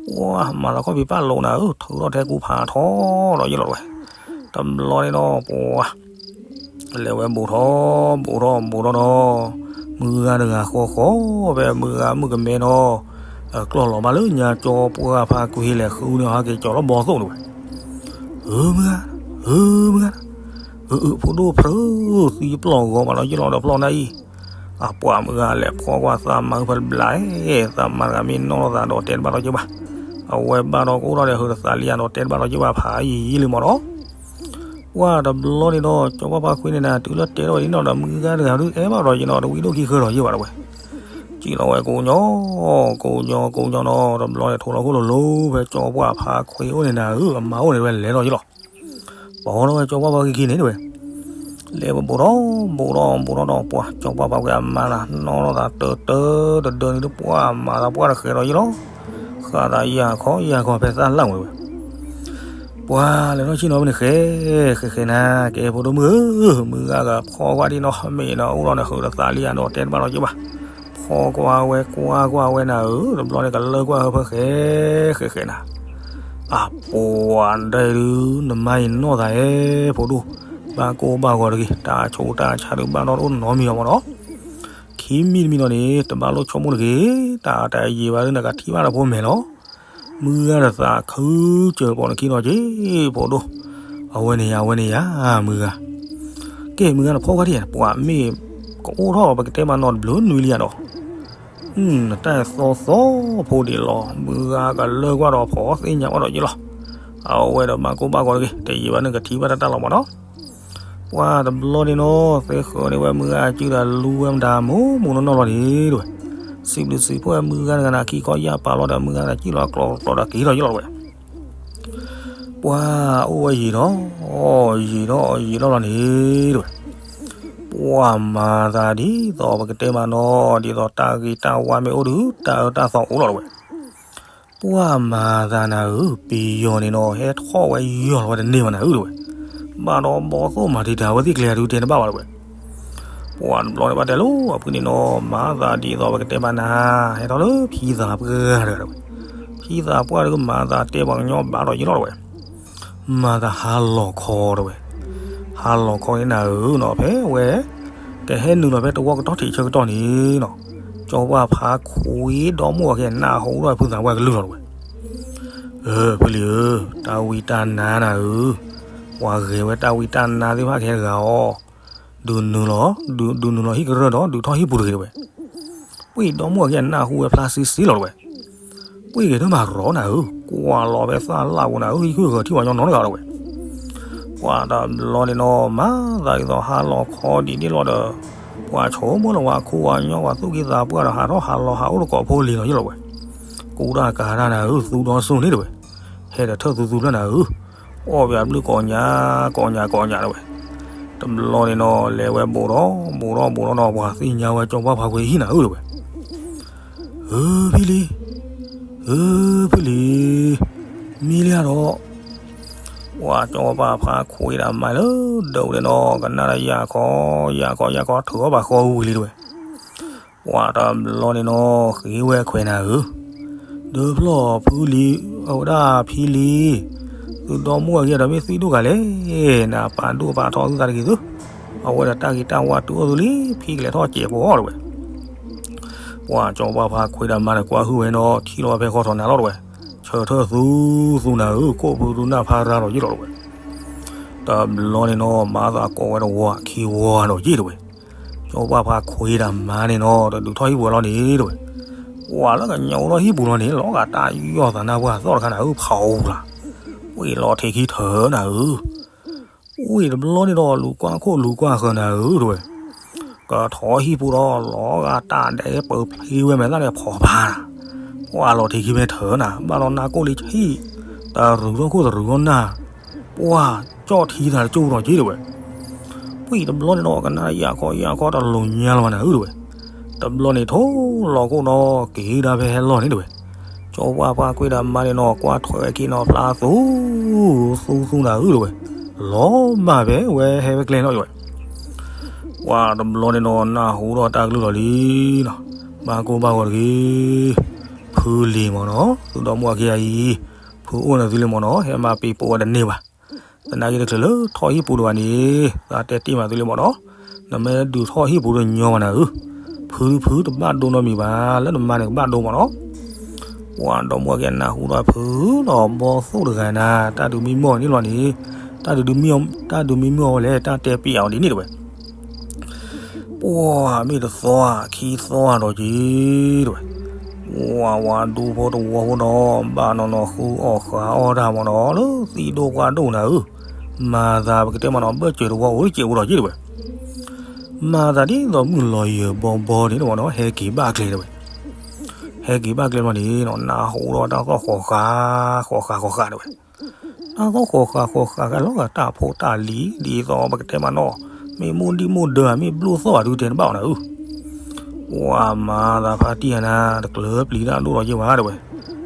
ပှၤမၤသးခီၣ်ဖံးပာ်လိာ်နၤဧၢ ထုးထီၣ်ထဲကူဖးထီဒီးယဲၢ်လီၤတဲဝဲ, တဘျီန့ၣ်ဒီးပှၤ လဲၤဝဲဘူးထီၣ်ဘူးထီၣ်ဘူးထီၣ်ဒီး မုၢ်ဂၤတဂၤဃီဃီ ဖဲမုၢ်ဂၤမုၣ်ကမဲဒီး ကျီၢ်လီၤဘၣ်လၢညါကၠီပှၢ်ဖါကွံာ်လဲၤဃုန့ၣ်ဟဲက့ၤကၠီလီၤဘီသိၣ်တဲဝဲ, ဧၢမုၢ်ဂၤ, ဧၢမုၢ်ဂၤ, အၢ အၢ ဖိဒိၣ်ဖျၢၣ် သံပျီၢ်ဂီၤဘၣ်ဒီးယဲၢ်လီၤဒီးဖျီၣ်နၢ်အံၤ, အပှၤမုၢ်ဂၤလဲၤဖီကွၢ်သးမါဖဲတဘျီ, သးမါတဂၤမ့ၢ်နီၢ်သးဒီးတဲတဘၣ်ဒီးယဲၢ်ဘၣ်, အဝဲဘၣ်ဒီးကအိၣ်ထီၣ်ဒီးဟုးတသးလံဧါဒီးတဲတဘၣ်ဒီးယဲၢ်ဘၣ်ဖးယံာ်ယံာ်လံမးဒီး ပှၤတဘျီန့ၣ်ဒီး ကၠီပှၢ်ဖါကွံာ်န့ၣ်နၤ တုၤလၢတဲထီၣ်ဝဲဒ်နီၢ်ဒီး မုၢ်ဂၤတဂၤဒုးအဲၣ်ဘၣ်ဒီးယနီၢ်တဝံၤဒိၣ်ခံဃၢၤဒီးယဲၢ်ဘၣ်တဲဝဲ, စံၣ်လီၤဝဲကိးညီ, ကိးညီကိးညီနီၤ တဘျီန့ၣ် ထိးလီၤခိၣ်လိၤလိၤ ဖဲကၠီပှၢ်ဖါကွံာ်အိၣ်န့ၣ်နၤဧၢ အမါအိၣ်န့ၣ်ဝဲလဲၤလီၤယဲၢ်လီၤ, ပှၤဟီထီၣ်ဝဲကၠီပှၢ်ဖါကွံာ်ခံန့ၣ်တဲဝဲ လဲၤဘူးထီၣ်ဘူးထီၣ်ဘူးထီၣ်ဒီးပှၤ ကၠီပှၢ်ဖါကွံာ်အမါနၤ နီၢ်ထီၣ်သးတၢတၢတဒၢန့ၣ်ဒီး ပှၤမၤသးပှၢ်တဃဲးဒီးယဲၢ်လီၤ, ဃၣ်သးယၢ်ခီယၢ်ခီဖဲသၣ်လၣ်ဝဲဝဲ, ပှၤလဲၤထီၣ်ဆ့ၣ်နီၤဖဲန့ၣ်ဃဲ, ဃဲဃဲနၤ ကဲဖိဒိၣ်မုၣ်ဧၢ, မုၢ်ဂၤကဖီကွၢ်ဒ်နီၢ်မ့ၢ်နီၤ အိၣ်ဒီးနဟုးတသးလံဧါဒီးတဲတဘၣ်ဒီးယဲၢ်ဘၣ်, ဖီကွၢ်ဝဲကွၢ်ကွၢ်ဝဲနၤဧၢ, တဘျီန့ၣ်ကလၢကွၢ်ဟၢဖၢဃဲ, ဃဲဃဲနၤ အပှၤဒဲဒုး နမါအံၤနီၢ်သးဧဲ ဖိဒိၣ်, ဘၣ်ကိၢ်ဘၣ်ဂီၤတဂ့ၤ, တၢ်ဆူးတၢ်ဆါဒုးဘၣ်ဒီးတအိၣ်နီတမံၤအီၤမးနီၤ, ခံမံၤတမံၤနီၤန့ၣ် တဘၣ်လိၣ်ဆိကမိၣ်တဂ့ၤ, တၢ်တယံာ်ဘၣ်ဒုး နကထံၣ်ဘၣ်တဖိမဲာ်လီၤ, မုၢ်ဂၤတသးခုကၢၤပိာ်နခံနီၤက့ၤ, ဖိဒိၣ်, အဝဲန့ၣ်ယၤ အဝဲန့ၣ်ယၤ, မုၢ်ဂၤ, ကဲမုၢ်ဂၤနဖီကွၢ်ဒ်, ပှၤမ့ၢ်ကအိၣ်ထီၣ်ပကတဲမးနီတဘျုးနွံလံဧါဒီး နတၢ်သီသီဖိဒံးလီၤ, မုၢ်ဂၤကလၢကွၢ်ဒီးဖီသ့ၣ်ညါကွၢ်ဒီးယဲၢ်လီၤ, အဝဲဒီးဘၣ်ကိၢ်ဘၣ်ဂီၤတဂ့ၤ, တယံာ်ဘၣ်နကထံၣ်ဘၣ်တၢ်တၢ်လီၤမးနီၤ, ပှၤတဘျီန့ၣ်နီၤ သ့ဃၢၤန့ၢ်ဝဲမုၢ်ဂၤအစုဒီးလူဝဲမတၤမိၢ်မိၢ်နီၢ်နီၢ်လီၤန့ၣ်တဲဝဲ, စံးဘျုးစံးဖှိၣ်ဝဲမုၢ်ဂၤတဂၤန့ၣ် ခံခီယၢ်ပာ်လီၤဒီး မုၢ်ဂၤန့ၣ်စံၣ်လီၤကျီကျီဒီးက့ၤထီၣ်ယဲၢ်လီၤတဲဝဲ ပှၤအိၣ်ဝဲယံာ်ထီၣ်, ယံာ်ထီၣ်ယံာ်ထီၣ်လီၤန့ၣ်တဲဝဲ, ပှၤမၤသးဒ်သိးပကတဲမးနီၤ, ဒ်သိးတၢ်ဂ့ၤတၢ်ဝါမ့ၢ်အိၣ်ဒီး တၢ်အၢတၢ်သီအိၣ်လီၤတဲဝဲ, ပှၤမၤသးနၤဧၢ, ပယီၤန့ၣ်နီၤ ဟဲထီၣ်ဝဲယီၤလီၤဝဲတန့ၢ်ဘၣ်နၤဧၢတဲဝဲ, ဘၣ်ဒီးဘီသိၣ်မၤတံာ်တာ်ဝဲသ့ၣ်ကျဲၤအဒုးတဲတဘၣ်ဘၣ်တဲဝဲ ပှၤတဘျီန့ၣ်ဘၣ်တဲလိာ်အဖုန့ၣ်နီၤ, မၤသးဒ်သိးပကတဲမးနၤ, ဟဲထီၣ်လၢဖံသးပှၢ်တဂၤတဲဝဲ, ဖံသးပှၢ်တဂၤမၤသးတဲပှၤကညီဘၣ်ဒီးယဲၢ်လီၤတဲဝဲ, မၤသးဟးလီၤခီတဲဝဲ, ဟးလီၤခီန့ၣ်နၤဧၢနီၤ, ဖဲဝဲ ကဟဲနုာ်လီၤဖဲတဝီကတီၢ်ထံးဆၢကတီၢ်န့ၣ်နီၤ, ကၠီပှၢ်ဖါခွံဒီမါဝၤခံဂၤနၢ်ဟူဒီးဖုသးပှၢ်ကလုၢ်လီၤတဲဝဲ ဧၢ ဖုလံၤဧၢ, တၢ်ဝံတၢ်နါနၤဧၢ, ပှၤဂဲၤဝဲတၢ်ဝံတၢ်နါသ့ၣ်တဖၣ်ကဟဲတဂၤအီၤ, ဒုးနုာ်လီၤ, ဒုးနုာ်လီၤဟံၣ်ကရၢၢ်ဒီး ဒုးထီၣ်ဟံၣ်ပူၤတဂ့ၤတဲဝဲ, ပှၤဒီမါဝၤခံဂၤနၢ်ဟူဝဲဖျါဆံဆံလီၤတဲဝဲ, ပှၤဂဲၤတမၤရီနၤဧၢ, ကွၢ်လီၤဖဲသၣ်လၣ်ပူၤနၤဧၢ, ဟံၣ်ဃုဂၤထံၣ်ပှၤညီနီတဂၤတဲဝဲ ပှၤတဘျီန့ၣ်နီၤ မၤသးဒ်သိးဟးလီၤခီဒ်န့ၣ်လီၤဒီး, ပှၤဆိကမိၣ်လၢပှၤခိၣ်ပှၤညီပှၤသူၣ်က့သးပှၢ်ဒီး ဟးထီၣ်ဟးလီၤဟးအိၣ်တကိးဖိလံၤနီၤယဲၢ်လီၤတဲဝဲ, ကူတၢ်ကၤတၢ်နၤဧၢ, သူဒီစိန့ၣ်တဲဝဲ, ဟဲဒီးထၢၣ်သူသူဖျၢၣ်နၤဧၢ, အီၣ်ပှၤဘျုးကိးညါ, ကိးညါကိးညါတဲဝဲ, တဘျီန့ၣ်နီၤ လဲၤဝဲဘူးထီၣ်ဘူးထီၣ်ဘူးထီၣ်နီၤ ပှၤသ့ၣ်ညါဝဲကၠီပှၢ်ဖါခွံဟံၣ်နၤဧၢတဲဝဲ ဧၢ ဖံလံၤ, ဧၢ ဖုလံၤ, မံလံဧါဒီး, ပှၤကၠီပှၢ်ဖါခွံဒၣ်မၤလၢဒိးဝဲနီၤ ကနၣ်ဒီးယၤခီ, ယၤခီ ယၤခီ ထုးအီၣ်ဘၣ်ဃီဝံၤလံတဲဝဲ, ပှၤတဘျီန့ၣ်နီၤ ဃ့ဝဲခွဲးနၤဧၢ, ဒီးဖျီၣ်ဖုလံၤ, အဝဲဒၣ်ဖံလံၤ, သုဒီမိၢ်အဂ့ၢ်ဒီးမ့ၢ်သံဒိၣ်ဂၤလဲၣ်, နပာ်ဒိၣ်ပာ်ထီသုသးတဂ့ၤသု, အဝဲဒီးတၢ်ဂ့ၤတၢ်ဝါတုၤအိၣ်သုလံ, ဖံကလဲၤထီၣ်စဲးဖိအီၤတဲဝဲ ပှၤကၠီပှၢ်ဖါခွံဒီးမါဒီးကွၢ်ဟုၣ်ဝဲနီၤ ထံၣ်လီၤဖဲဃီထီၣ်နၤလီၤတဲဝဲ, ဆၢထၢၣ်သူသူနၤဧၢ, ခိၣ်ဖုဒုးနၢ်ဖးရၤဒီးယ့ၢ်လီၤတဲဝဲ, တဘျီန့ၣ်နီၤ မၤသးကိးဝဲတဝီခံဝီဒီးယ့ၢ်တဲဝဲ, ကၠီပှၢ်ဖါခွံဒီးမါန့ၣ်နီၤ တဒုးထီၣ်ဟံၣ်ပူၤလီၤန့ၣ်တဲဝဲ, ပှၤလၢကညီအိၣ်ထီၣ်ဟံၣ်ပူၤလီၤန့ၣ် လီၤဂာ်တၢ်ယီၢ်သးနၢ်ပှၢ်သီၣ်တခါနၤဧၢ, ဖးအူလၢ်, ဝံၤလီၤထံးခံထၢနၤဧၢ ဝံၤတဘျီန့ၣ်ဒီး လူၤကွၢ်ခိၣ်လူၤကွၢ်ဃၢၤနၤဧၢတဲဝဲ, ကထီၣ်ဟံၣ်ပူၤဒီး လီၤဂာ်တၢ်ဒဲးပၢၤဖျ့ဝဲမဲာ်သၣ်န့ၣ်ဖီၣ်ဖးနၤ, ပှၤလီၤထံခံဖဲထၢနၤ ဘၣ်ဒီးနၢ်ကိၣ်လံဆံၣ်, တရူးထီၣ်ခိၣ်တရူးထီၣ်နၢ်, ပှၤကၠီၣ်ထံတၢ်တကၠိၢ်ဒီးက့ၤတဲဝဲ. ပှၤတဘျီန့ၣ်ဒီးကနၣ်ယၢ်ခီယၢ်ခီတလိၤညါလီၤဘၣ်နၤဧၢတဲဝဲ. တဘျီန့ၣ်ထိၣ်လီၤခိၣ်ဒီးက့ၤဒၣ်ဖဲဟဲလီၢ်န့ၣ်တဲဝဲ. ကၠီပှၢ်ဖါခွ့ဒီးမါန့ၣ်နီၤ ကွၢ်ထွဲက့ၤနီၤဖျါသူ သူသူနၤဧၢတဲဝဲ, လီၤဘၣ်ဖဲဝဲဟဲဝဲကျဲနီၤတဲဝဲ. ပှၤတဘျီန့ၣ်နီၤ နၢ်ဟူဒီးတၢ်ကလုၢ်လီၤလံနီၤ, ဘၣ်ကိၢ်ဘၣ်ဂီၤတဂ့ၤ, ဖုလံၤမ့ၢ်နီၤ သုဒီမါဝၤခံဂၤအံၤ, ဖုအိၣ်န့ၣ်သုလံၤမ့ၢ်နီၤ ဟဲမၤပ့ၤပိာ်ဝဲတန့ၢ်ဘၣ်. သနာ်က့တချုးလၢထီၣ်ဟံၣ်ပူၤဒံးဘၣ်န့ၣ် သးတဲတ့ၢ်မးသုလံၤမ့ၢ်နီၤ, နမ့ၢ်ဒုးထီၣ်ဟံၣ်ပူၤဒီးညီဘၣ်နၤဧၢ, ဖုဖုတဘၣ်ဒိနီတမံၤဘၣ် လၢနမါန့ၣ်ကဘၣ်ဒိမ့ၢ်နီၤ. ပှၤဒီမါဝၤခံဂၤနၢ်ဟူဒီးဖုဒီးဘီသိၣ်တဂၤနၤ တၢ်ဒုးမံမီၢ်န့ၣ်လီၤန့ၣ်, တၢ်ဒုးမံမီၢ်ဝဲလဲၣ် တၢ်တဲပျးအီၤဒ်န့ၣ်တဲဝဲ. ပှၤမ့ၢ်တသီဧါခံသီဧါဒီးက့ၤတဲဝဲ, ပှၤဝၤဒူဖိတဝီဖိဒီး ဘၣ်နီၢ်နီၢ်ဃုအီၣ်ဃုအီၣ်တၢ်မ့ၢ်နီၤ လၢသံၣ်ဒိၣ်ပှၢ်ဒိၣ်နၤဧၢ, မၤသးပကတဲမ့ၢ်နီၤ ဘၢၣ်စၢၤတဝီအိၣ်စဲးအိၣ်ဒီးက့ၤတဲဝဲ. မၤသးဒ်သိးမုၢ်လီၤယၢၤဘီဘီန့ၣ်မ့ၢ်နီၤ ဟဲက့ၤဘၣ်ကျဲတဲဝဲ. ဟဲက့ၤဘၣ်ကျဲလီၤန့ၣ်နီၤ နၢ်ဟူဒီးတၢ်သီၣ်ဃီၤဃာ် ဃီၤဃာ်ဃီၤဃာ်တဲဝဲ. တၢ်သီၣ်ဃီၤဃာ်ဃီၤဃာ်ဂၤလီၤဂာ်တၢ်ဖိတၢ်လံၤ ဒ်သိးပကတဲမ့ၢ်နီၤ, မ့ၢ်မိၢ်ဒံၣ်မိၢ်ဒၢဧါ မ့ၢ်ဘျုးသီၣ်ဧါဒုးတဲတဘၣ်အီၤနၤဧၢ. ပှၤမၤသးဖါတံၢ်ဧါနၤ တကျၢၤပျံၤတၢ်ဒိၣ်ဒီးယ့ၢ်ဝဲတဲဝဲ,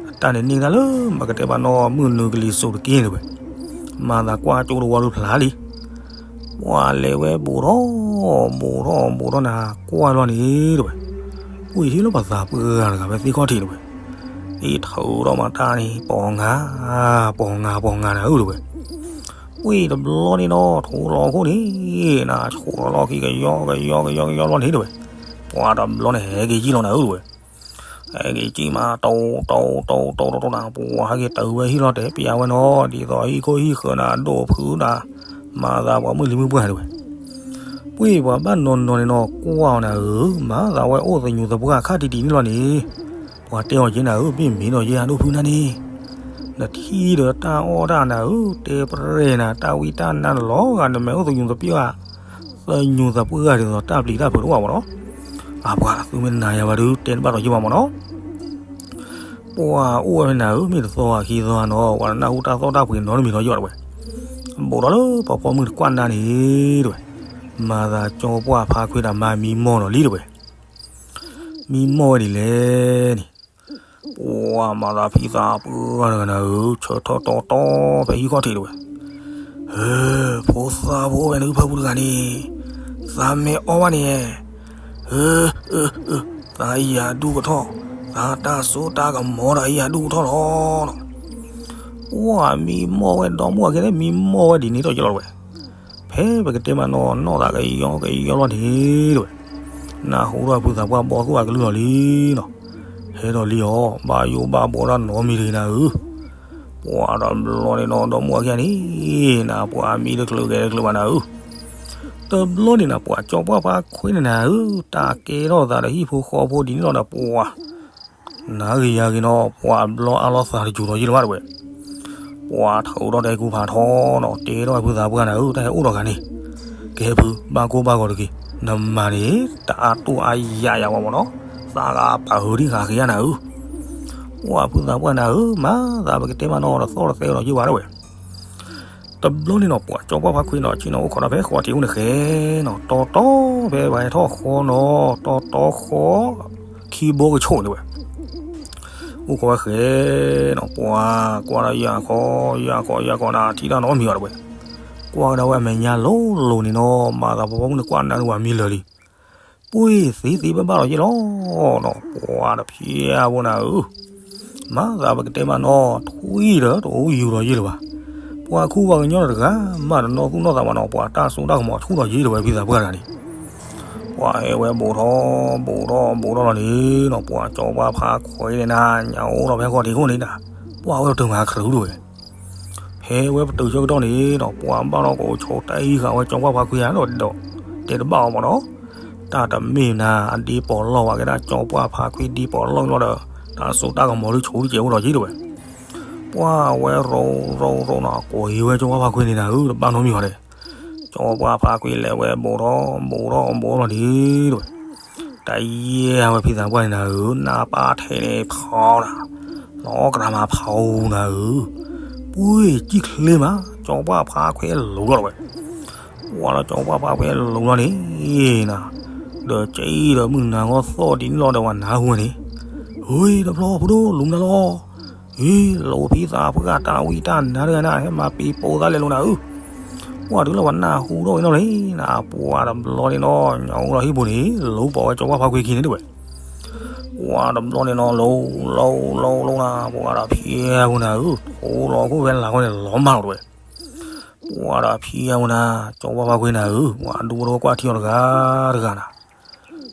အတၢ်န့ၣ်န့ၢ်တၢ်လၢပကတဲမ့ၢ်နီၤ မုၢ်နုာ်ကလံၤစိးတက့ၢ်တဲဝဲ. မၤသးကွၢ်ကၠိတဝီဒုးဖျါလံ ပှၤလဲၤဝဲဘူးထီၣ် ဘူးထီၣ် ဘူးထီၣ်နၤ ကွၢ်လီၤန့ၣ်တဲဝဲ, ဝံၤဟံၣ်လၢပှၤသးပှၢ်တဂၤဖဲသ့ၣ်ခီၣ်ထံးတဲဝဲ, အ့ၣ်ထုးထီၣ်မးတၢ်န့ၣ် ပီၤငါ ပီၤငါ ပီၤငါနၤဧၢတဲဝဲ. ဝံၤတဘျီန့ၣ်နီၤ ထိၣ်လီၤခိၣ်န့ၣ် နၤဆိးလီၤခံကယီကယီကယီကယီလီၤန့ၣ်တဲဝဲ, ပှၤတဘျီန့ၣ်ဟဲက့ၤကံၣ်လီၤနၤဧၢတဲဝဲ. ဟဲက့ၤကံၣ်မး တိၢ်တိၢ်တိၢ်တိၢ်တိၢ်နၤ ပှၤဟဲက့ၤတုၤဝဲဟံၣ်လီၤတဲာ်ပျးဝဲနီၤ ဒ်သိးဟံၣ်ခိၣ်ဟံၣ်ဃၢၤနၤ ဒိၣ်ဖုနၤ မၤသးပှၤမုၢ်လံၤမုၢ်ပှၢ်တဲဝဲ. ဝံၤပှၤဘၣ်နီၢ်နီၢ်န့ၣ်နီၤ ကွၢ်အီၤနၤဧၢ, မၤသးဝဲအိၣ်သညူးသပှၢ်ခါတံၢ်တံၢ်န့ၣ်လီၤန့ၣ်, ပှၤတဲအီၤက့ၤနၤဧၢ, မ့ၢ်မ့ၢ်ဒီးယဲအဒိၣ်ဖုနၤန့ၣ်, နထံၣ်ဒီးတၢ်အီၣ်တၢ်နၤဧၢ, တဲပရဲၣ်နၤ တၢ်ဝံတၢ်နါန့ၣ်လီၤဂာ် နမ့ၢ်အိၣ်သညူးသပှၢ် သညူးသပှၢ်ဒ်သိးတၢ်ပျံၤတၢ်ဖုးတအိၣ်ဘၣ်မ့ၢ်နီၤ. အပှၤသုမ့ၢ်နာ်ယၤဘၣ်ဒုး တဲတဘၣ်ဒီးယ့ၢ်ဘၣ်မ့ၢ်နီၤ. ပှၤအိၣ်ဝဲဖဲနၤဧၢ, မ့ၢ်တသီဧါခံသီဧါနီၤ, ပှၤနၢ်ဟူတၢ်သီၣ်တၢ်ပှ့ၤနီတမံၤဒီးယ့ၢ်ဘၣ်တဲဝဲ. ဘူးထီၣ်လၢပှၤပိာ်မုၣ်တကွၢ်နါန့ၣ်တဲဝဲ, မၤသးကၠီပှၢ်ဖါခွ့ဒီးမါမံမီၢ်နီၤလံတဲဝဲ. မံမီၢ်ဝဲဒ်လဲၣ်န့ၣ် ပှၤမၤသးဖံသးပှၢ်တဂၤနၤဧၢ, ဆၢထၢၣ်တီတီဖဲဟံၣ်ခီၣ်ထံးတဲဝဲ. ဧၢ, ဖိသၣ်ဖိဝဲနဖၢပူၤတဂၤန့ၣ်, သးမ့ၢ်အီၣ်ဘၣ်န့ၣ်, ဧၢ, သးယၤဒူၣ်ကထီၣ်, သးတၢ်စိတၢ်ကမီၤဒီးယၤဒူၣ်ကထီၣ်လီၤ. ပှၤမံမီၢ်ဝဲဒီမါဝၤခံဂၤန့ၣ် မံမီၢ်ဝဲဒ်န့ၣ်ဒီးယ့ၢ်လီၤတဲဝဲ. ဖဲပကတဲမ့ၢ်နီၤ နီၢ်သးကယီကယီလီၤန့ၣ်တဲဝဲ. နၢ်ဟူဒီးဖုသးပှၢ်ဘီသူၣ်အကလုၢ်လီၤလံနီၤ. ဟဲဒီးလံအီၤ ဘၣ်ယိၣ်ဘၣ်ဘှီတၢ်နီတမံၤတဂ့ၤနၤဧၢ. ပှၤတဘျီန့ၣ်နီၤ ဒီမါဝၤခံဂၤန့ၣ် နၤပှၤမံတချုးဂဲၤတချုးဘၣ်နၤဧၢ. တဘျီန့ၣ်နၤ ပှၤကၠီပှၢ်ဖါခွ့န့ၣ်နၤဧၢ, တၢ်ကဲထီၣ်သးဒီးဟံၣ်ဖိဃီဖိဒ်န့ၣ်လီၤဒီးပှၤ နၤဂ့ၤယၤဂ့ၤနီၤ ပှၤဘျီအါလီၤသးတစူၤဒီးယ့ၢ်လီၤတဲဝဲ. ပှၤထုးထီၣ်တဲကူဖးထီနီၤ တဲထီၣ်ဖုသးပှၢ်နၤဧၢ တၢ်ဟဲအိၣ်ဒီးဂၤန့ၣ်, ကဟဲဖု ဘၣ်ကိၢ်ဘၣ်ဂီၤတဂ့ၤ, နမၤန့ၣ် တအါတိၢ်အါယၤယၤဝဲမ့ၢ်နီၤ, သးဂၤပာ်ဟုဒံးဃာ်ဃ့ယါနၤဧၢ. ပှၤဖုသးပှၢ်နၤဧၢ မၤသးပကတဲမ့ၢ်နီၤ တသီၣ်တသဲဒီးယ့ၢ်ဝဲတဲဝဲ. တဘျီန့ၣ်နီၤ ပှၤကၠီပှၢ်ဖါခွ့နီၤ ဆ့ၣ်နီၤအိၣ်ခိးဒီးဖဲဃီထံးအိၣ်န့ၣ်ဃဲနီၤ တီတီဖဲပှၤဟဲထီၣ်ဃီနီၤ တီတီဃီ ခံဘိကဆိးန့ၣ်ဝဲ. အိၣ်ခိးဝဲဃဲနီၤ ပှၤကွၢ်ဒီးယၤခီ ယၤခီ ယၤခီနၤ ထံၣ်တၢ်နီတမံၤဘၣ်တဲဝဲ. ကွၢ်ကဒါဝဲအမဲာ်ညါလိၤလိၤန့ၣ်နီၤ မၤသးပှၤပိာ်မုၣ်န့ၣ်ကွၢ်နါန့ၣ် ပှၤမံလၢာ်လံ. ပှ့ၤသ့သ့ဘၣ်ဘၣ်ဒီးယ့ၢ်လီၤနီၤ ပှၤတဖျဲးဖိနၤဧၢ. မၤသးပကတဲမ့ၢ်နီၤ ထွံၣ်ဒီးတအိၣ်ယူၤဒီးယ့ၢ်လၢၤဘၣ်. ပှၤခူပှၤကညီတဂၤမးတနီၢ်သူၣ်နီၢ်သးဘၣ်နီၤ ပှၤတၢ်စိတၢ်ကမီၤဆူၣ်ဒီးယ့ၢ်လၢၤဝဲဖုသးပှၢ်တဂၤန့ၣ်. ပှၤဟဲဝဲဘူးထီၣ်ဘူးထီၣ်ဘူးထီၣ်လီၤန့ၣ်နီၤ ပှၤကၠီပှၢ်ဖါခွ့န့ၣ်နၤ ညါအိၣ်ဒီးဖဲဃီထံးခိၣ်န့ၣ်ဒၣ် ပှၤဝဲပတုာ်မၤခရူၣ်တဲဝဲ. ဖဲဝဲပတုာ်ဆၢကတီၢ်န့ၣ်နီၤ ပှၤဘၣ်ဒီးကအိၣ်ဆိးတၢ်အံၤဃာ်ဝဲကၠီပှၢ်ဖါခွ့ဧါဒီး တဲတဘၣ်အီၤမ့ၢ်နီၤ. တၢ်တမ့ၢ်နၤ အဒ့ပီးလီၢ်ဝဲကဲဒၣ်ကၠီပှၢ်ဖါခွ့ဒ့ပီးလီၢ်လီၤဒီး တၢ်စိတၢ်ကမီၤဒုးဆိးဒုးကဲအိၣ်ဒီးယ့ၢ်တဲဝဲ. ပှၤဝဲရိၤရိၤရိၤနီၤ ကွၢ်ဝဲကၠီပှၢ်ဖါခွ့န့ၣ်နၤဧၢ တဘၣ်နီတမံၤဘၣ်ဒီး ကၠီပှၢ်ဖါခွ့လဲၤဝဲဘူးထီၣ်ဘူးထီၣ်ဘူးထီၣ်လီၤန့ၣ်တဲဝဲ. တၢ်ယဲၢ်ဝဲဖံသးပှၢ်န့ၣ်နၤဧၢ, နၢ်ပၢ်ထဲန့ၣ်ဖီနၤ, နီၢ်ကရၢမၤဖီနၤဧၢ, ပှ့ၤကံၣ်ချ့မး ကၠီပှၢ်ဖါခွဲလူၤထီၣ်ဝဲ, ပှၤဒီးကၠီပှၢ်ဖါခွဲလူၤလီၤန့ၣ်နၤ, ဒီးကၠီဒီးမုၢ်နၤဂီၢ်သီၣ်ဒ်န့ၣ်လီၤဒီးဝဲနၢ်ဟူဝဲန့ၣ်, ဟ့ တဘျီဖိဒိၣ်လူၤမနုၤလီၤ, ဟ့ လူၤဖံသးပှၢ်တၢ်ဝံတၢ်နါတဂၤနၤ ဟဲမၤပံၤပိာ်သးလဲၤလိာ်နၤဧၢ, ပှၤတုၤလၢပှၤနၢ်ဟူထီၣ်ဝဲနီၣ်လံနၤ, ပှၤတဘျီန့ၣ်ဒီး ညီအိၣ်လီၤဟံၣ်ပူၤန့ၣ် လူၤပိာ်ဝဲကၠီပှၢ်ဖါခွဲခံန့ၣ်တဝဲ, ပှၤတဘျီန့ၣ်ဒီး လူၤ လူၤ လူၤ လူၤနၤ, ပှၤဒီးဖံအပူၤနၤဧၢ, အိၣ်လီၤခိၣ်ဖဲလၢ်ခီန့ၣ် လီၤမၢ်လီၤတဝဲ, ပှၤဒီးဖံအပူၤနၤ, ကၠီပှၢ်ဖါခွဲနၤဧၢ, ပှၤဒူဖိတဝီကွၢ်ထံအီၤတဂၤတဂၤနၤ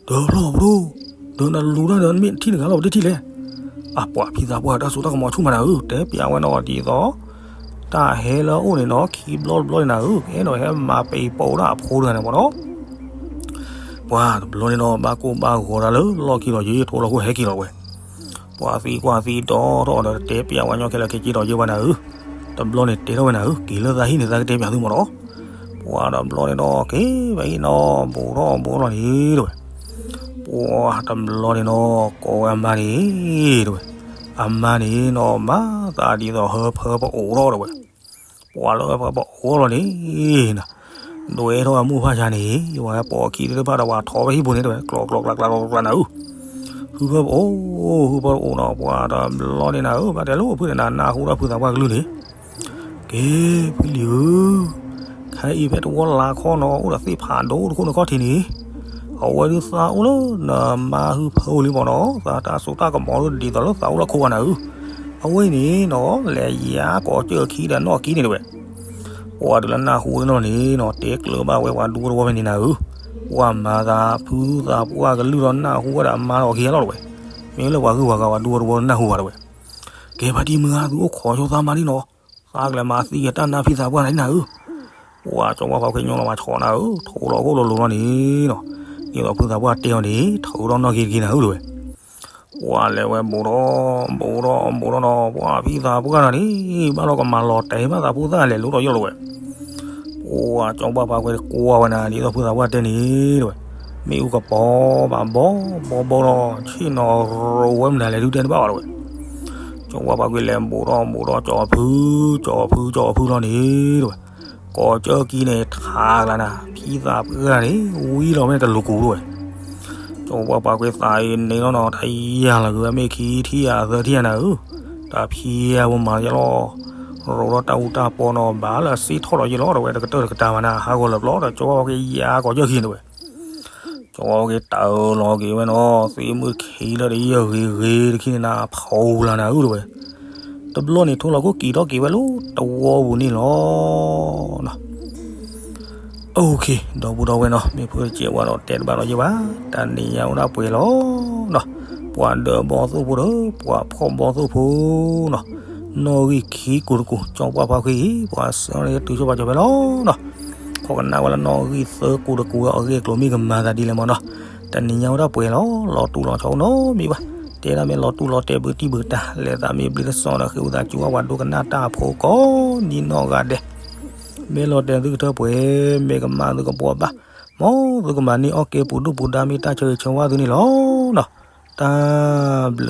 တဘျီဖိဒိၣ်, ဒီးနလူၤတၢ်ဒီးနမ့ၢ်ထံၣ်တဂၤလီၤ ပတထံၣ်လဲၣ်, အပှၤဖံသးပှၢ်တၢ်စိတၢ်ကမီၤဆူၣ်မးနၤဧၢ, တဲပျးဝဲနီၣ်ဒ်သိး တၢ်ဟဲလၢအအိၣ်န့ၣ်နီၣ် ခံဘျီတဘျီန့ၣ်နၤဧၢ, အဲၣ်ဒိးဟဲမၤပံၤပိာ်ဒၣ်အဖိတဂၤန့ၣ်မ့ၢ်နီၣ်, ပှၤတဘျီန့ၣ်ဒီး ဘၣ်ကိၢ်ဘၣ်ဂီၤတၢ်လၢလီၢ်ခံဒီးယ့ ထိလီၤခိၣ်ဟဲက့ၤလီၤဝဲ, ပှၤသံကွၢ်သံဒီထီၣ်ဒီးတဲပျးဝဲညီခဲလၢာ်ခဲဆ့ဒီးယ့ဘၣ်နၤဧၢ, တဘျီန့ၣ်တဲထီၣ်ဝဲနၤဧၢ, က့ၤလၢသးဟံၣ်န့ၣ် သးကတဲပျးသုမ့ၢ်နီၣ်, ပှၤတဘျီန့ၣ်ဒီး က့ၤဝဲအံၤနီၣ် ဘူးထီၣ်ဘူးထီၣ်လီၤန့ၣ်တဝဲ, ပှၤတဘျီန့ၣ်ဒီး ကိးဝဲအမါန့ၣ်တဝဲ, အမါန့ၣ်နီၣ် မၤသးဒ်သိးဟၢဖၢပအိးထီၣ်တဝဲ, ပှၤလၢဟၢဖၢပအိးထီၣ်လီၤန့ၣ်နၤ, ဒွဲထီၣ်အမိၢ်ဖါဆါန့ၣ် ပှၤပိာ်ခံသ့ၣ်တဖၣ်ဒီးပှၤထီၣ်ဖဲဟံၣ်ပူၤန့ၣ်တဝဲ ကျီကျီကျါကျါကျါကျါနၤဧၢ, ဟၢဖၢပအိး, ဟၢဖၢပအိးဒီး ပှၤတဘျီန့ၣ်နၤဧၢ, ဘၣ်တဲလိာ်ဖုန့ၣ်နၤ နၢ်ဟူဒီးဖုသးပှၢ်ကလုၢ်န့ၣ် က့ၤဖုလံၤဧၢ, ခဲအံၤဖဲတဝီလၢ်ခီနီၣ် အိၣ်ဒီးသ့ၣ်ဖးဒိၣ်တခိၣ်န့ၣ်ခီၣ်ထံးန့ၣ်, အဝဲဒုးသးအိၣ်လၢနမါဟၢဖၢအအိၣ်လံမ့ၢ်နီၣ်, သးတၢ်စိတၢ်ကမီၤဒ်သိးလၢသးအိၣ်လၢခိဂၤနၤဧၢ, အဝဲအံၤန့ၣ်နီၣ် လဲၤယါကိးကၢၢ်ခံဒီးနီၣ်ကံန့ၣ်တဝဲ, ပှၤတုၤလၢနၢ်ဟူဝဲနီၣ်န့ၣ်နီၣ် တဲကျၢၤဘၣ်ဝဲပှၤဒူဖိတဝီဖဲန့ၣ်နၤဧၢ, ပှၤမၤသးဖုသးပှၢ်ကလုၢ်ဒီးနၢ်ဟူဝဲဒၣ်အမါဒီးအခံဂၤလီၤတဝဲ, မ့ၢ်လၢပှၤဂုၤပှၤဂၤပှၤဒူဖိတဝီနၢ်ဟူဘၣ်တဝဲ ကဲဖါတံၢ်မုၢ်ဂၤ သုအိၣ်ခိးဆိသးမါဒ်နီၣ်, သးကလဲၤမၤသံက့ၤတၢ်နါဖံသးပှၢ်နၤဒ်နၤဧၢ, ပှၤကၠီပှၢ်ဖါခွဲညီလီၤမၤဆီနၤဧၢ, ထိလီၤခိၣ်လိၤလိၤလီၤန့ၣ်နီၣ်, ဒ်သိးဖုသးပှၢ်တဲအီၤန့ၣ် ထုးထီၣ်နီၣ်ကံတကံနၤဧၢတဝဲ ပှၤလဲၤဝဲဘူးထီၣ် ဘူးထီၣ် ဘူးထီၣ်နီၣ်, ပှၤဖံသးပှၢ်နၤန့ၣ် ဘၣ်လီၤကမၤလီၤတဲာ်ဘၣ်သးဖိသၣ်လဲၤလိၤထီၣ်ယိၣ်လီၤဝဲ, ပှၤကၠီပှၢ်ဖါခွဲကွၢ်ဝဲနၤ ဒ်သိးဖုသးပှၢ်တဲန့ၣ်တဝဲ, မ့ၣ်အူကပီၤဘၣ်ဘီဘီဘီလီၤ ဆ့ၣ်နီၤရိၤဝဲမနုၤလဲၣ်ဒုးတဲတဘၣ်ဘၣ်တဝဲ, ကၠီပှၢ်ဖါခွဲလဲၤဘူးထီၣ်ဘူးထီၣ် ကၠီဖု ကၠီဖု ကၠီဖုလီၤန့ၣ်တဝဲ, ကိးကၢၢ်ကံန့ၣ်ထးကျါနၤ ဖံသးပှၢ်န့ၣ် ဝံလီၤမ့ၢ်တလူၤကူၤတဝဲ ကၠီပှၢ်ဖါခွဲသးအံၤန့ၣ်လီၤနီၣ် တၢ်ယၤလီၤက့ၤဝဲမ့ၢ်ခံထံၣ်ယၤသၢထံၣ်ယၤနၤဧၢ, တၢ်ဖံအဝဲမၤယလီၤ, ရိၤထီၣ်တၢ်အူတၢ်ပီနီၣ် ဘၣ်လၢအစ့ထီၣ်လီၤယလီၤတဝဲ တကတၢၢ်တကတၢၢ်မးနၤ ဟးဂီၤလၢာ်ပျီဒီး ကၠီပှၢ်ဖါခွဲယၤကိးကၢၢ်ကံန့ၣ်တဝဲ ကၠီပှၢ်ဖါခွဲတၢ်အၢၣ်လီၤက့ၤဝဲနီၣ် သ့ၣ်မုၢ်ခံလၢတယၢၢ်ဂ့ၤဂ့ၤတခီန့ၣ်နၤ ဖီလၢနၤဧၢတဝဲ, တဘျီန့ၣ် ထိလီၤခိၣ်က့ၤထီၣ်က့ၤဝဲလၢတဝီပူၤန့ၣ်လီၤ. အိၣ်ခ့ ဒီပုၢ်ဒီဝဲၢ်နီၤ မ့ၢ်ဖိတကဲဝဲဒီးတဲတဘၣ်ဒီးယဲဘၣ်, တနံၤညါအိၣ်ဒၣ်ပှဲၤလီၤနီၤ, ပှၤဒၢးဘီသိၣ်ဖိဒီး ပှၤဖှီၣ်ဘီသိၣ်ဖိနီၤ, နီၣ်ဂံၢ်ခံကူၤတကူၤ ကၠီပှၢ်ဖါခွံအံၤ ပှၤဆှၢန့ၢ်တုၤဆိပာ်စၢၤဖဲလီၤနီၤ, ခိးကနၣ်ဝဲလၢနီၣ်ဂံၢ်သၢကူၤတကူၤအဂ့ၢ်အကျိၤမ့ၢ်ကမၤသးဒ်လဲၣ်မးနီၤ, တနံၤညါအိၣ်ဒၣ်ပှဲၤလီၤ, လီၤတူၢ်လီၤဆီအိၣ်နီတမံၤဘၣ်, တဲဒၣ်မ့ၢ်လီၤတူၢ်လီၤတဲာ်ဘုတံၢ်ဘုတၢ် လဲၤသးမ့ၢ်ဘျ့တစီဒီး ဃ့ဝံသးစူၤဘၣ်ပှၤဒိကနၣ်တၢ်ဖိကိးနံၤနီၢ်ဂၤဒဲး မ့ၢ်လီၤတဲာ်သုကထၢပှဲၤ, မ့ၢ်ကမၣ်သုကဘှီဘၣ်, မ်သုကမၤန့ၢ်အီၣ်ကဲပူၤဒူၣ်ပူၤဒါမ့ၢ်တၢ်ဆၢဂ့ၤဆၢဝါသုန့ၣ်လီၤနီၤ, တၢ်ဘျုး